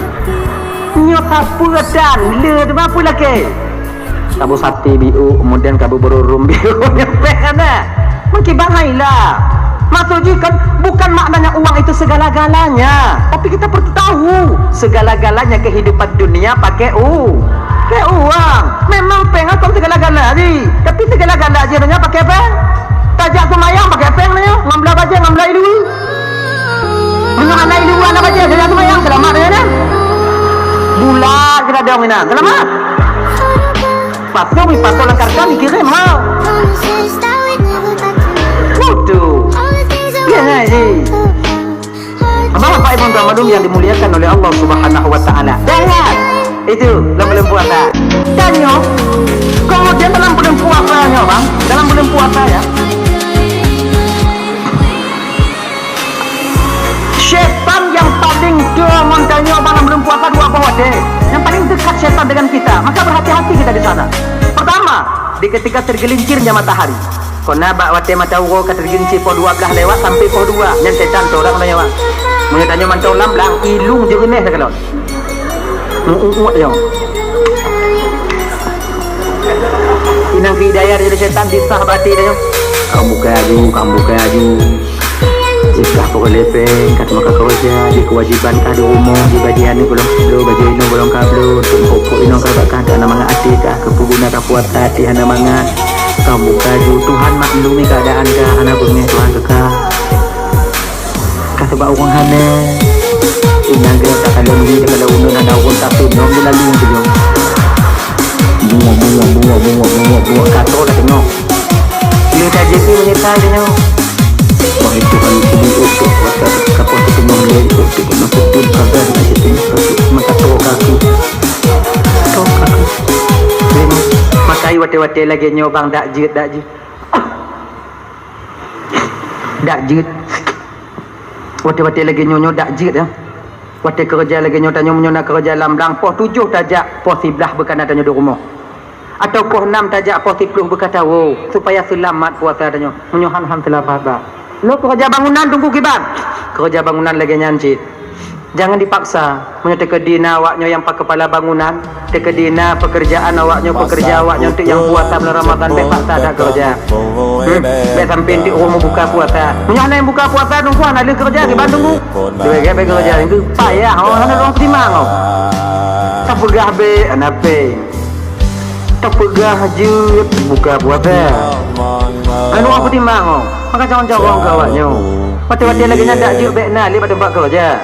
Nyoe sapeue dan le teuma peue lakée? Saboh saté biôk, kemudian ka beuburung biôk nyepeh na. Mungkin bahai lah. Maksud jih kan bukan maknanya uang itu segala-galanya, tapi kita perlu tahu segala-galanya kehidupan dunia pakai u, pakai uang. Memang péng kon segala-gala jih, tapi segala-gala jih donya pakai péng. Tajak seumayang pakai péng nyoe, ngon blah bajée, ngon blah ilu. Meunyoe hana ilu, hana bajée, tajak seumayang, seulamat nyoe na. Bulat kita dong inan, seulamat. Pasoe, pasoe lam karton dikirém ha. Waduh. Ya, ya, ya. Bapak Ibu dan Malum yang dimuliakan oleh Allah Subhanahu wa Ta'ala. Jangan! Itu dalam bulan puasa. Dan nyoe, kemudian dalam bulan puasa nyoe, Bang, dalam bulan puasa ya, setan yang paling dekat ngon tanyoe, Bang, dalam bulan puasa dua boh watèe. Yang paling dekat setan dengan kita. Maka berhati-hati kita di sana. Pertama, di ketika tergelincirnya matahari. Kona bak watèe mata uroe ka teugeuncé poh dua blah lewat sampai poh dua, nyan setan teurak meunyoe. Meunyoe tanyoe mantong lam blang, ilung jeureuneh takalon. Meu-uek nyoe. Inong keu hidayah dari setan disah bati tanyoe. Kau buka aju, kau buka aju. Ikah pokok lepeng, ka teuma ka keureuja, di kewajiban ka di rumoh, di bajèe aneuk golom kabloe, bajèe inong golom kabloe, pokok inong ka bak ka hana mangat até ka, keu peuguna ka puasa até hana mangat. Ka buka ju, Tuhan maklumi keuadaan ka, hana beungèh Tuhan keu ka. Ka sabab ureueng hana. Inong geuh takalon wie, takalon uneun hana ureueng, tapi nyoe geulalu tu nyoe. Buok, buok, buok, buok, buok, buok, ka troh ka teungoh. Lé ka jeuet meunyeusai tanyoe. Wahai Tuhan, keubiet untuk kuasa, ka poh siteungoh lé untuk keuneuk peubuet sagai na jiteueng mata troh kaki. Troh kaki. Makai watèe-watèe lagèe nyoe bang, dak jeuet, dak jeuet. Dak jeuet. Watèe-watèe lagèe nyoe, nyoe dak jeuet, ya. Watèe keureuja lagèe nyoe, tanyoe meunyoe na keureuja lam blang, poh tujoh tajak, poh siblaih beukana tanyoe di rumoh. Atau poh nam tajak, poh siploh beukata woe, supaya seulamat puasa tanyoe. Meunyoe han, han seulamat, bah. Lôn keureuja bangunan, teungku kiban. Keureuja bangunan lagèe nyan cit. Jangan dipaksa. Meunyoe teukeudi na awak nyoe nyang pat keupala bangunan, teukeudi na peukeurjaan awak nyoe, peukeurja awak nyoe untuk nyang puasa bulan Ramadhan, bèk paksa that keureuja. Hmm, bèk sampoe untuk ureueng meubuka puasa. Meunyoe hana nyang buka puasa, teungku hana lheueh keureuja, kiban teungku. Lheueh bèk keureuja, teungku payah, oh, hana ureueng peutimang, oh. Tapeugah bèk, hana péng. Tapeugah jeuet buka puasa. Anu ureueng peutimang, oh. Maka carông-carông keu awak nyoe. Watèe-watèe lagèe nyan dak jeuet bèk na lé bak teumpat keureuja.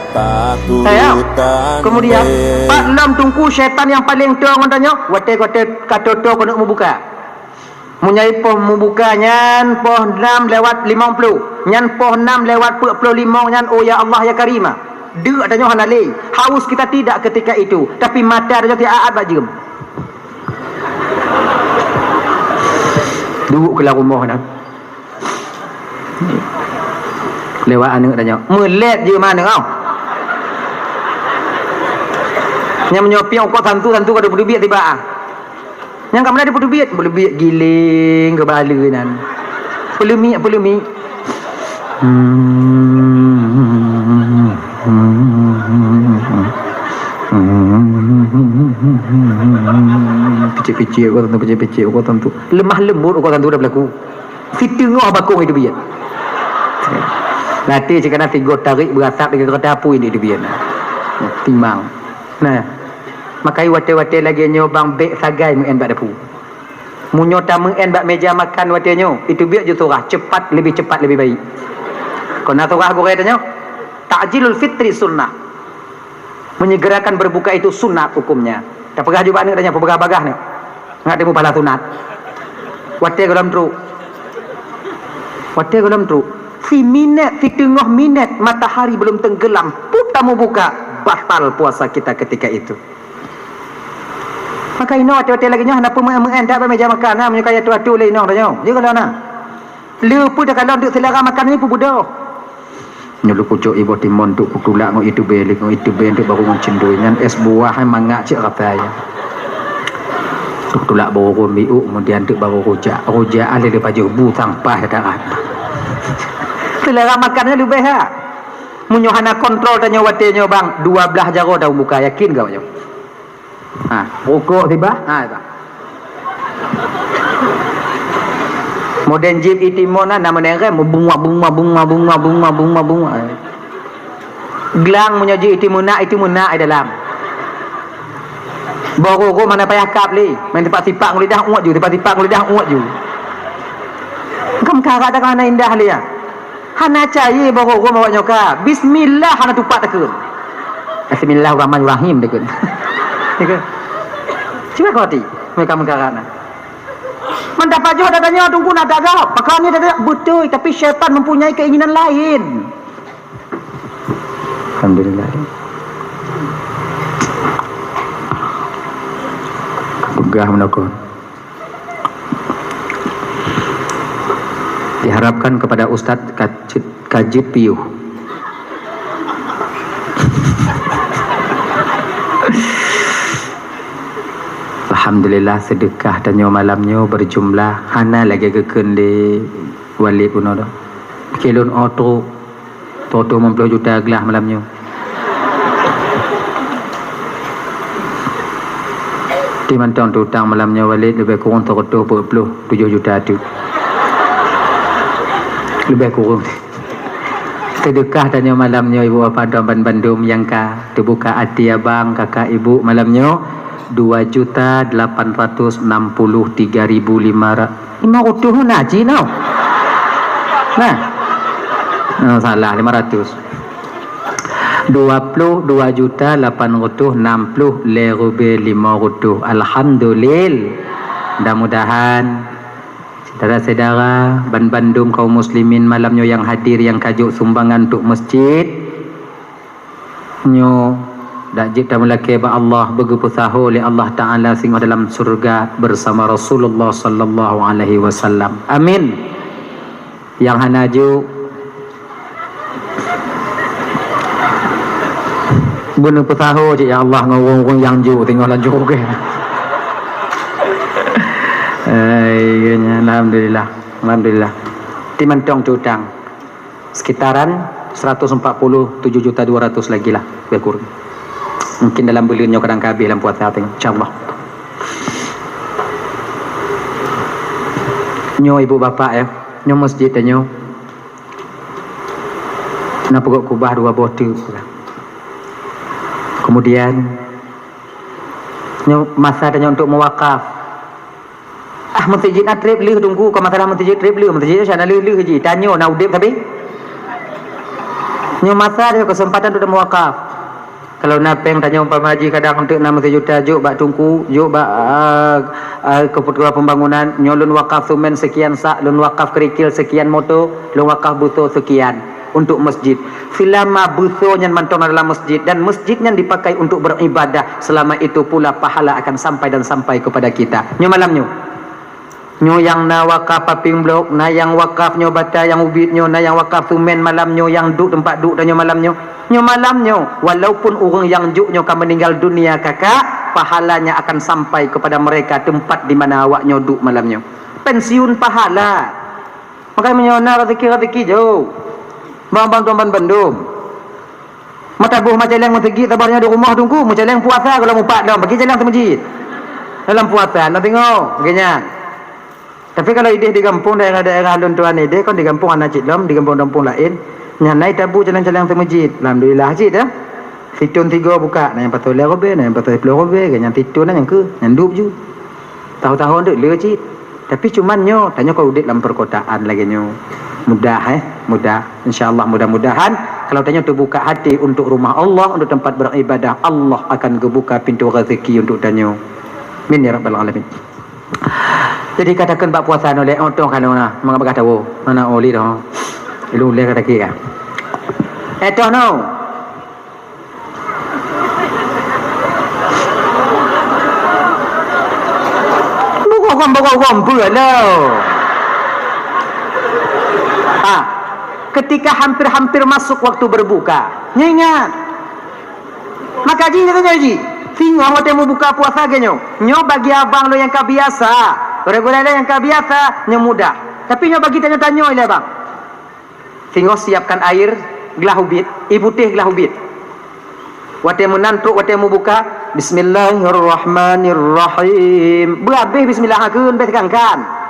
Sayang. Kemudian, pat lom teungku syaitan nyang paleng toe ngon tanyoe, watèe-watèe ka toe-toe keuneuk meubuka. Meunyoe poh meubuka nyan poh nam lewat limong ploh, nyan poh nam lewat peuet ploh limong nyan, oh ya Allah ya Karimah. Deuk tanyoe hana lé, haus kita tidak ketika itu, tapi mata tanyoe siat-at bak jeuem. Duek keu lam rumoh na. Lewat aneuk tanyoe. Meulét jeuem aneuk, oh. Nyang meunyoe piôh ukoe santu, santu ka deuh peuteubiet tiba, ah. Nyang ka meunan deuh peuteubiet, peuteubiet giling keu baleue nan. Peuleumiek, peuleumiek. Picik-picik ukoe santu, picik-picik ukoe santu. Lemah lembut ukoe santu dah beulaku. Siteungoh bakong itu biet. Nanti cit kana tigo tarék beurasap di keureuta apui di biet. Timang. Nah, makai watèe-watèe lagèe nyoe bang bèk sagai meu'en bak dapu. Meunyoe tameu'en bak meja makan watèe nyoe, itu biet ju surah, cepat, lebih cepat, lebih baik. Kon na surah gurèe tanyoe, ta'jilul fitri sunnah. Menyegerakan berbuka itu sunat hukumnya. Tapeugah ju bak aneuk tanyoe, peugah bagah nyoe. Ngat teumu pahala sunat. Watèe gohlom trok. Watèe gohlom trok. Siminét, siteungoh minét matahari belum tenggelam, pun tameubuka, batal puasa kita ketika itu. Maka inoe watèe-watèe lagèe nyoe hana peue meu'en-meu'en that bak meja makan, ha, meunyoe kaya atu-atu lé inong tanyoe. Jeuet gohlom na. Le peue takalon teuk seulera makan nyoe peubeudoh. Nyoe lôn kucok iboh timon teuk kutulak ngon itubée, ngon itubée teuk barô ngon cendoi. Nyan és buah, hai mangat cit rasa nyan. Kutulak barô rhom biôk, kemudian teuk barô rujak. Rujak ah lé pajoh bu sampah darat. Seulera makan nyan leubeh ha. Meunyoe hana kontrol tanyoe watèe nyoe bang, dua blaih jaroe daun buka, yakin gak nyoe? Ha, rukok sibah, ha, sibah. Modern jip itimon na, na meunerem, bunga, bunga, bunga. Glang meunyoe jeuet itimeunak, itimeunak di dalam. Boh rhom hana payah kab lé, main tipak-tipak ngon lidah uet ju, tipak-tipak ngon lidah uet ju. Kam karat dah hana indah lé ya. Hana cayée boh rhom awak nyoe ka. Bismillah hana tupat takheun. Bismillahirrahmanirrahim takheun. Cuba kau hati, mereka mengkarat na. Man dapat jawab dah tanya tunggu nak tak jawab. Makanya dia betul, tapi syaitan mempunyai keinginan lain. Alhamdulillah. Peugah meunokon. Diharapkan kepada ustaz ka jeuet, ka jeuet piôh. Alhamdulillah, seudeukah tanyoe malam nyoe berjumlah hana lagée geukheun lé Walid bunoe dah. Kilon oto Toto limong ploh juta glah malam nyoe. Ti mantong tu utang malam nyoe Walid leubeh kurong seratus peuet ploh tujoh juta tu. Leubeh kurong. Seudeukah tanyoe malam nyoe ibu bapa tuan ban bandum nyang ka teubuka até abang kakak ibu malam nyoe dua juta lapan ratus enam puluh tiga ribu lima ratus. Lima ratus na cit tau. Nah. Oh, salah, lima ratus. Dua puluh dua juta lapan ratus enam puluh lhèe ribèe lima ratus. Alhamdulillah. Mudah-mudahan syedara-syedara ban bandum kaum muslimin malam nyoe nyang hadir nyang ka jok sumbangan untuk masjid, nyoe dak jeuet tameulakée bak Allah, beugeupeusaho lé Allah Taala singoh dalam syeuruga bersama Rasulullah sallallahu alaihi wasallam. Amin. Nyang hana jok, beuneupeusaho cit ya Allah ngon ureuëng-ureuëng nyang jok singoh lam syeuruga. Hai, alhamdulillah. Alhamdulillah. Ti mantong tu utang. Sekitaran seratus empat puluh tujuh juta dua ratus lagi lah, lebih kurang. Mungkin dalam buleuen nyoe kadang ka habéh lam puasa teuh, insyaallah. Nyoe ibu bapak ya, nyoe masjid tanyoe. Na peugot kubah dua boh teuk. Kemudian nyoe masa tanyoe untuk mewakaf. Ah, meuseujid na treb lheueh Teungku, kon masalah meuseujid treb lheueh, meuseujid nyoe na lheueh-lheueh jih, tanyoe na udeb sabe. Nyoe masa nyoe keuseumpatan untuk mewakaf. Kalau na péng tanyoe umpama jih kadang untuk na meusejuta jok bak Teungku, jok bak, ah, ah, keputusan pembangunan, nyoe lôn wakaf semen sekian sak, lôn wakaf kerikil sekian moto, lôn wakaf beuso sekian. Untuk masjid. Seulama beuso nyan mantong na dalam masjid dan masjid nyan dipakai untuk beribadah, selama itu pula pahala akan sampai dan sampai kepada kita. Nyoe malam nyoe. Nyoe nyang na wakaf paving blok, na nyang wakaf nyoe bata nyang ubit nyoe, na nyang wakaf semen malam nyoe, nyang duek teumpat duek tanyoe malam nyoe. Nyoe malam nyoe, walaupun ureuëng nyang jok nyoe ka meuninggal dunia kakak, pahalanya akan sampai kepada mereka tempat di mana awak nyoe duek malam nyoe. Pensiun pahala. Makanya meunyoe na rezeki-rezeki jok. Bang-bang tuan ban bandum. Mata boh macaleng meuseujid sabarnya di rumoh Teungku, macaleng puasa kalau mupat dong, bagi caleng seumeujid. Dalam puasa, na tengok, bagi nyan. Tapi kalau ideh di gampông, daerah-daerah lôn tuan ideh, kan di gampông hana cit lom, di gampông-gampông laén, nyan na tabu caleng-caleng seumeujid. Alhamdulillah cit, ya. Situn tiga buka, na nyang pasoe lhèe ribèe, na nyang pasoe siploh ribèe, nyan situn na nyang keu, nyan dup ju. Tahu-tahu dek le cit. Tapi cuman nyoe, tanyoe ka udeb lam perkotaan lagée nyoe. Mudah, eh, mudah. Insya Allah, mudah-mudahan kalau tanyoe teubuka hati untuk rumah Allah, untuk tempat beribadah, Allah akan geubuka pintu rezeki untuk tanyoe. Amin ya rabbal alamin. Jadi katakan bak puasa nyoe lé, oh, toh kanoe na, mangat bagah tawoe. Mana oli dah. Ilung lé kata kia. Eh, toh no. Bukan, bukan, bukan, bukan, bukan, no. Ah, ketika hampir-hampir masuk waktu berbuka, ingat. Maka jih, jih, jih, singoh watée meubuka puasa geuh nyoe. Nyoe bagi abang lo nyang ka biasa. Gurée-gurée lo nyang ka biasa, nyoe mudah. Tapi nyoe bagi tanyoe-tanyoe lé, bang. Singoh siapkan air, glah ubit, ié putéh glah ubit. Watée meunan trok watée meubuka, bismillahirrahmanirrahim. Beuhabéh bismillah kheun, beh tekan kan.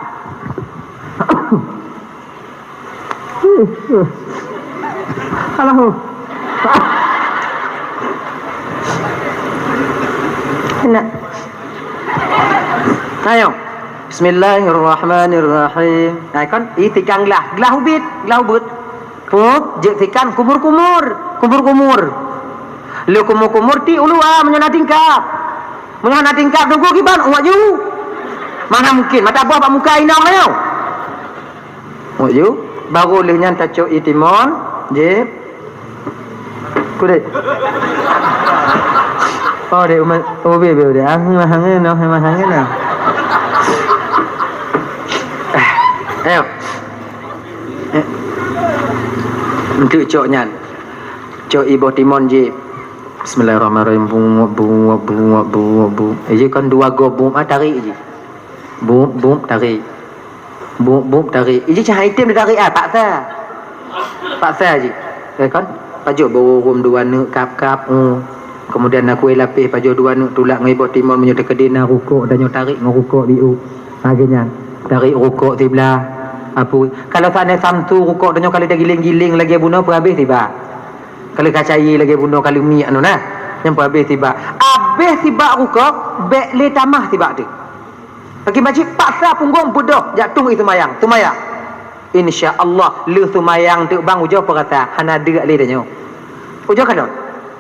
Alah. Enak. Ayo. Bismillahirrahmanirrahim. Nah, kan ié tikang glah, glah ubit, glah ubit. Pup, jeuet tikang kumur-kumur, kumur-kumur. Lé kumur-kumur ti ulu ah, meunyoe na tingkap. Meunyoe na tingkap tunggu kiban, uwak ju. Mana mungkin, mata boh bak muka inong nyoe. Uwak ju, baru lheueh nyan tacok ié timon, jeuet. Udeh. Oh, dek umat, oh, be, be, udeh. Angin mah angin, noh, mah angin, noh. Ayo. Eh. Untuk cok nyan. Cok iboh timon je. Bismillahirrahmanirrahim. Bungup, bungup, bungup, bungup, bungup. Eh, je kan dua go bungup, ah, tarik je. Bungup, bungup, tarik. Bum, bum, tarik. Iji cahai item ditarik ah, paksa. Paksa ji. Eh, kan? Pajoh beururum dua neuk kap-kap, oh. Kemudian na kueh lapéh pajoh dua neuk tulak ngon iboh timon meunyoe teukeudi na rukok dan nyoe tarik ngon rukok di u. Ha, geuh nyan. Tarik rukok siblah. Apui. Kalau sané samsu rukok dan nyoe kali tagiling-giling lagèe bunoe peuhabéh tiba. Kalau kacai lagèe bunoe kali miek anu nah. Nyang peuhabéh tiba. Habéh tiba rukok, bèk lé tamah tiba tu. Lagi majik paksa punggong beudôh jak tueng i seumayang, seumayang. Insya Allah, lheueh seumayang teuk bang ujoe peurasa, hana deuk lé tanyoe. Ujoe kalon.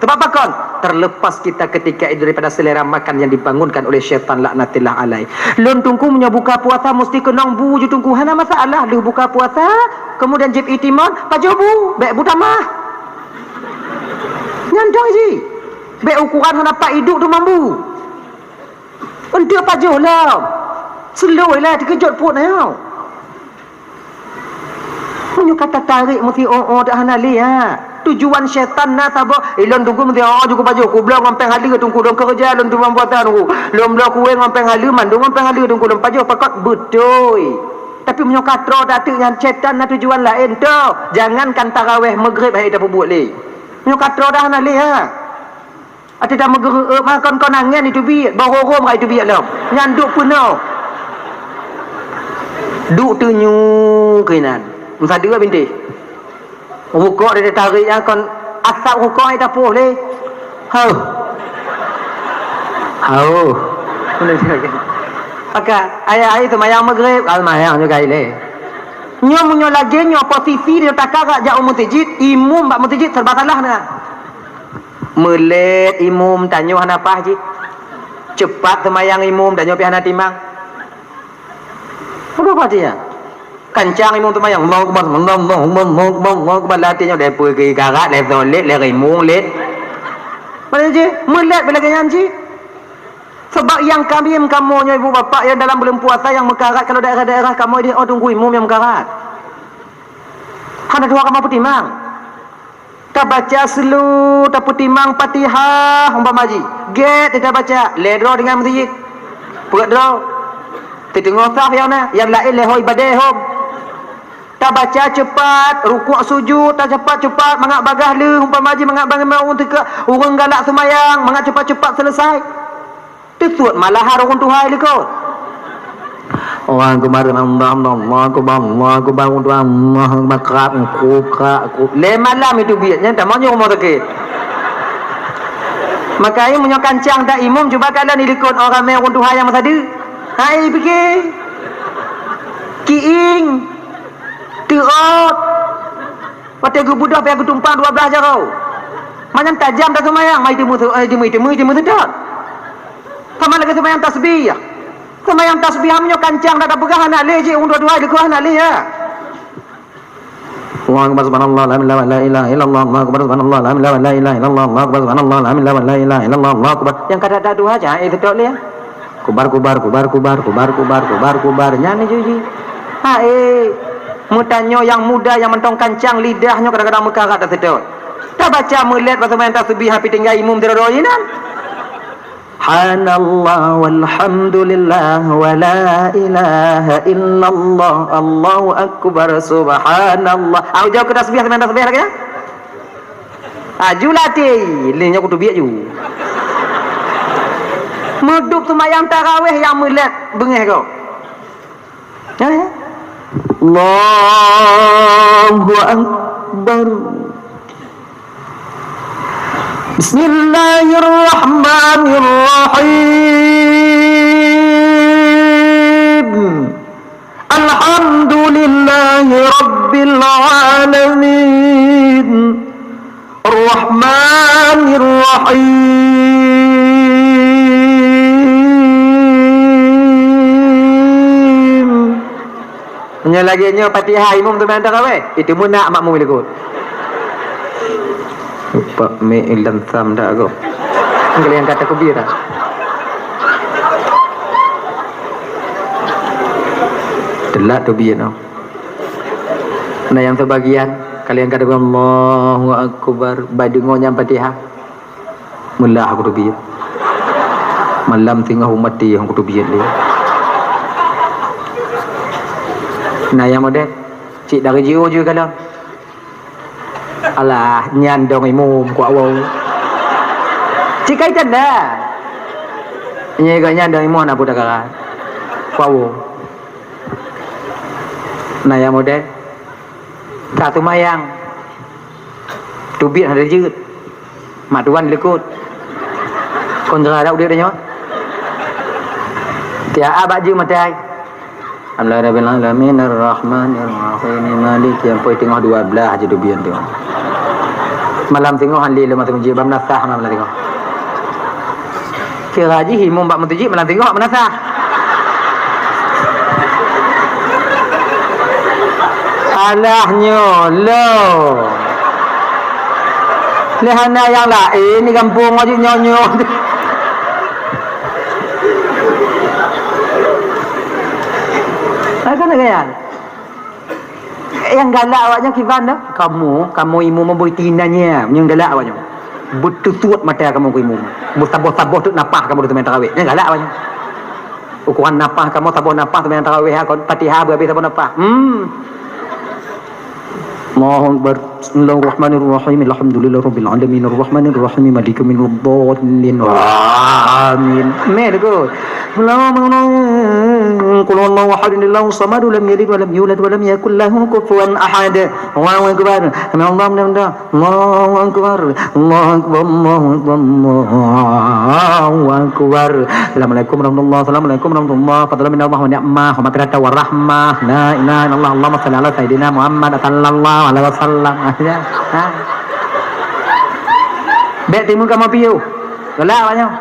Sebab pakon? Terlepas kita ketika itu daripada selera makan yang dibangunkan oleh syaitan laknatillah alaih. Lôn teungku meunyoe buka puasa mesti keunong bu ju teungku, hana masalah. Lheueh buka puasa, kemudian jieb itimon, pajoh bu, bèk bu tamah. Nyan dong ji. Bèk ukuran hana pat iduek tu mambu. Eunteuk pajoh lom. Seulôi lah teukeujot pruet nyoe. Meunyoe ka tatarék meusi-o-o dak hana lé, ha. Tujuan syaitan na saboh, eh, lôn teungku meusi-o-o ju kupajoh, kubloe ngon péng haleue teungku, lôn keureuja lôn teumam puasa teungku. Lôn bloe kueh ngon péng haleue, mandum ngon péng haleue teungku, lôn pajoh pakot beutôi. Tapi meunyoe ka troe tateuk nyan syaitan na tujuan laén, toh. Jangankan taraweh, Maghrib hai tapeubuet lé. Meunyoe ka troe dak hana lé, ha. Até tameugeureuk, eh, makon kon angén iteubiet, boh rhom ka iteubiet lom. Nyan duek peunoh. Duek teunyu keunan. Meusadeue bintéh. Rukok ditarék nyan kon asap rukok ai tapoh lé. Heuh. Heuh. Maka, ayah-ayah seumayang Maghrib, ka seumayang juga ilée. Nyoe meunyoe lagée nyoe posisi dia takarak jak u meuseujid, imum bak meuseujid serba salah na. Meulét imum tanyoe hana paih jih. Ceupat seumayang imum tanyoe pih hana timang. Apa artinya? Kancang imum seumayang, Allahu Akbar, Allahu Akbar, Allahu Akbar, Allahu Akbar, lé tanyoe lé peue geukarat, lé solek, lé rimong, lé. Mana jih? Meulét bela ganyan jih. Sebab nyang kami kamoe nyoe ibu bapak nyang dalam buleuen puasa nyang meukarat, kalau daerah-daerah kamoe di oh tunggu imum nyang meukarat. Hana dua kamoe peutimang. Tabaca seulu, tapeutimang Fatihah umpama jih. Gét tabaca, lhée droe deungon meuseujid. Peuet droe. Teuteungoh saf nyang na, nyang laén lhée ho ibadah hom. Tabaca ceupat, rukuk sujud, tacepat-cepat, mangat bagaih lheueh, umpama jih mangat bangai ureuëng teuka, ureuëng galak seumayang, mangat cepat-cepat selesai. Teusuet malahan ureuëng tuha likot. Allahu Akbar, Allahu Akbar, Allahu Akbar, Allahu Akbar, Allahu Akbar, krab, krub, krab, krub. Lé malam itu biet nyan, tamah nyoe rumoh sakét. Makanya meunyoe kancang dak imum, cuba kalian di likot orang ramai ureuëng tuha nyang meusadeue. Hai, pikir. Kiing. Teuôt. Watée geubeudôh pih geutumpang dua blaih jaroe. Manyang tajam taseumayang, mai teumeu, eh, teumeu, teumeu, teumeu seudot. Sama lagée seumayang tasbih. Seumayang tasbih meunyoe kancang dak tapeugah hana lé jih, ureuëng dua-dua dikeue hana lé, ya. Allahu Akbar, subhanallah, la ilaha illallah, Allahu Akbar, subhanallah, la ilaha illallah, Allahu Akbar, subhanallah, la ilaha illallah, Allahu Akbar. Nyang ka dak dua aja, eh, seudot lé, ya. Kubar, kubar, kubar, kubar, kubar, kubar, kubar, kubar. Nyan ni jih. Ha, eh. Meutanyoe nyang muda nyang mantong kancang lidah nyoe kadang-kadang meukarat dak seudot. Tabaca meulét bak seumayang tasbih, tapi tinggai imum sidroe-droe inan. Subhanallah walhamdulillah wa la ilaha illallah, Allahu akbar, subhanallah. Au jauh keu tasbih, seumayang tasbih lagée nyan. Aju latih, lé nyoe kuteubiet ju. Meudup seumayang tarawih nyang meulét beungéh gob. Eh? Allahu Akbar. Bismillahirrahmanirrahim. Alhamdulillahi rabbil alamin. Ar-Rahmanir Rahim. Nyoe lagée nyoe Fatihah imum teuma tarawih, itu meunak makmum likot. Pak me ilan sam dak go. Kalian kata ku bira. Telat tu biar no. Nah, yang sebagian kalian kata Allahu Akbar, bai dengo nyang Fatihah. Meulah aku tu biar. Malam singoh umat ti aku tu biar dia. Nah, yang model cik dari jiu juga kalau Alah, nyan dong imum kuak woe. Cit kai tanda. Nyan geuh nyan dong imum na budak gara. Kuak woe. Na nyang model. Ka seumayang. Teubiet hana jeuet. Mak tuan likot. Kon gara dak udeb nyoe. Tiap bak jeuet matai. Alhamdulillahirabbil alamin, arrahmanirrahim, maliki yaumid, teungoh dua belas je dubian tu. Malam teungoh han lé lé masa meuseujid, bak meunasah malam teungoh. Kira jih imum bak meuseujid malam teungoh bak meunasah. Alah nyoe lo. Lé hana nyang laén di gampông jih nyoe-nyoe. Hai, kan gaya. Nyang galak awaknyan kiban dah. Kamu, kamu imum memberi tina nya. Nyang galak awaknyan. Beututut mata kamu ke imum. Beusaboh-saboh tu napah kamu di teumpat tarawih. Nyang galak awaknyan. Ukuran napah kamu saboh napah teumpat tarawih, ha, kon Fatihah beuhabéh saboh napah. Hmm. Allahu Akbar. Bismillahirrahmanirrahim. Alhamdulillahirabbil alamin. Arrahmanirrahim. Maliki yaumiddin. Amin. Meh tu. Qul huwallahu ahad, Allahu samad, lam yalid wa lam yulad wa lam yakul lahu kufuwan ahad. Allahu Akbar. Sami Allahu liman hamidah. Allahu Akbar. Allahu Akbar. Allahu Akbar. Allahu Akbar. Assalamualaikum warahmatullahi. Assalamualaikum warahmatullahi. Fadlan minallah wa ni'mah wa maghfiratan wa rahmah. La ilaha illallah. Allahumma shalli ala sayyidina Muhammad sallallahu alaihi wasallam. Ya. Ha. Bèk timu kamoe piôh. Galak awaknyan.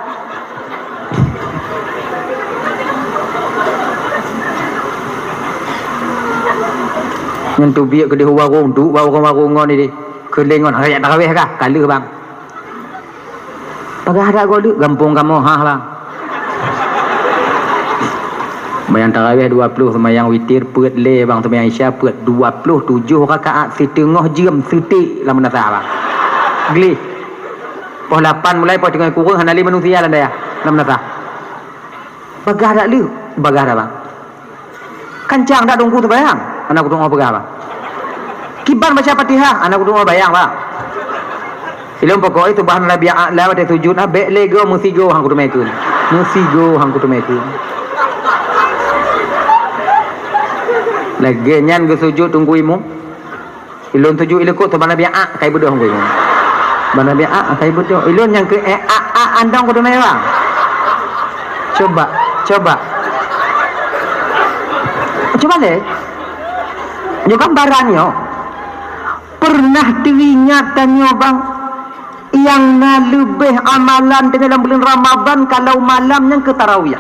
Nyan teubiet keudéh u warong, duek bak warong-warong ngon idéh. Keuléng ngon, "Hai, jak tarawih kah?" "Ka lheueh, Bang." "Peugah dak goe lheueh?" "Gampông kamoe, hah, Bang." Seumayang tarawih dua ploh, seumayang witir peuet lé, Bang, seumayang Isya peuet, dua ploh tujoh rakaat, siteungoh jeuem seutek lam meunasah, Bang. Gleh. Poh lapan mulai, poh teungoh kureueng, hana lé manusia lam dayah, lam meunasah. Bagah dak lheueh? Bagah dak, Bang? Kancang dak teungku seumayang? Hana kudeungoe peugah, Bang. Kiban baca Fatihah? Hana kudeungoe bayang, Bang. Ilôn pokok itu bahan Nabi A'la watèe sujud, ha, bèk lé goe meusigoe han kuteumèe kheun. Meusigoe han kuteumèe kheun. Lagèe nyan geusujud teungku imum. Ilôn tuju ileukot tu bana biak ak kai beudôh ngui. Bana biak ak kai beudôh. Ilôn nyang keu eh ak ak andong kudu mewah. Coba, coba. Coba lé. Nyoe gambaran nyoe. Pernah teuingat tanyoe bang, nyang na leubeh amalan tanyoe lam buleuen Ramadhan kalau malam nyang keu tarawih.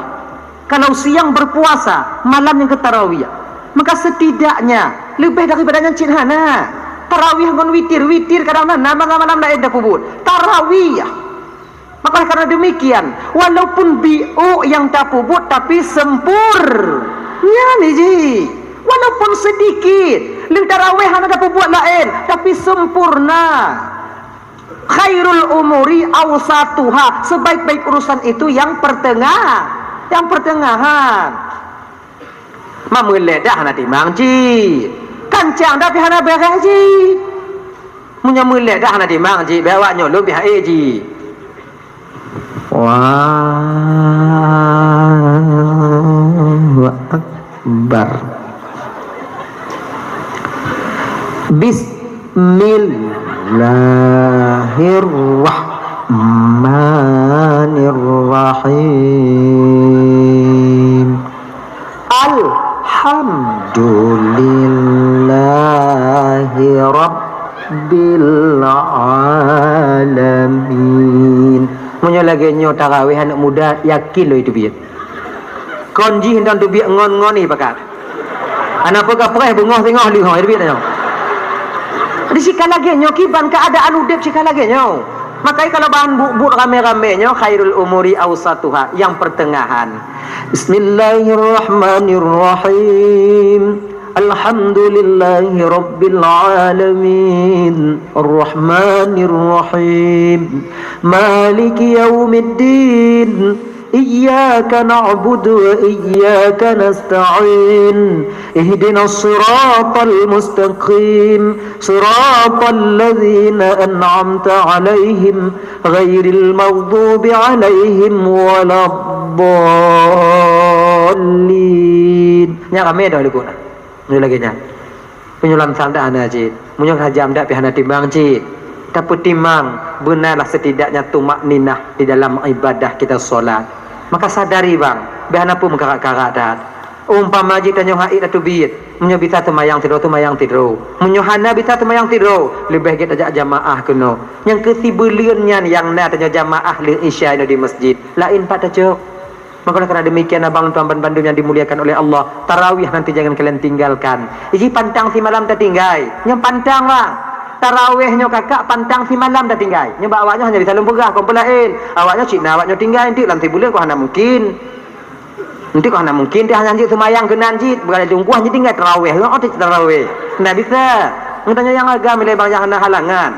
Kalau siang berpuasa, malam nyang keu tarawih. Maka setidaknya leubeh daripada nyan cit hana. Tarawih ngon witir, witir kadang na, na malam-malam laén tapeubuet. Tarawih. Maka oleh karena demikian, walaupun biôk nyang tapeubuet tapi sempur. Nyan ji. Walaupun sedikit, lheueh tarawih hana tapeubuet laén, tapi sempurna. Khairul umuri awsatuha, sebaik-baik urusan itu yang pertengah, yang pertengahan. Meumeulet dak hana timang ji, kancang dak pih hana bèrèh ji. Meunyoe meulet dak hana timang ji, bèk awak nyoe lôn pih hai ji. Allahu Akbar. Bismillahirrahmanirrahim. Alhamdulillahi rabbil alamin. Meunyoe lagèe nyoe tarawih aneuk muda, yakin lôn itu biet. Kon jih dan teubiet ngon-ngon ni pakat. Hana peugah preh beungoh singoh leuh ho teubiet nyoe. Di sika lagée nyoe kiban keuadaan udeb sika lagée nyoe. Makai kalau bahan buet-buet ramé-ramé nyoe khairul umuri ausatuha, yang pertengahan. Bismillahirrahmanirrahim. Alhamdulillahi rabbil alamin. Arrahmanirrahim. Maliki yaumiddin. Iyyaka na'budu wa iyyaka nasta'in. Ihdinas siratal mustaqim. Siratal ladzina an'amta 'alaihim ghairil maghdubi 'alaihim waladdallin. Nyan ramé dah lagu na. Nyoe lagée nyan. Meunyoe lam sanda hana cit. Meunyoe hajam dak pih hana timang cit. Tapeutimang, beunalah setidaknya tumakninah di dalam ibadah kita salat. Maka sadari bang, beh hana peue meukarat-karat that. Umpama jih tanyoe hait ateubiet, meunyoe bisa teumayang sidroe, teumayang sidroe. Meunyoe hana bisa teumayang sidroe, leubeh gét tajak jamaah keunoe. Nyang keu sibeuleuen nyan nyang na tanyoe jamaah lheueh Isya inoe di masjid. Laén pat tacok. Maka oleh karena demikian, abang tuan banmandum yang dimuliakan oleh Allah, tarawih nanti jangan kalian tinggalkan. Iji pantang simalam tatinggai, nyang pantang lah. Tarawih nyoe kakak pantang simalam tatinggai. Nyoe bak awak nyoe hanya bisa lôn peugah, kon peue laén. Awak nyoe cit na awak nyoe tinggai, enteuk lam sibuleuen kon hana mungkin. Enteuk kon hana mungkin, dia hanya jeuet seumayang keunan jit, bukan lungkuh hanya tinggai tarawih, nyoe otot tarawih. Nah bisa. Nyoe tanyoe nyang agam ilée bang nyang hana halangan.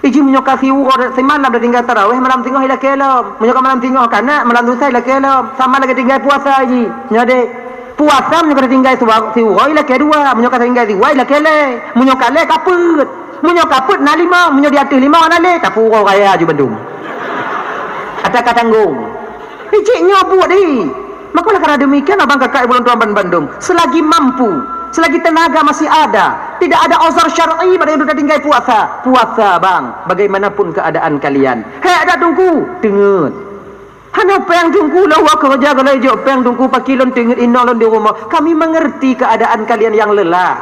Iji meunyoe ka siuroe simalam tatinggai tarawih, malam singoh ilakée lom. Meunyoe ka malam singoh kana, malam lusa ilakée lom. Sama lagée tinggai puasa iji. Nyoe deh. Puasa meunyoe ka tatinggai siwa-, siuroe ilakée dua, meunyoe ka tatinggai siwa ilakée lhée. Meunyoe ka lhée ka peuet. Meunyoe ka peuet na limong, meunyoe di ateueh limong hana lé, tapeuuroe raya aju bandum. Ata ka tanggong. Icik nyoe buet deh. Maka oleh karena demikian, abang kakak ibu lôn tuan banmandum, selagi mampu, selagi tenaga masih ada, tidak ada uzur syar'i pada yang tinggai puasa, puasa bang, bagaimanapun keadaan kalian. Hek dak teungku, teungeut. Hana péng teungku, lôn wa keureuja golai jok péng teungku, paki lôn teungeut inong lôn di rumoh. Kami mengerti keadaan kalian yang lelah.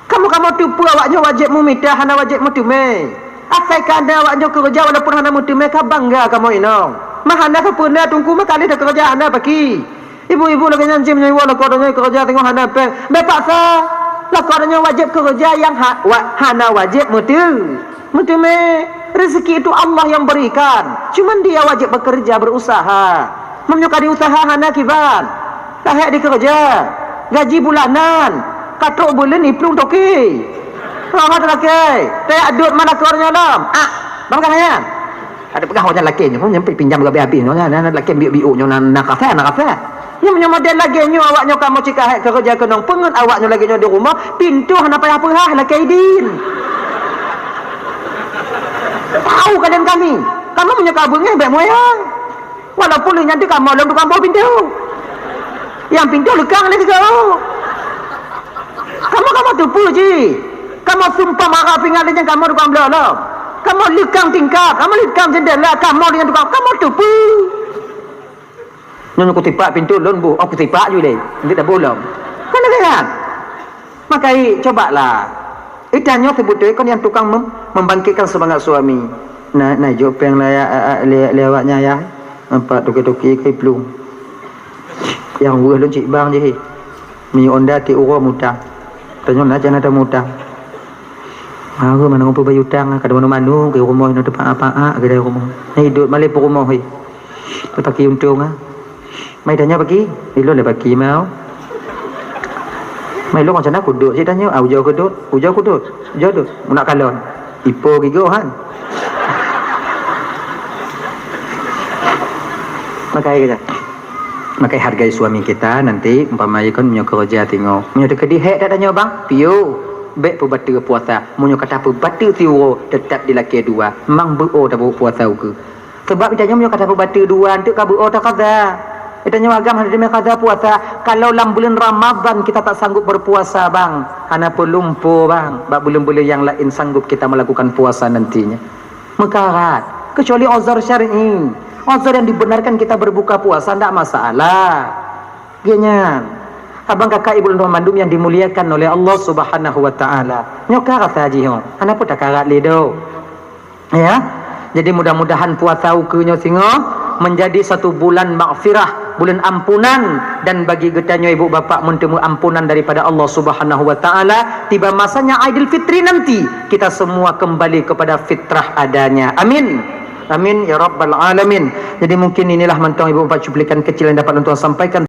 Kamoe-kamoe teupeue awak nyoe wajéb meumita, hana wajéb meuteumé. Asai ka na awak nyoe keureuja walaupun hana meuteumé, ka bangga kamoe inong. Mah hana sapeue na teungku, meukalih takeureuja hana paki. Ibu-ibu lagée nyan cit meunyoe iwoe lakoe donya keureuja teungoh hana péng. Bèk paksa. Lakoe donya wajéb keureuja nyang ha-, wa-, hana wajéb meuteu-, meuteumé. Rezeki itu Allah yang berikan. Cuman dia wajéb bekerja, berusaha. Meunyoe ka diusaha hana kiban. Ka hék dikeureuja. Gaji bulanan. Ka trok buleuen iplueng toke. Roh teurakée. Teuyak dot mana keu ureueng nyoe lom. Ah, bang bukan nyan. Ada peugah ureueng lakée nyoe, nyampe pinjam gabeh habéh nyoe, na, na, lakée biuk-biuk nyoe, na, na kasa, na kasa. Nyoe, nyoe model lagée nyoe awak nyoe kamoe cit ka hék keureuja keunong peungeut awak nyoe lagée nyoe di rumoh, pintoe hana payah peugah lakée idin. Tahu kalian kami. Kamoe meunyoe ka beungéh bèk moyang. Walaupun lheueh nyan teuh kamoe lom tukang boh pintoe. Nyang pintoe leukang lé sigoe. Kamoe, kamoe teupeue jih. Kamoe sumpah mara pingan lé nyan kamoe tukang bloe lom. Kamoe leukang tingkap, kamoe leukang jendela, kamoe lé nyan tukang, kamoe teupeue. Nyoe kutipak pintoe lôn boh, oh kutipak ju lé. Nanti dah boh lom. Kan lagée nyan. Makai, cobalah. Ita nyoe seubeutôi kon nyang tukang mem-, membangkitkan semangat suami. Na, na jok péng lé, lé, lé awak nyan ya. Nampak toke-toke kai plueng. Nyang weueh lôn cit bang jih. Minyeuk Honda tiep uroe mutang. Tanyoe na cana tamutang. Aku mana ngumpul bayu utang, kada manu-manu ke rumoh, na tepak apa-apa ke dari rumoh. Na hidup malé peurumoh he. Tapaki untông ah. Mai tanya pagi, ilôn le pagi mau. Mai lôn macam aku duduk cit tanya, ah, ujoe kudut, ujoe kudut, ujoe dut, nak kalon. Ipo gigoh han. Makai kata. Makai hargai suami kita nanti, umpama ikon meunyoe keureuja tingoh. Meunyoe teukeudi hék dak tanyoe bang, piôh. Bèk peubateue puasa. Meunyoe ka tapeubateue siuroe, teutap dilakée dua. Mang beuo taboh puasa ukeue. Sebab ita nyoe meunyoe ka tapeubateue dua, enteuk ka beuo takaza. Ita nyoe agam hana teumé kaza puasa. Kalau lam buleuen Ramadhan kita tak sanggup berpuasa, bang, hana peulumpo, bang, bak buleuen-buleuen nyang laén sanggup kita melakukan puasa nantinya. Meukarat, kecuali uzur syar'i. Uzur yang dibenarkan kita berbuka puasa, ndak masalah. Geuhnyan, abang kakak ibu lôn mandum yang dimuliakan oleh Allah Subhanahu wa Ta'ala. Nyoe ka rasa jih nyoe. Hana peue takarat lé do. Ya. Jadi mudah-mudahan puasa ukeue nyoe singoh menjadi satu bulan maghfirah. buleuen ampunan, dan bagi geutanyoe ibu bapak meuteumé ampunan daripada Allah Subhanahu wa Taala, tiba masanya Aidil Fitri nanti, kita semua kembali kepada fitrah adanya. Amin. Amin ya rabbal alamin. Jadi mungkin inilah mantong ibu bapak cuplikan kecil yang dapat untuk sampaikan.